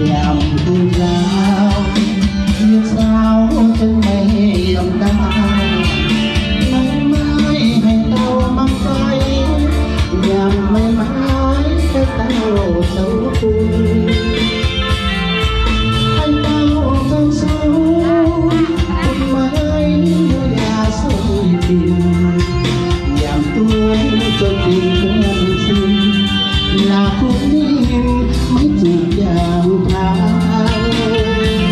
Yiem bung nzaaux, yie zaux jienv meih yiem daaih, meih maiv haih dauh mangc fai, yaac meih maiv haih dauh zoux bun. Haih dauh zoux sung bun meih, yaac sueih dinc, yaac duqv zoux dinc buonv sin, laaix kuv ninh maiv zuqc jangx taux.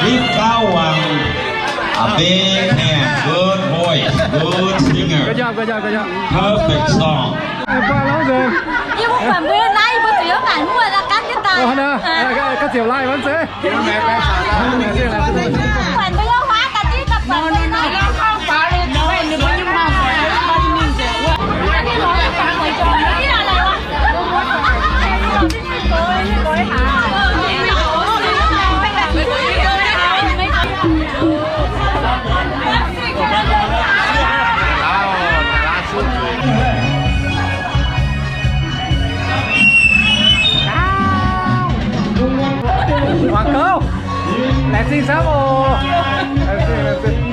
Ih gauv wangc, a big hand, good voice, good singer, perfect song. Yie mbuo buatc mbuo naaiv, yie mbuo zuqc yiem naaic muoz la'ganh jienv daaih. Ga'ziepc laai mv zeiz. Buatc mbuo yiem huaav daaih div daaih buatc mbuo naaiv. Quảng cáo. Laengz zingh camv oc. Laengz zingh, laengz zingh.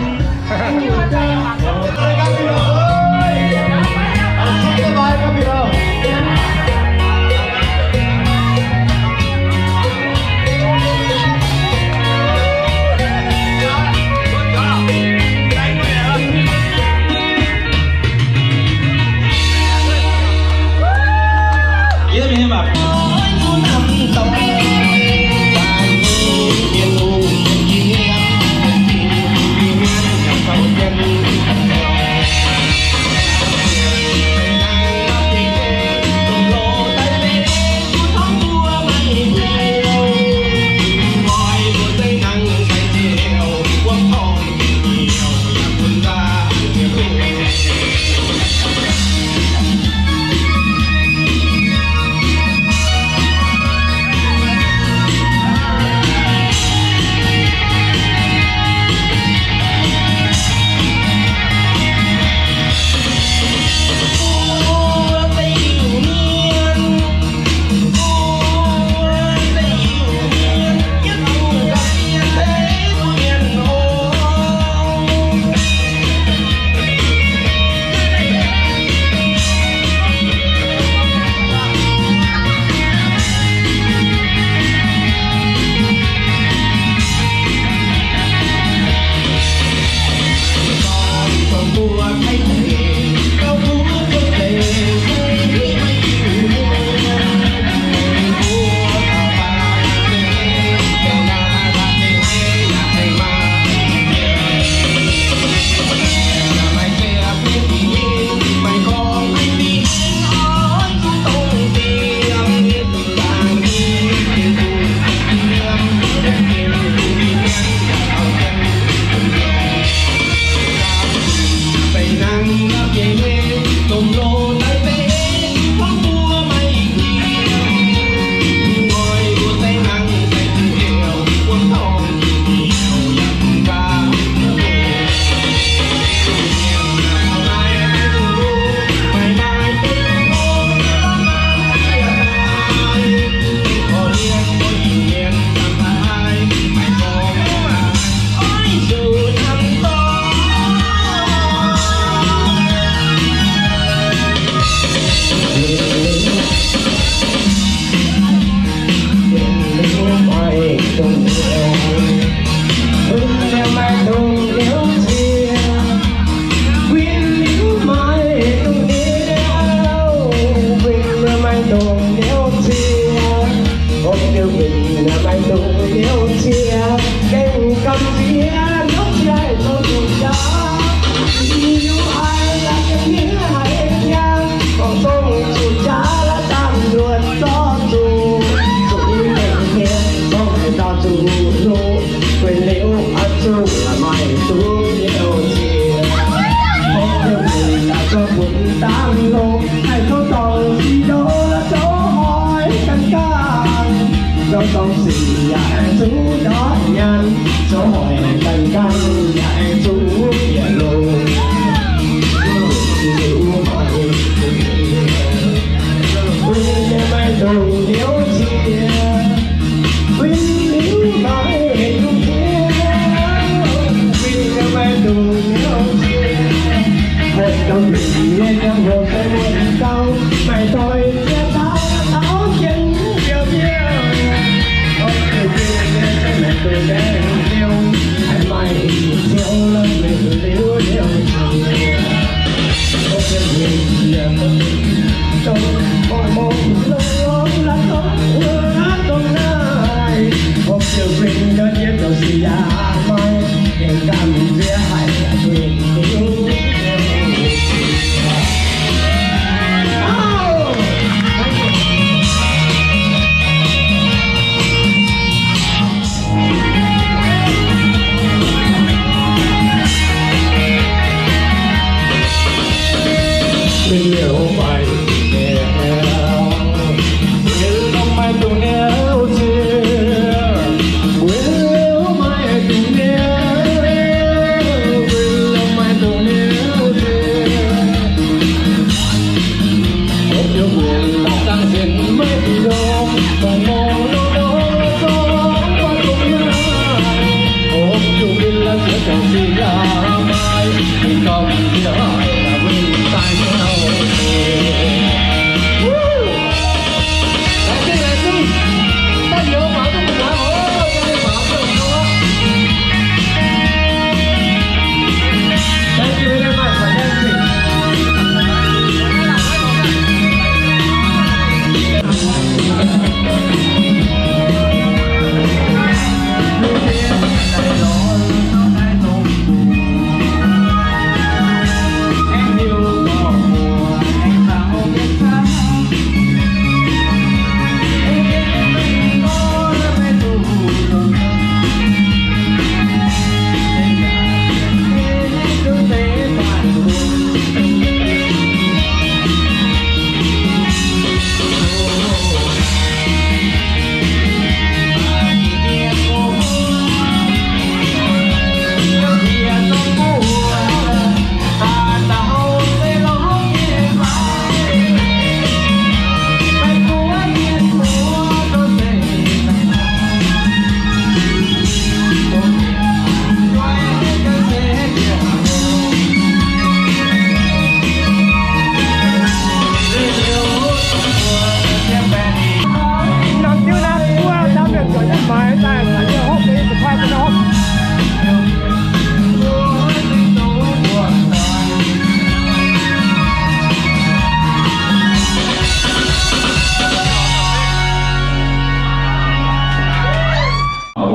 Mv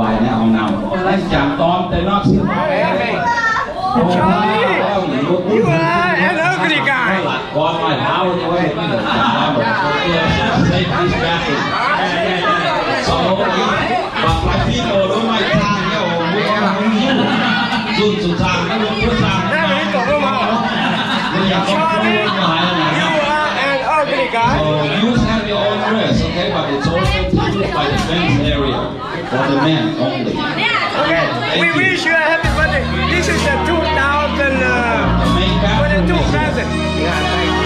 baac naaiv auv-naamh, naaiv jangx dorn deix nor. Charlie, you are an ugly guy. Charlie, you are an ugly guy. So you have your own dress, okay, but it's also covered by the fence area. For the men only. Okay, we wish you a happy birthday. This is a two thousand twenty-two present. Yeah, thank you.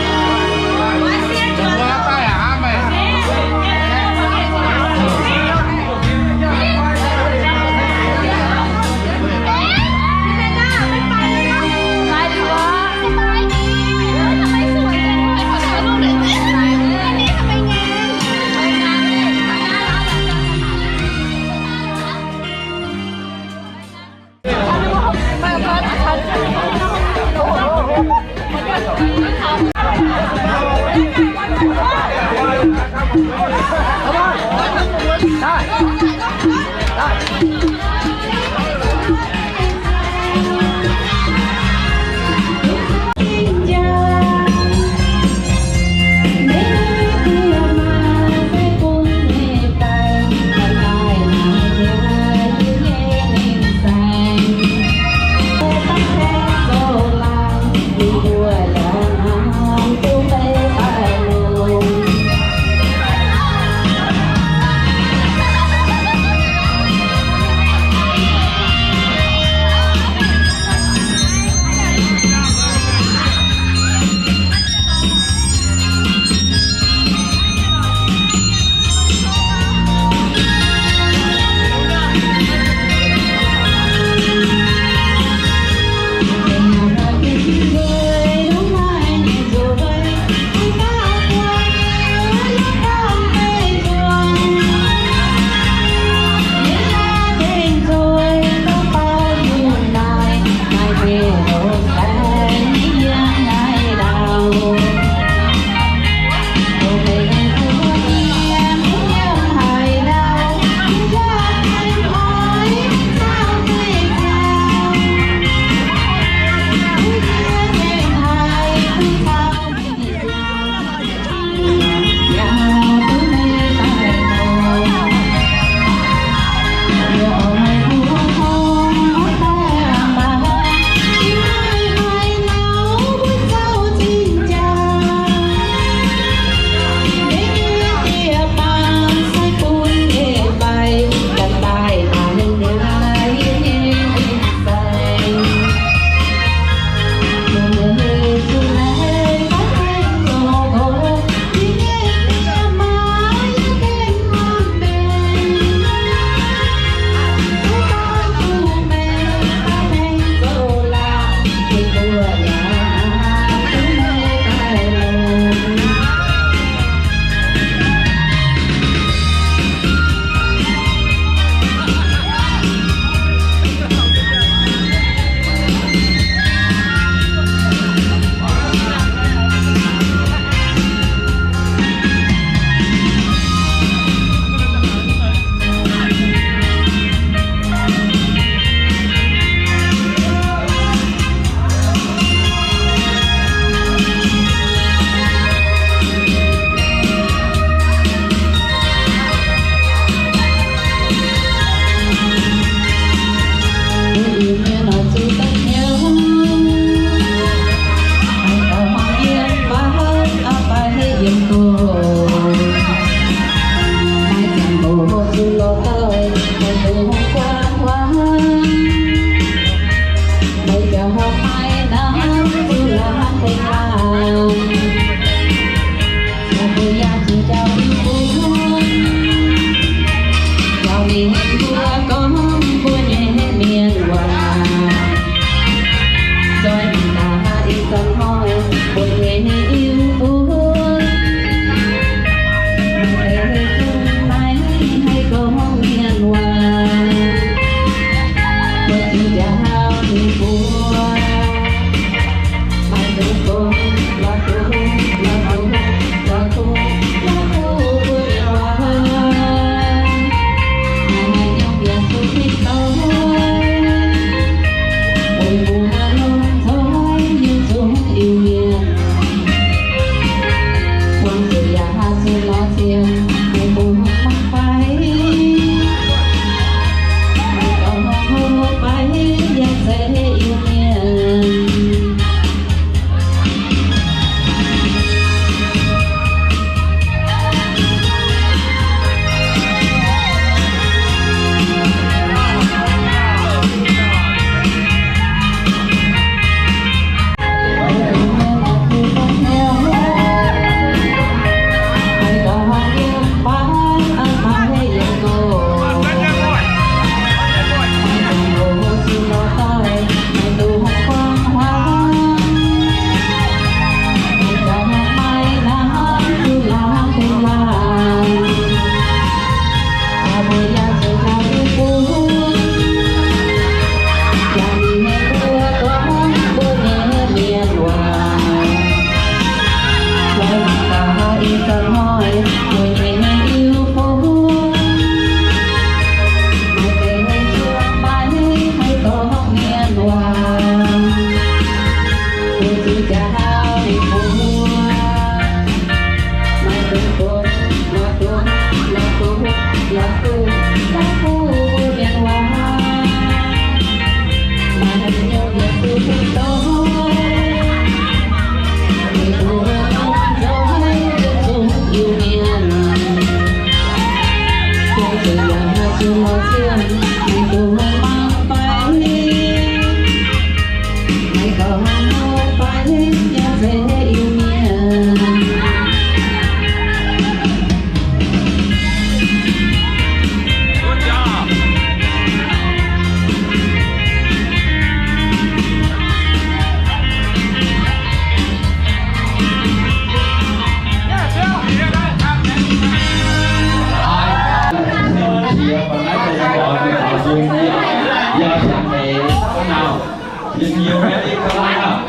You ready? Come on up.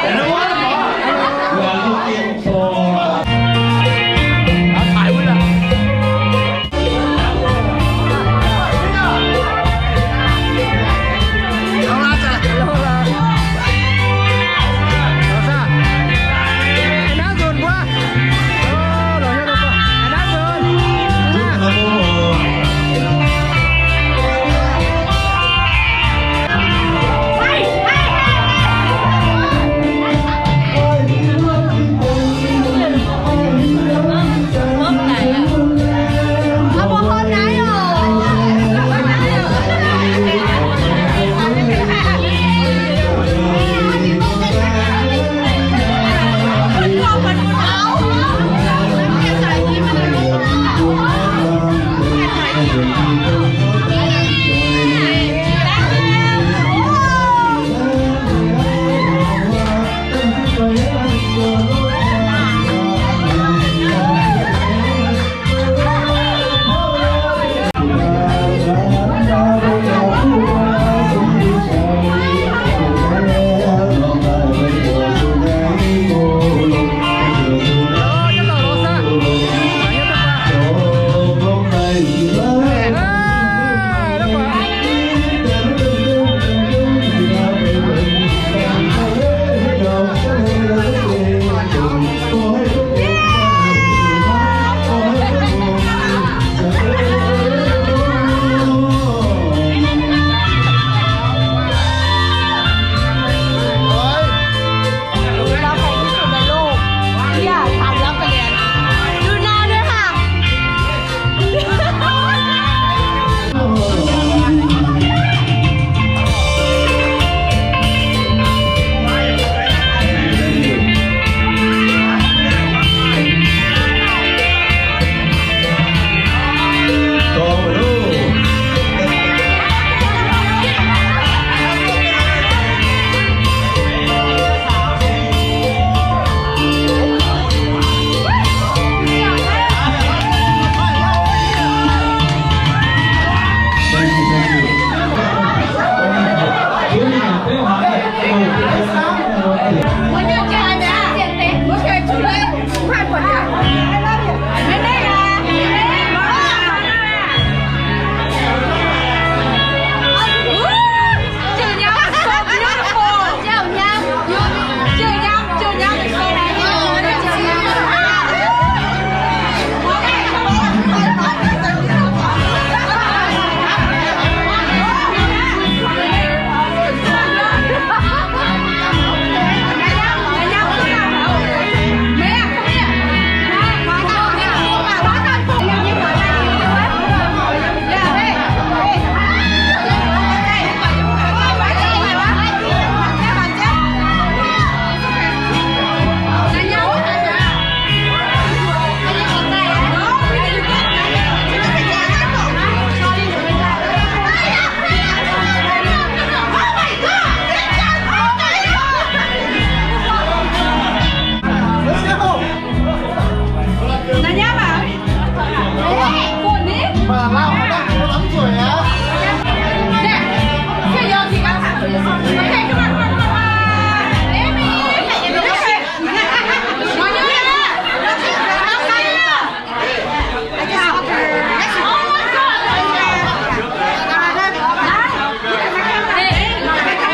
And the one, you are looking for.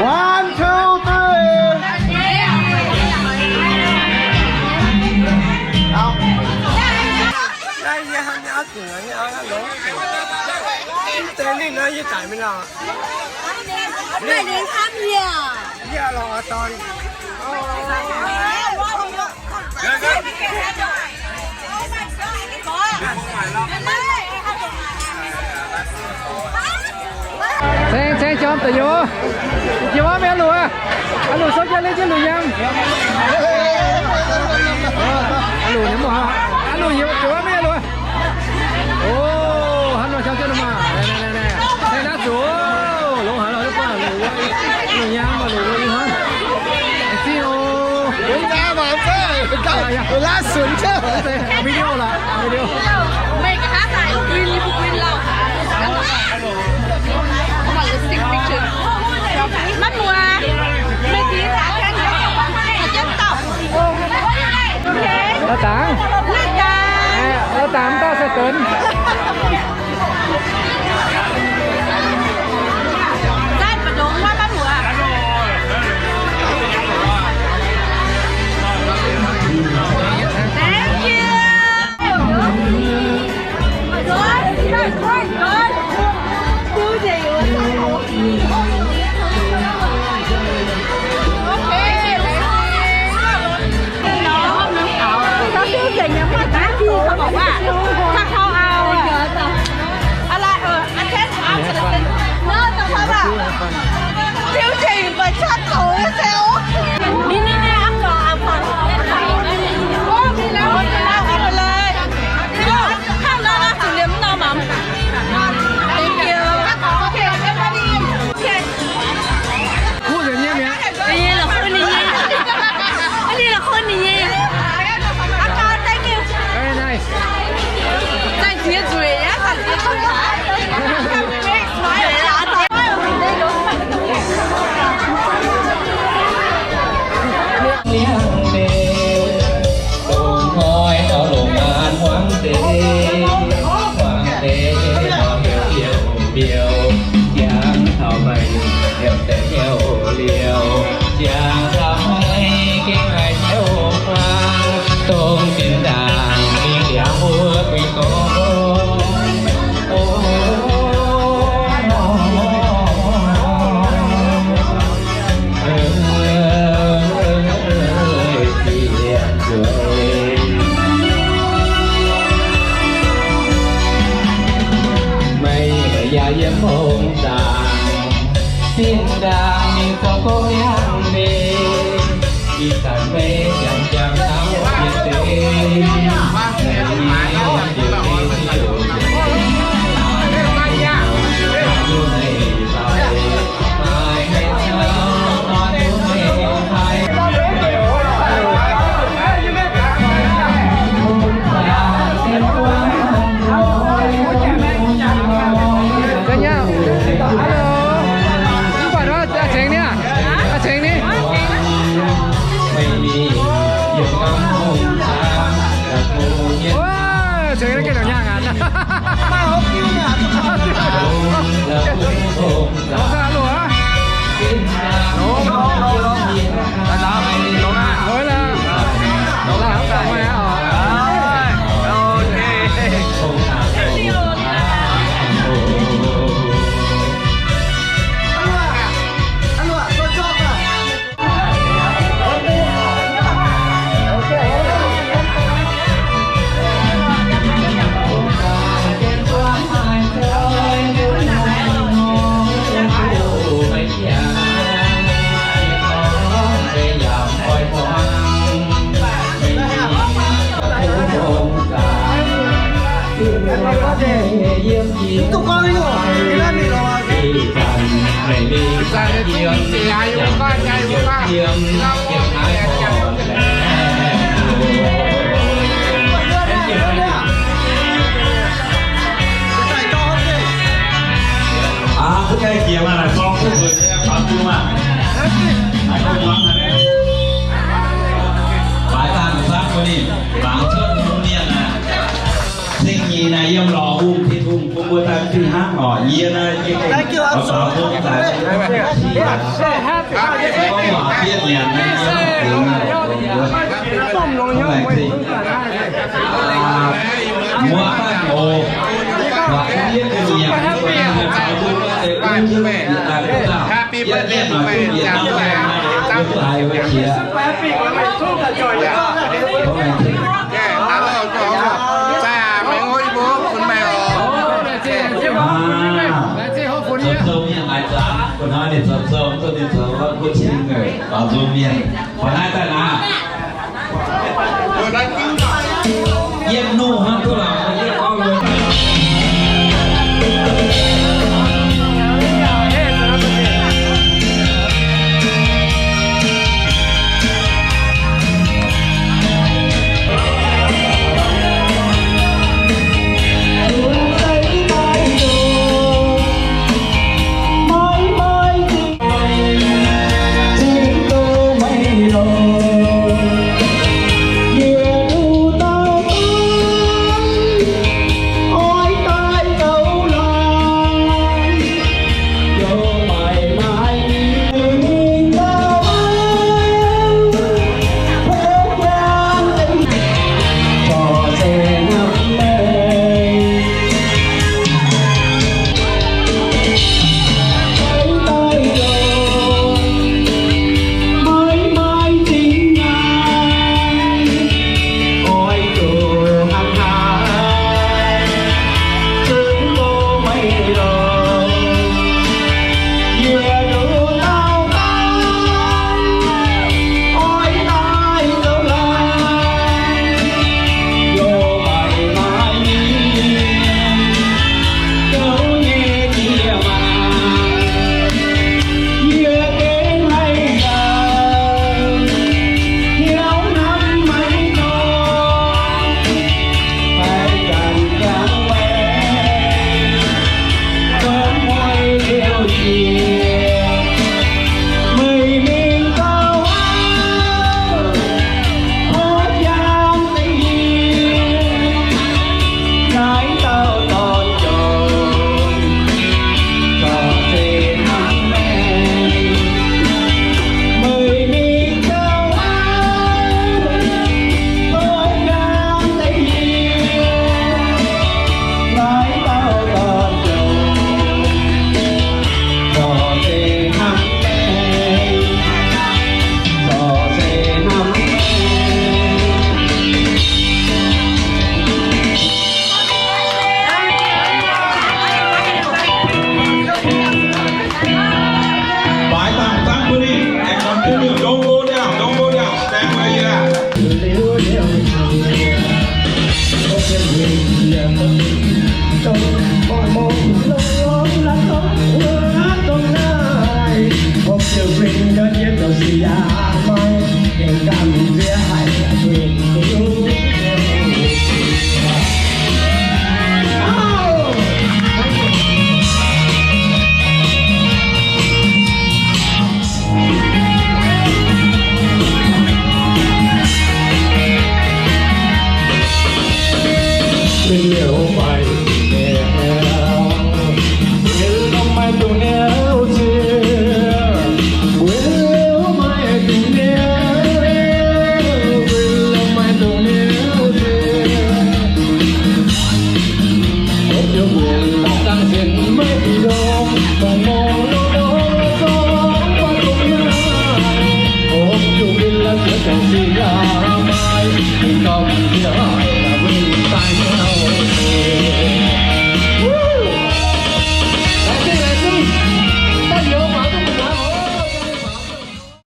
One, two, three. Ceng, ceng jorm da'nyuoz. Jiex wuov mingh a'luc, a'luc sou jienv lingh jienv luc nyaam. A'luc nyei mv, a'luc jiex wuov mingh a'luc. O, hnangv nor jauv jienv nor maah. Naaiv zuqc longx haic lorqc, longx haic lorqc, longx haic lorqc. Video lorqc, video. Maiv muoz. Dangx. Dangx. Dangx mv dauh se donx. Thank you. Kuv nzengc nyei mi'aqv. Ninh la'kuv ninh nyei. Ninh la'kuv ninh nyei. Very nice. Hello. Mv baac aa, cengx ni, aa, cengx ni. Cengx ni gengh nyaah aqv. Seng nyei naaiv yiem lorz hungh, Tin-Hungh bun mbuo daaih fih hnangv oc. Yie naaiv, yie gorngv waac fiev nyanc naaiv, yie mv dingc. Muoz daaih oc. Waac fiev nyanc, yie gorngv waac fiev nyanc, yie daaih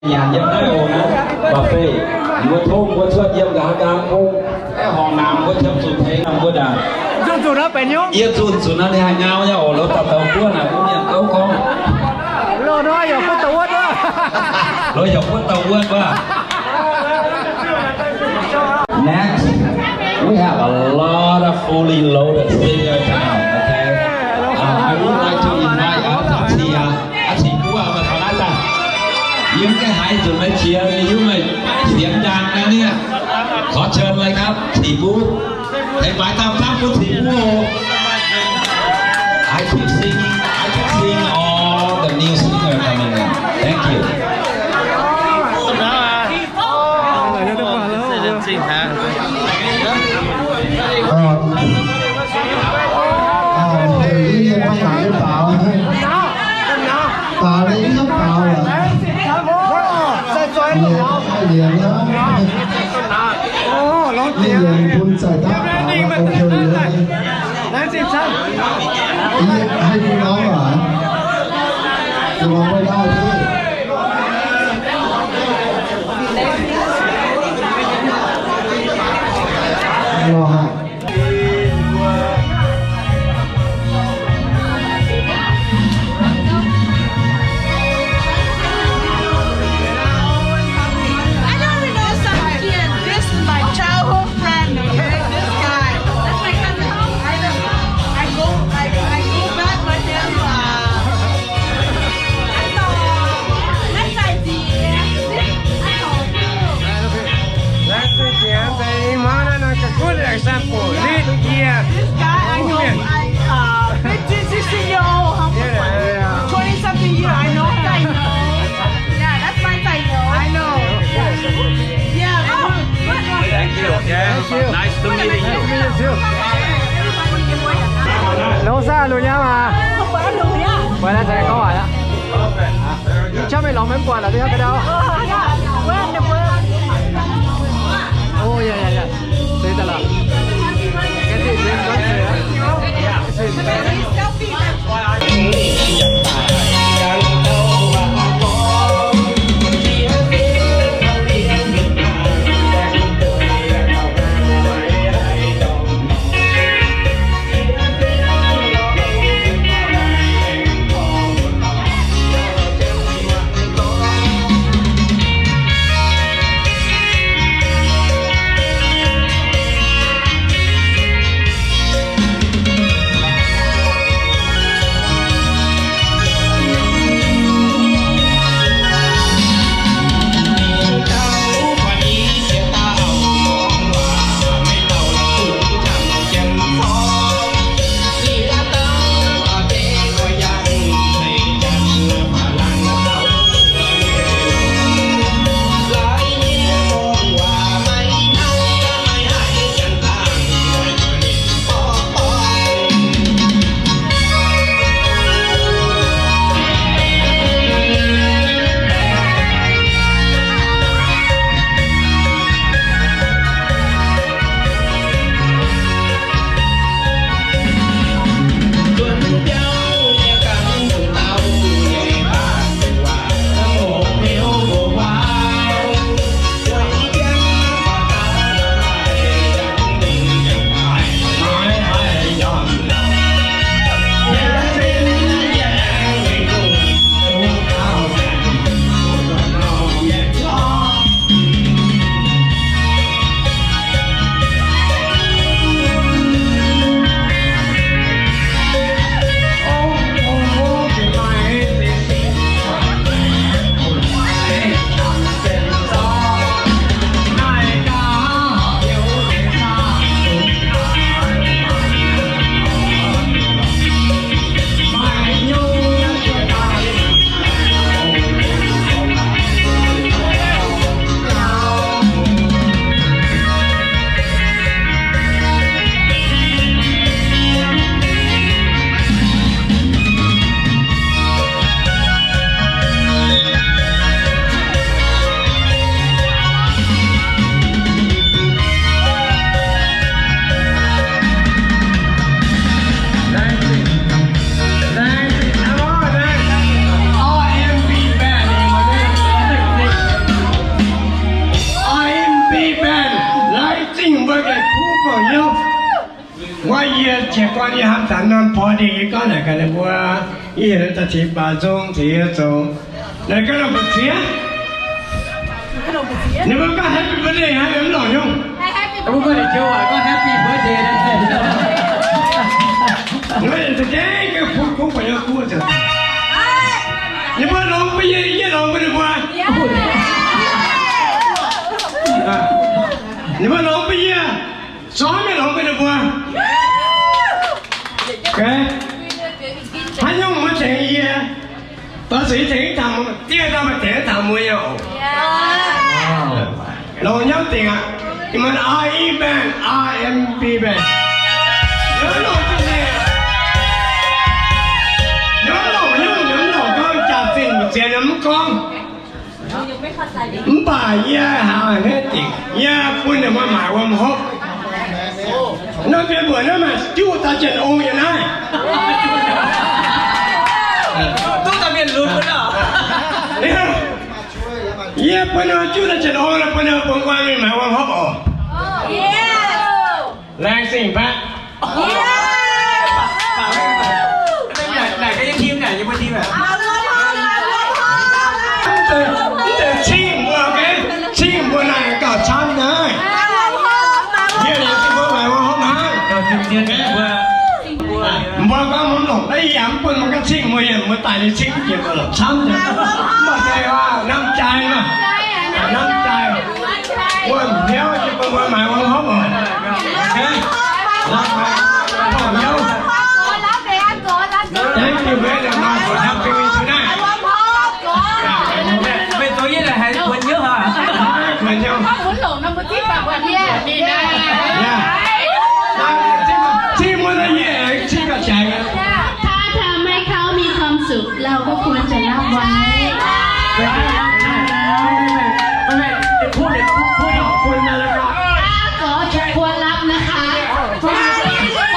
Nyanc yiem naaiv oc naaiv, buffet. Mbuo tov mbuo cuotv yiem nqa'haav nqaang bung, aeqv, horngc naamh mbuo qiemx zuqc tengx naaiv mbuo ndaangc. Zunh zunh naaiv benx nyungc. Yie zunh zunh naaiv ninh haih ngau yaac oc, lorz dauh dauh buov naaic, mbuo mienh gouv gorngv. Lorz nor yaac butv dauh wuotv wuov. Lorz yaac butv dauh wuotv wuov. Next, we have a lot of fully loaded singer tonight, okay? Uh, I would like to invite อาร์ต เสีย อาร์ต เสีย Yiem ga'haaix nzunc meih qiex, yiem meih sienx ndaang naaiv nie. Khov qiemx meih gapv Cic Buv. Meih baaix daaih camv bun Cic Buv oc. I keep singing, I keep seeing all the new singer coming in. Thank you. Baaux, baaux, baaux, baaux. Ninh yienc bun zaic daav baaux, ok liuz. Ih, haih bun norm aac? Bun norm maiv daaih duqv. Lorh haic. I don't know some kid. This is my childhood friend, okay? This guy. That's my cousin. I know. I go, I, I go back with him, uh, That's a good example. Lead year. This guy, I know, I, uh, fifteen, sixteen year old, huh? Yeah, yeah. Twenty something year, I know him. Yeah, that's my friend. I know. Yeah. Thank you, okay? Nice to meet you. Longx saah, longx nyaam aac? Mbuo naaiv za'gengh gorngv waaic aqv. Ih, jauv meih lorz maiv buatc aqv, da'nyeic ga'ndau. Oh, yeah, yeah, yeah. Seix daaih lorqc. Wuov yie jiez gorn yie hnamv zanc norm porv ndie yie gorngv naaic gaax ninh mbuo, yie heuc daaih tengx baaux nzung tengx yie zoux. Naaic gaax longc mbu'ziex, ninh mbuo gorngv happy birthday hnangv, mv longc nyungc. Mbuo gorngv ninh joux waac gorngv happy birthday. Za'gengh gengh kuv kuv buatc yie kuv zoux. Ninh mbuo longx bun yie, yie longx bun ninh mbuo. Ninh mbuo longx bun yie, sorng mienh longx bun ninh mbuo. Haaix nyungc mbuo tengx yie, dongh zuqc yie tengx taux, dieh dauh maaih tengx taux mbuo nyei oc. Longc nyauv dingc aqv. Ih muonz R E band, R and B band. Yie longc jienv naaic. Yie longc nyungc, yie longc gorngv jaax-zinh mbu'ziex yie mv gorngv. Mv baac yie haiz hnyouv dingc, yie bun ninh mbuo maaic wuom hopv. Norm mienh mbuoqc naaiv maaih juqv dauh Janx-Ong yiem naaiv. Duqv dauh mienh lunx wuov. Yie bun ninh mbuo juqv dauh Janx-Ong, bun ninh mbuo bungx guanh mingh maaic wuom hopv oc. Laengz zingh baeqv. Naaic, naaic, yie team naaic, yie mbuo team naaic. Mv deix cing mbuo, cing mbuo naaic gauh camv naaiv. Yie laengz zingh mbuo maaic wuom hopv hnangv. Mbuo gorngv mv longc naaiv yie yaac mv bun mbuo ganh cing mbuo, yie mbuo daaih nyei cing jiex mbuo longc camv. Mv baac se hnamv jaaix maah, hnamv jaaix. Wuom hnyouv yie bun mbuo maaic wuom hopv oc. Thank you very much for helping me tonight. Meih zoux yie naaic haiz kuonx hnyouv haic. Kuonx hnyouv. Cing mbuo naaiv yie aengx cing gauh jaaix. ถ้าทำให้เขามีความสุข เราก็ควรจะรับไว้ ขอบคุณนะ อาก๋อ ควรรับนะคะ เพร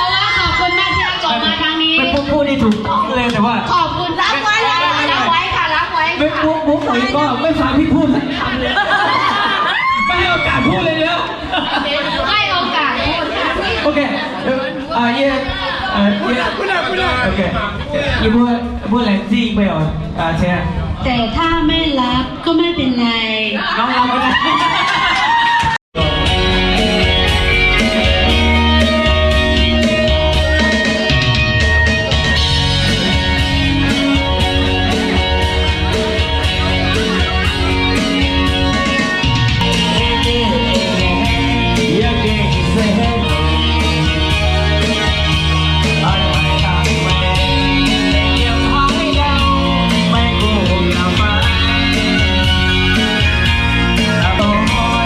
าะว่าขอบคุณมากที่อาก๋อมาครั้งนี้ เป็นผู้พูดที่ถูกต้องเลย แต่ว่า ขอบคุณ รับไว้ รับไว้ รับไว้ค่ะ รับไว้ค่ะ ไม่ มุก มุกหลุยก็ไม่ฟังพี่พูดสักคำเลย ไม่ให้โอกาสพูดเลยเนอะ ให้โอกาสพูดค่ะ โอเค เดี๋ยว อ่า เย่ อ่า เย่ พูดหน่อย พูดหน่อย โอเค อย่าพูด พูดอะไรจริงไปเหรอ อ่า เชียร์ แต่ถ้าไม่รับก็ไม่เป็นไร น้องรับก็ได้ Thank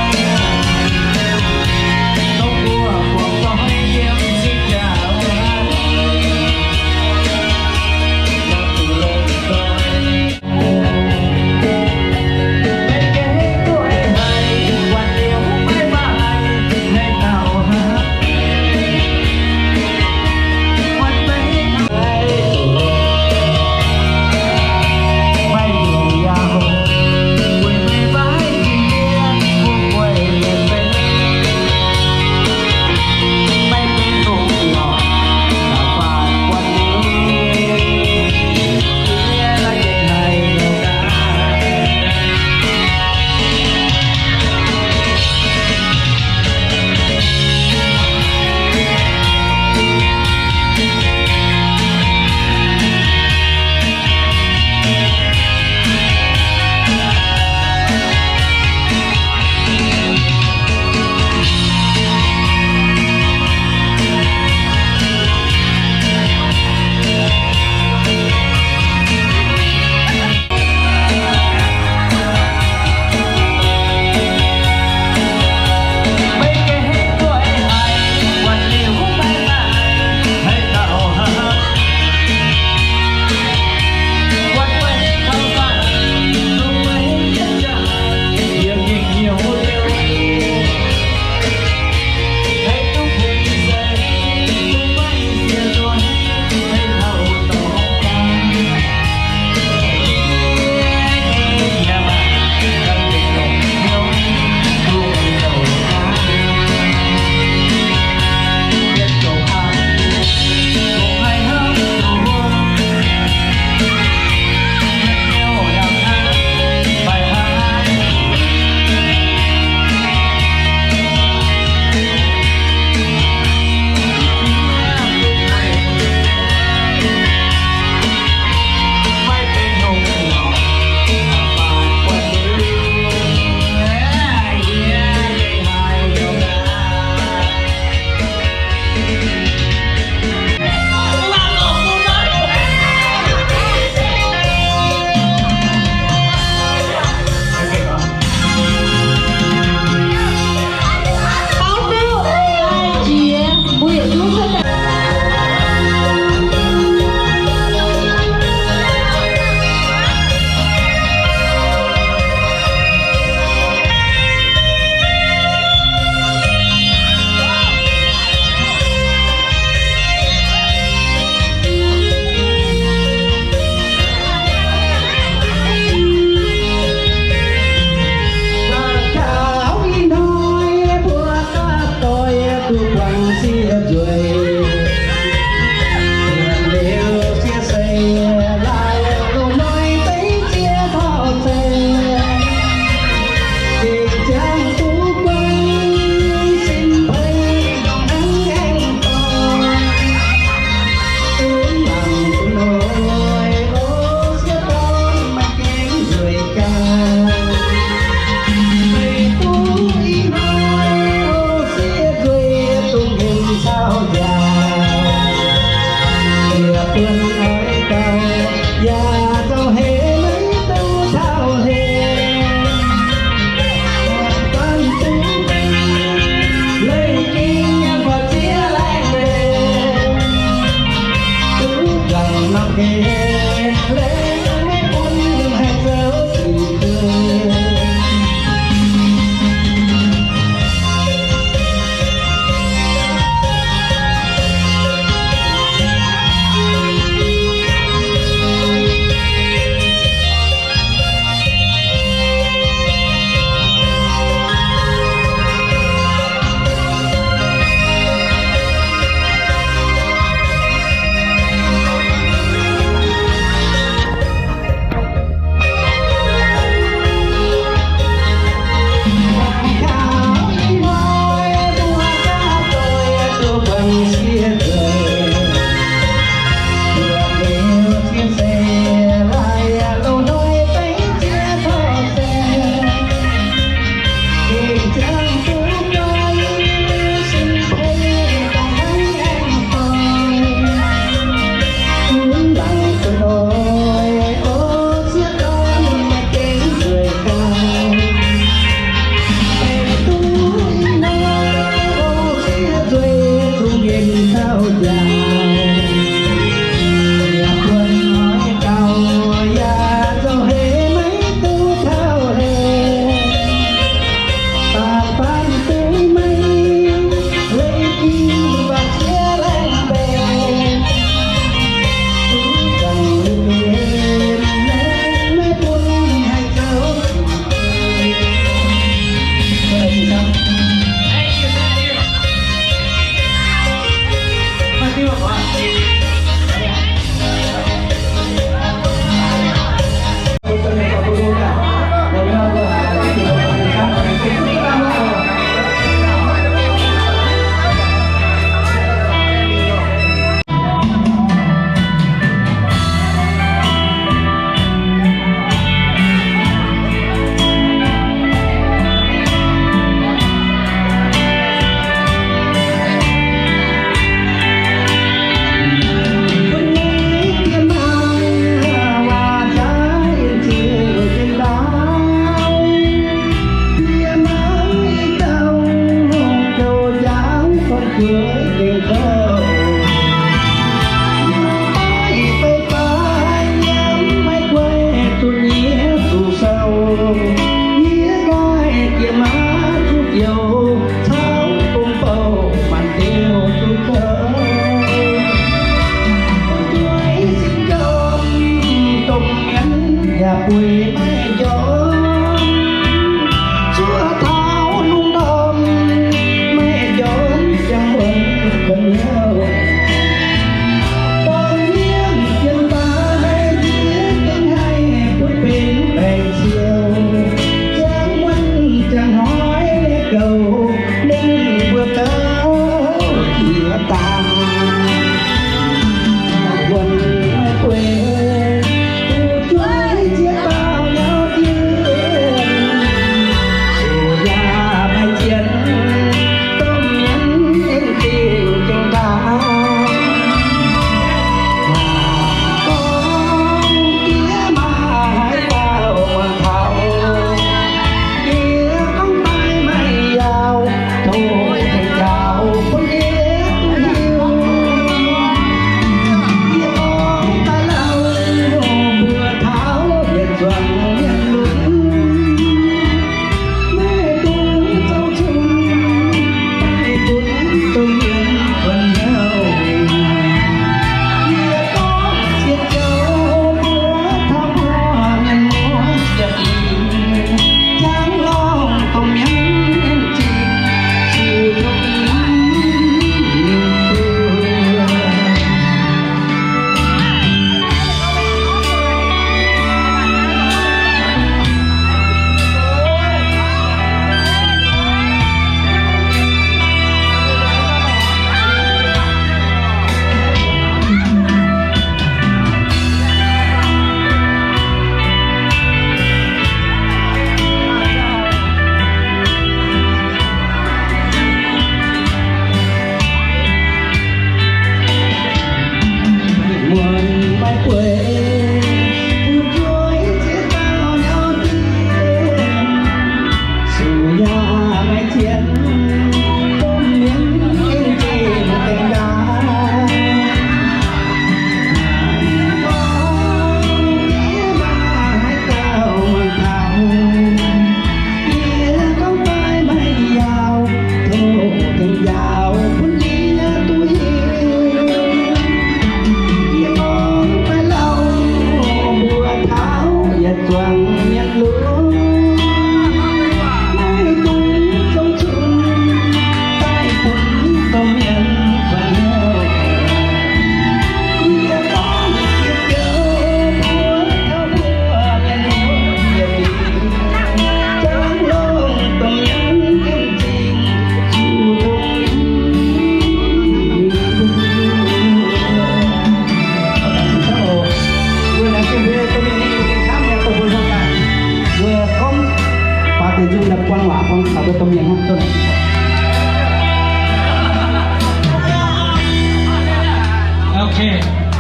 Ok,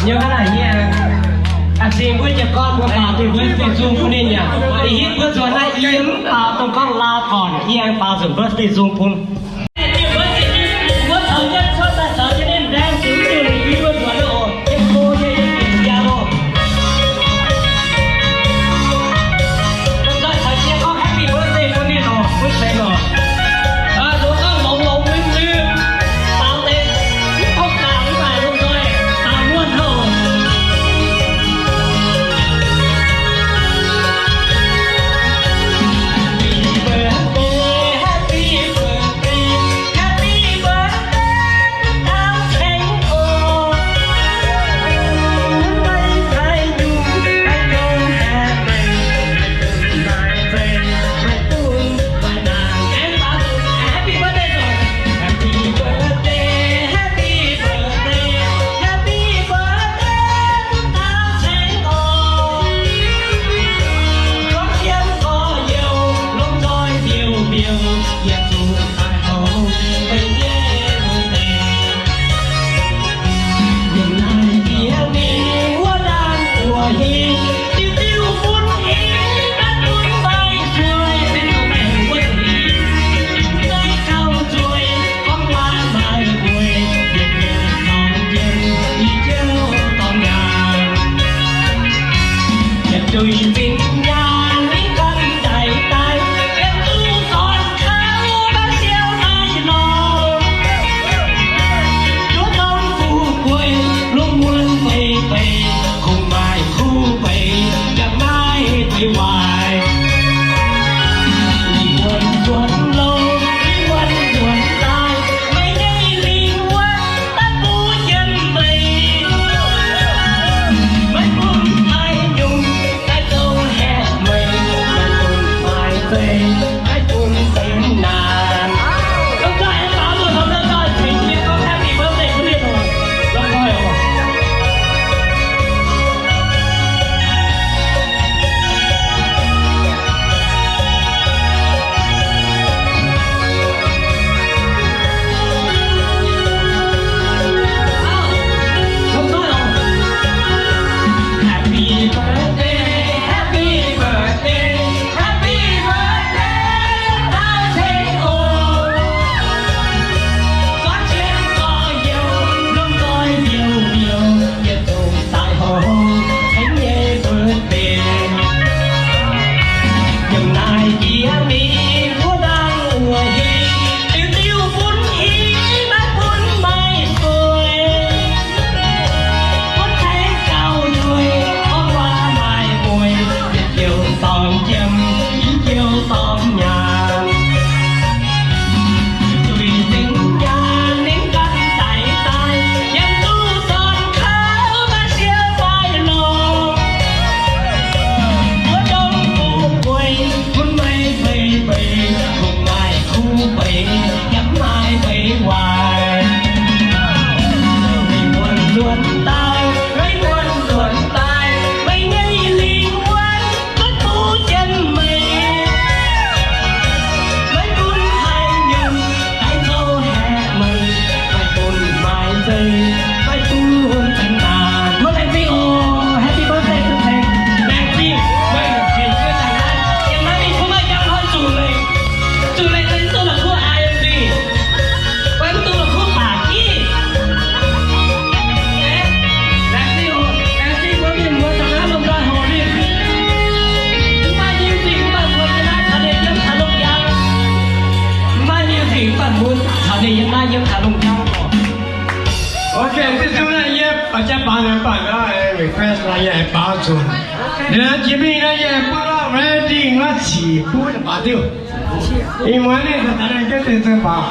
nyei hnangv naaic nyei. A'sing mbuo jiez gorn mbuo baaux diuh birthday nzung bun ninh yaac. Ih hitv mbuo nzuonx naaiv yie mv baaux dongh gorngv laa gorn, yie aengx baaux nzunc birthday nzung bun. Mbuo taux jienv cuotv daaih taux jienv ninh ndaeng zungv diuh ninh mbuo nzuonx oc. Yie go yie yie bieqc jaa loh. Mbuo ganh caux jiex gorngv happy birthday bun ninh oc, bun seix oc. Aa, longx gorngv longx, longx nzunc nzunc. Baaux deix, mv kongx baaux mv baac longx nzoih baaux muonc hnangv oc. Happy birthday, happy birthday, happy birthday. Ok, mv deix zungv naaiv yie baac jaa baaux naaic, mv baac naaiv request naaiv yie aengx baaux zuqc. Liuz jiex mingh naaiv yie aengx buov lorqc, ready, maiv cic buov baaux diuh. Ih muonz ninh daaih naaiv gengh deix zengx baaux.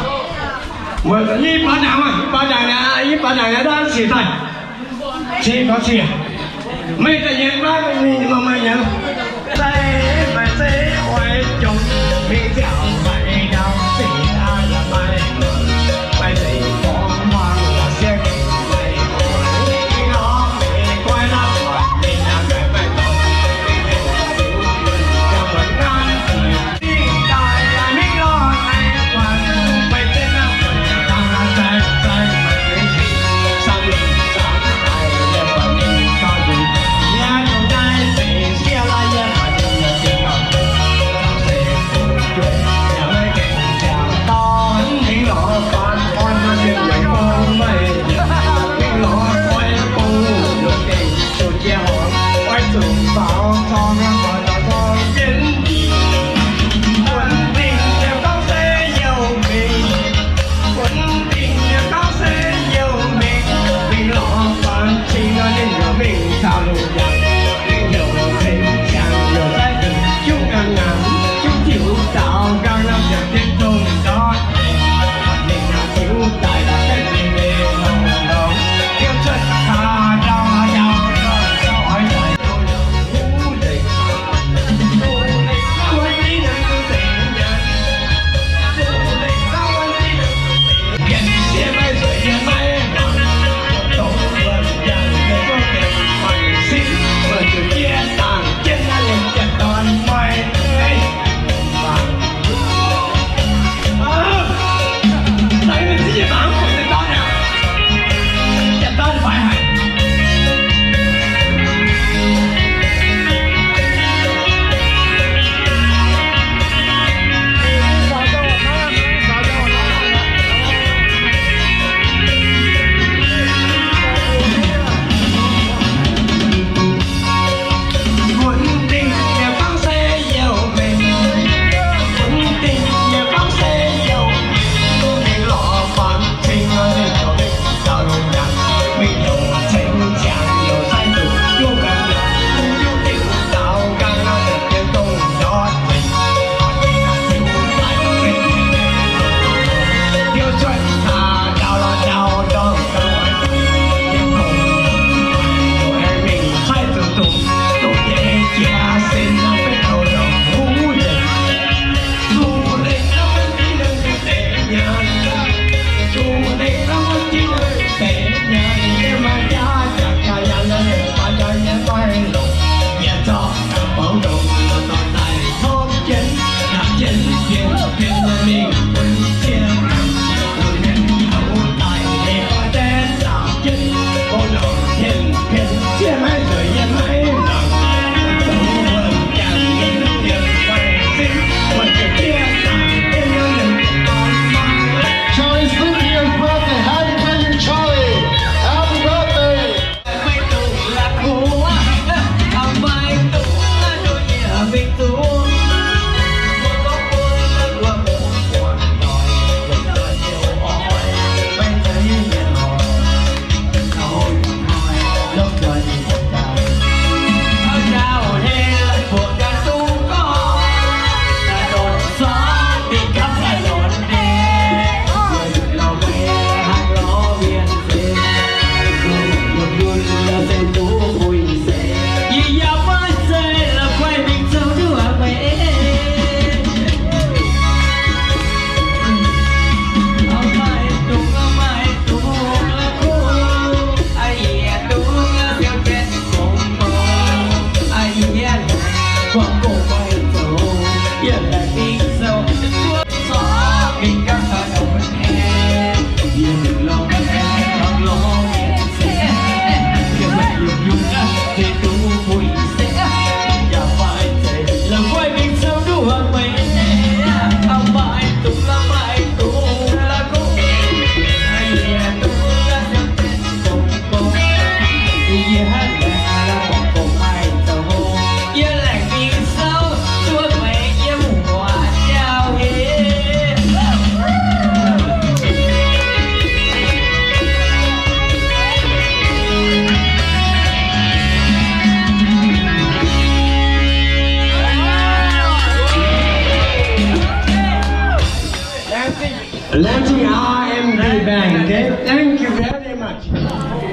Yie baaux ndaangc maah, yie baaux ndaangc naaiv, yie baaux ndaangc naaiv daaih cic daaih. Cic gorx cic. Meih daaih yienx maiv mingh nor meih yienx. Zeiz meih zeiz oix jomc mingh ziangh maih ndau, zeiz aav yaac maih, maih zeiz gorngv muangx yaac sienx meih oix mingh nor meih guai la'guaih mingh yaac meih maih dorngx mingh heuc ziux yaac muonz nqanv ziux dingh daaih yaac mingh lorh naaiv guaix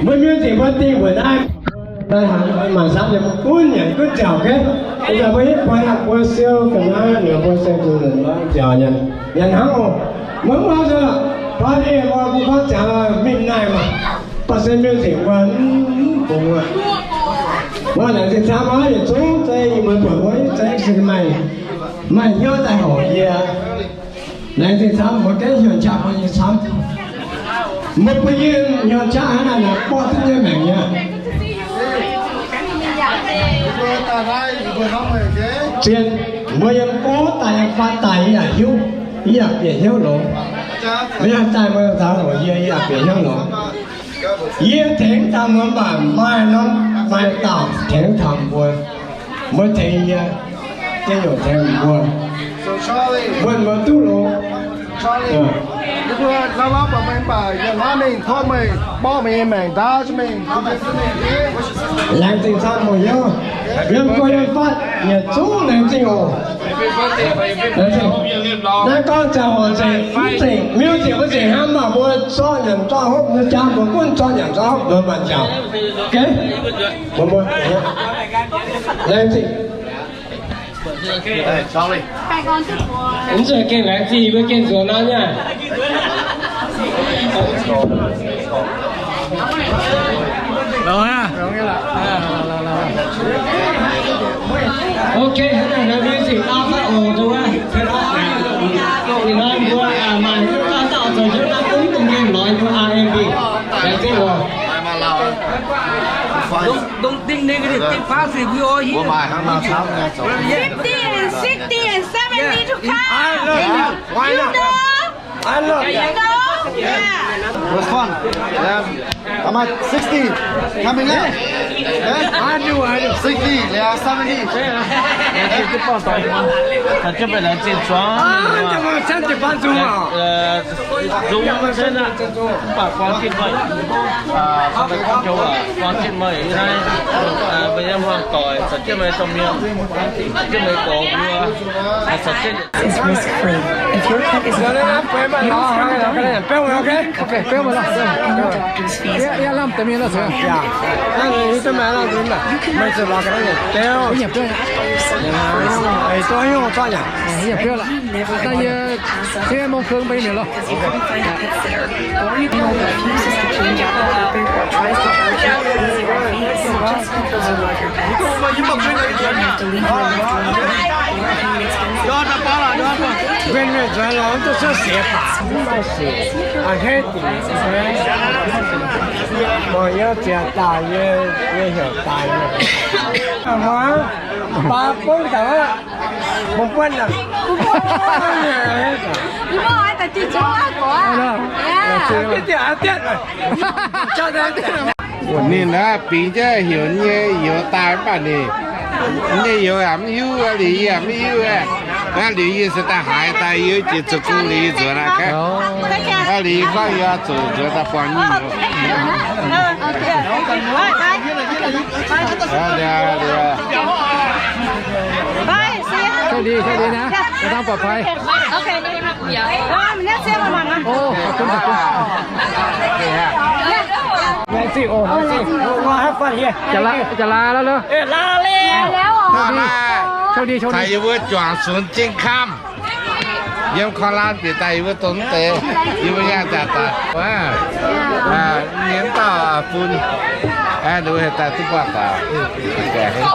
Mbuo music mbuo dingh mbuo naaiv, maaih hnangv mbuo maaih samv nyei, mbuo gunv nyanc gunv nziaauc, okay? Ih zanc mbuo hitv kuonx aqv, mbuo siou ga'naaiv, mbuo siou ga'naaiv nziaauc nyanc, nyanc hnangv oc. Mbuo mv oix nzunc, party mbuo mbuo gorngv ziangx mingh naaiv maah, baac se music mbuo mv bungx aqv. Mbuo laengz zingh camv oc, yietc zungv zeiz yie mbuo buatc mbuo zeiz se maaih, maaih hnyouv daaih horpc yie. Laengz zingh camv, mbuo gaengh hnyouv qaqv mbuo nyei camv. Mbuo bun yie hnyouv qaqv hnangv naaic, naaic borqv duqv nyei maengc nyei. Zien, mbuo yiem gouv daaih yiem faatv daaih yie yaac hiuv, yie yaac bieqc hnyouv longx. Mbuo yaac daaih mbuo zaux longc yie, yie yaac bieqc hnyouv longx. Yie tengx taux mbuo mv baac maaih norm maaih dauh tengx taux mbuo. Mbuo tengx yie, Daniel tengx mbuo. Mbuo, mbuo duqv longx. Mbuo hnangv naaiv buatc meih mv baac yie hnamv mingh tov meih borqv meih nyei maengc ndaauv mingh. Laengz zingh camv oc, yiem go yiem fatv yietc zungv laengz zingh oc. Naaiv gorngv ziangh hoc nzengc, mv zingc, miuc zingc mv zingc hnangv, mv baac mbuo zorqv nyanc zorqv hopv, mbuo jaa mbuo gunv zorqv nyanc zorqv hopv mbuo maanc ziangh. Okay? Mbuo, mbuo, laengz zingh. Mv zeiz gengh laengz zingh, mbuo gengh nzuonx nor nyei. Okay, hnangv naaiv music dau fatv oc, duqv wuov. Ih hnoi mbuo maaih hnyouv daaih zoux hnyouv daaih gunv dongh mienh lorz mbuo R and B. Laengz zingh oc. Dongh dingh ninh dingh faav sic mbuo oix hiuv. Fifty and sixty and seventy to come. You know? I love that. You know? Yeah. Respond. Yeah. Am I sixty? Coming up. Yeah? I do, I do. Sixty, yeah, seventy. Laengz zingh zuangx. Zungv hnangv naaic, mv baac buang zinh meih, buang zinh meih ih hnoi, mbuo yiem hmuangx doic, caux jienv meih domh mienh, caux jienv meih gorx mbuo, caux jienv Is risk-free. If your pet is in harm, you will find a veterinarian for your pet and your doctor's fees. Or you can refuses to change out the carpet or tries to charge you for zero fees. Just because you love your pets, you don't have to leave your loved one behind or pay expensive. Mbuo mienh nzuonx lorz duqv cuotv siex baac mv maaih sic, a'hneiv dingc. Mangc yie ziec daaih, yie, yie heuc daaih. Muangx, baac bungx daaih aqv. Bungx buonv aqv. Ninh naaiv bingx jienv heuc nyei youz daaih mv baac ninh, nyei youz yaac mv hiuv, liuz yie yaac mv hiuv. Naaiv liuz yie se daaih haiz daaih yie jiex zuqc gong liuz yie nzuonx aqv. Liuz yie gorngv yie zuqc nzuonx daaih buangh nyei youz. Liuz, liuz. โชคดี โชคดีนะ เดินทางปลอดภัย โอ้ ขอบคุณ ขอบคุณ แม็กซี่ โอ้ แม็กซี่ มา have fun here จะลา จะลาแล้วเหรอ เอ้ย ลาแล้ว โชคดี โชคดี โชคดี Caux yie mbuo juangc sunx jeng kamv. Yiem korv-laanh bieqc daaih yie mbuo dongh mv deix, yie mbuo nyaah jaax daaih. Aa, mienh dauh fun, ninh mbuo daaih duqv buatc daaih.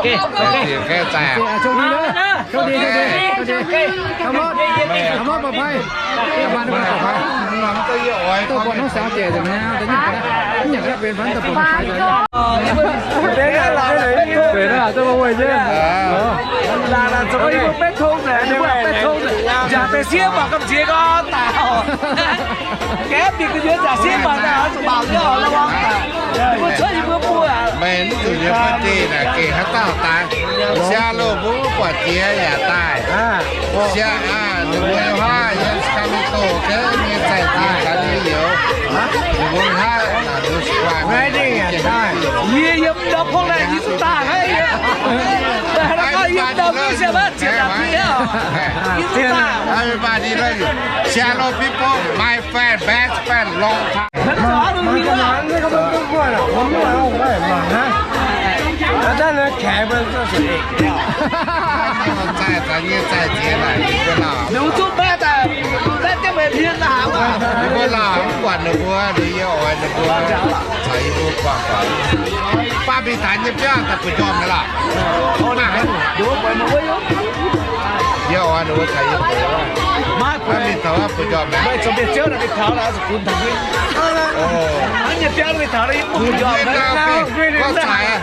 Ziex nqaeqv zaih. โชคดี โชคดี โชคดี ขับรถ ขับรถปลอดภัย กลับบ้านด้วยความปลอดภัย ตัวปวดน้องสาวแก่จังนะ แต่นี่นะ ไม่อยากให้เป็นพันธุ์ตำรวจไปเลย Deix naaiv, deix naaiv, deix naaiv, deix naaiv. Nzangc-nzangc zoux yie mbuo betv tong nzengc, yie mbuo betv tong nzengc. Nzangc deix sieqv mangc gamh nziex gorngv daaih. Gaeqv bieqc gu'nyuoz nzangc sieqv mangc daaih, zuqc mangc nyei oc, la'wangc daaih. Yie mbuo cuotv yie mbuo buo aqv. Meih mv zuqc yiem maiv deix naaic gengh haaix dauh daaih. Siang loh mbuo mv buatc jiex yaac daaih. Siang aac, ninh mbuo nyei huaav yiem Sacramento gengh nyei zaih jiex gaax nyei youz. Ninh mbuo hnangv naaic mbuo su'guaah. Yie yiem ndau pong naaic yie zuqc daaih hnangv yie. Everybody, Seattle people, my friend, best friend, long time. Ninh mbuo laauh mv buatc ninh mbuo, ninh yie oix ninh mbuo caux yie mbuo buangh buatc. Baav mingh taux nyei biauv daaih buoz-njormh nyei lorqc. Yie oix ninh mbuo caux yie mbuo. Baav mingh taux buoz-njormh nyei. Gorngv caic,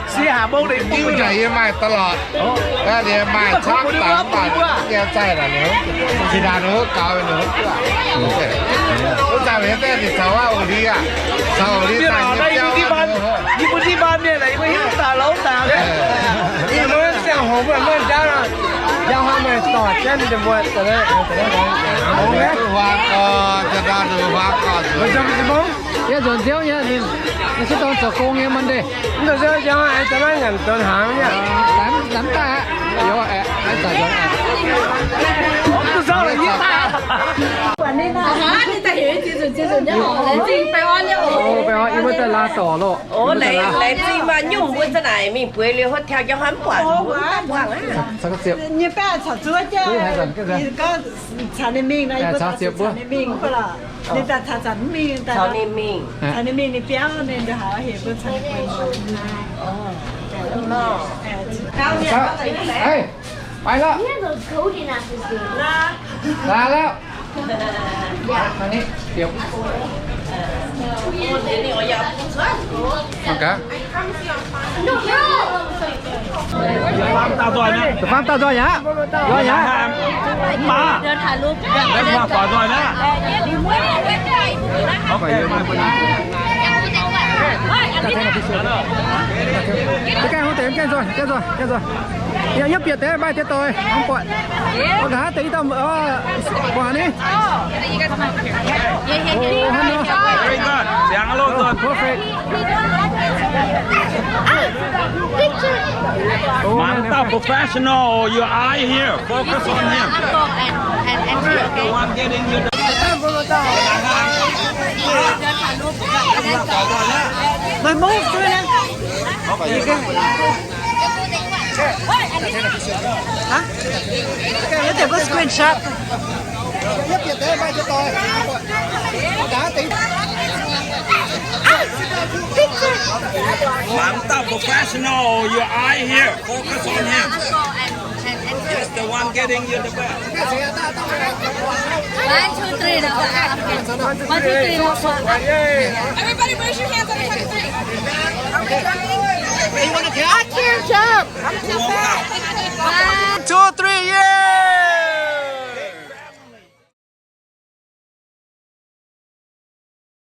diuv nzengc yie maaih ตลอด. Ninh maaih camv daaih mv baac nyei zaih naaic ninh, zinh ndaangc ninh gaux ninh guoqv. Wuov zanc ninh daaih ninh caux wuov oc li aqv, caux oc li daaih nyei biauv. Yie mbuo ndiev baan mienh aeqv, yie mbuo hiuv daaih lorz daaih. Yie mbuo ziangh hoc mbuo maiv ndaauv, njang hnoi meih dorh jienv mbuo, huaang gorx, huaang gorx. Yie nzuonx nziouv nyei, ninh se dorh zoux gong nyei Monday. Mv deix nziouv njang, aengx da'naaiv nyanc donx hnaangx nyei. Laengz mv daaih aqv. Youz aeqv, aengx daaih nzuonx aeqv. Baengh orn, yie mbuo daaih laanh dorc loh. Laengz zingh maah, nyungc mbuo za'naaic mingh bueix liuz hotel jauv hnamv buatc. Caux ninh mingh, ninh daaih caux ninh mingh, caux ninh mingh, caux ninh mingh ninh biauv ninh ndongc haaix hec mbuo caux ninh mingh. Maiv lorqc. Laanh lauh. Da'faam dauh nzoih aqv. Nzoih aqv. Gaengh hnyouv deix, gaengh nzoih, gaengh nzoih, gaengh nzoih. Yaac hnyouv bieqc deix, maaih deix doic, mv buatc. Nqa'haav deix i dauh, buatc ni. Very good. Perfect. Mangc dauh professional, your eye here. Focus on him. My move, do it. Huh? Okay, let's take a screenshot. Mangc dauh professional, your eye here. Focus on him. He's the one getting you the best. One, two, three, now. One, two, three, now. Everybody raise your hands on the count of three. One, two, three, yeah.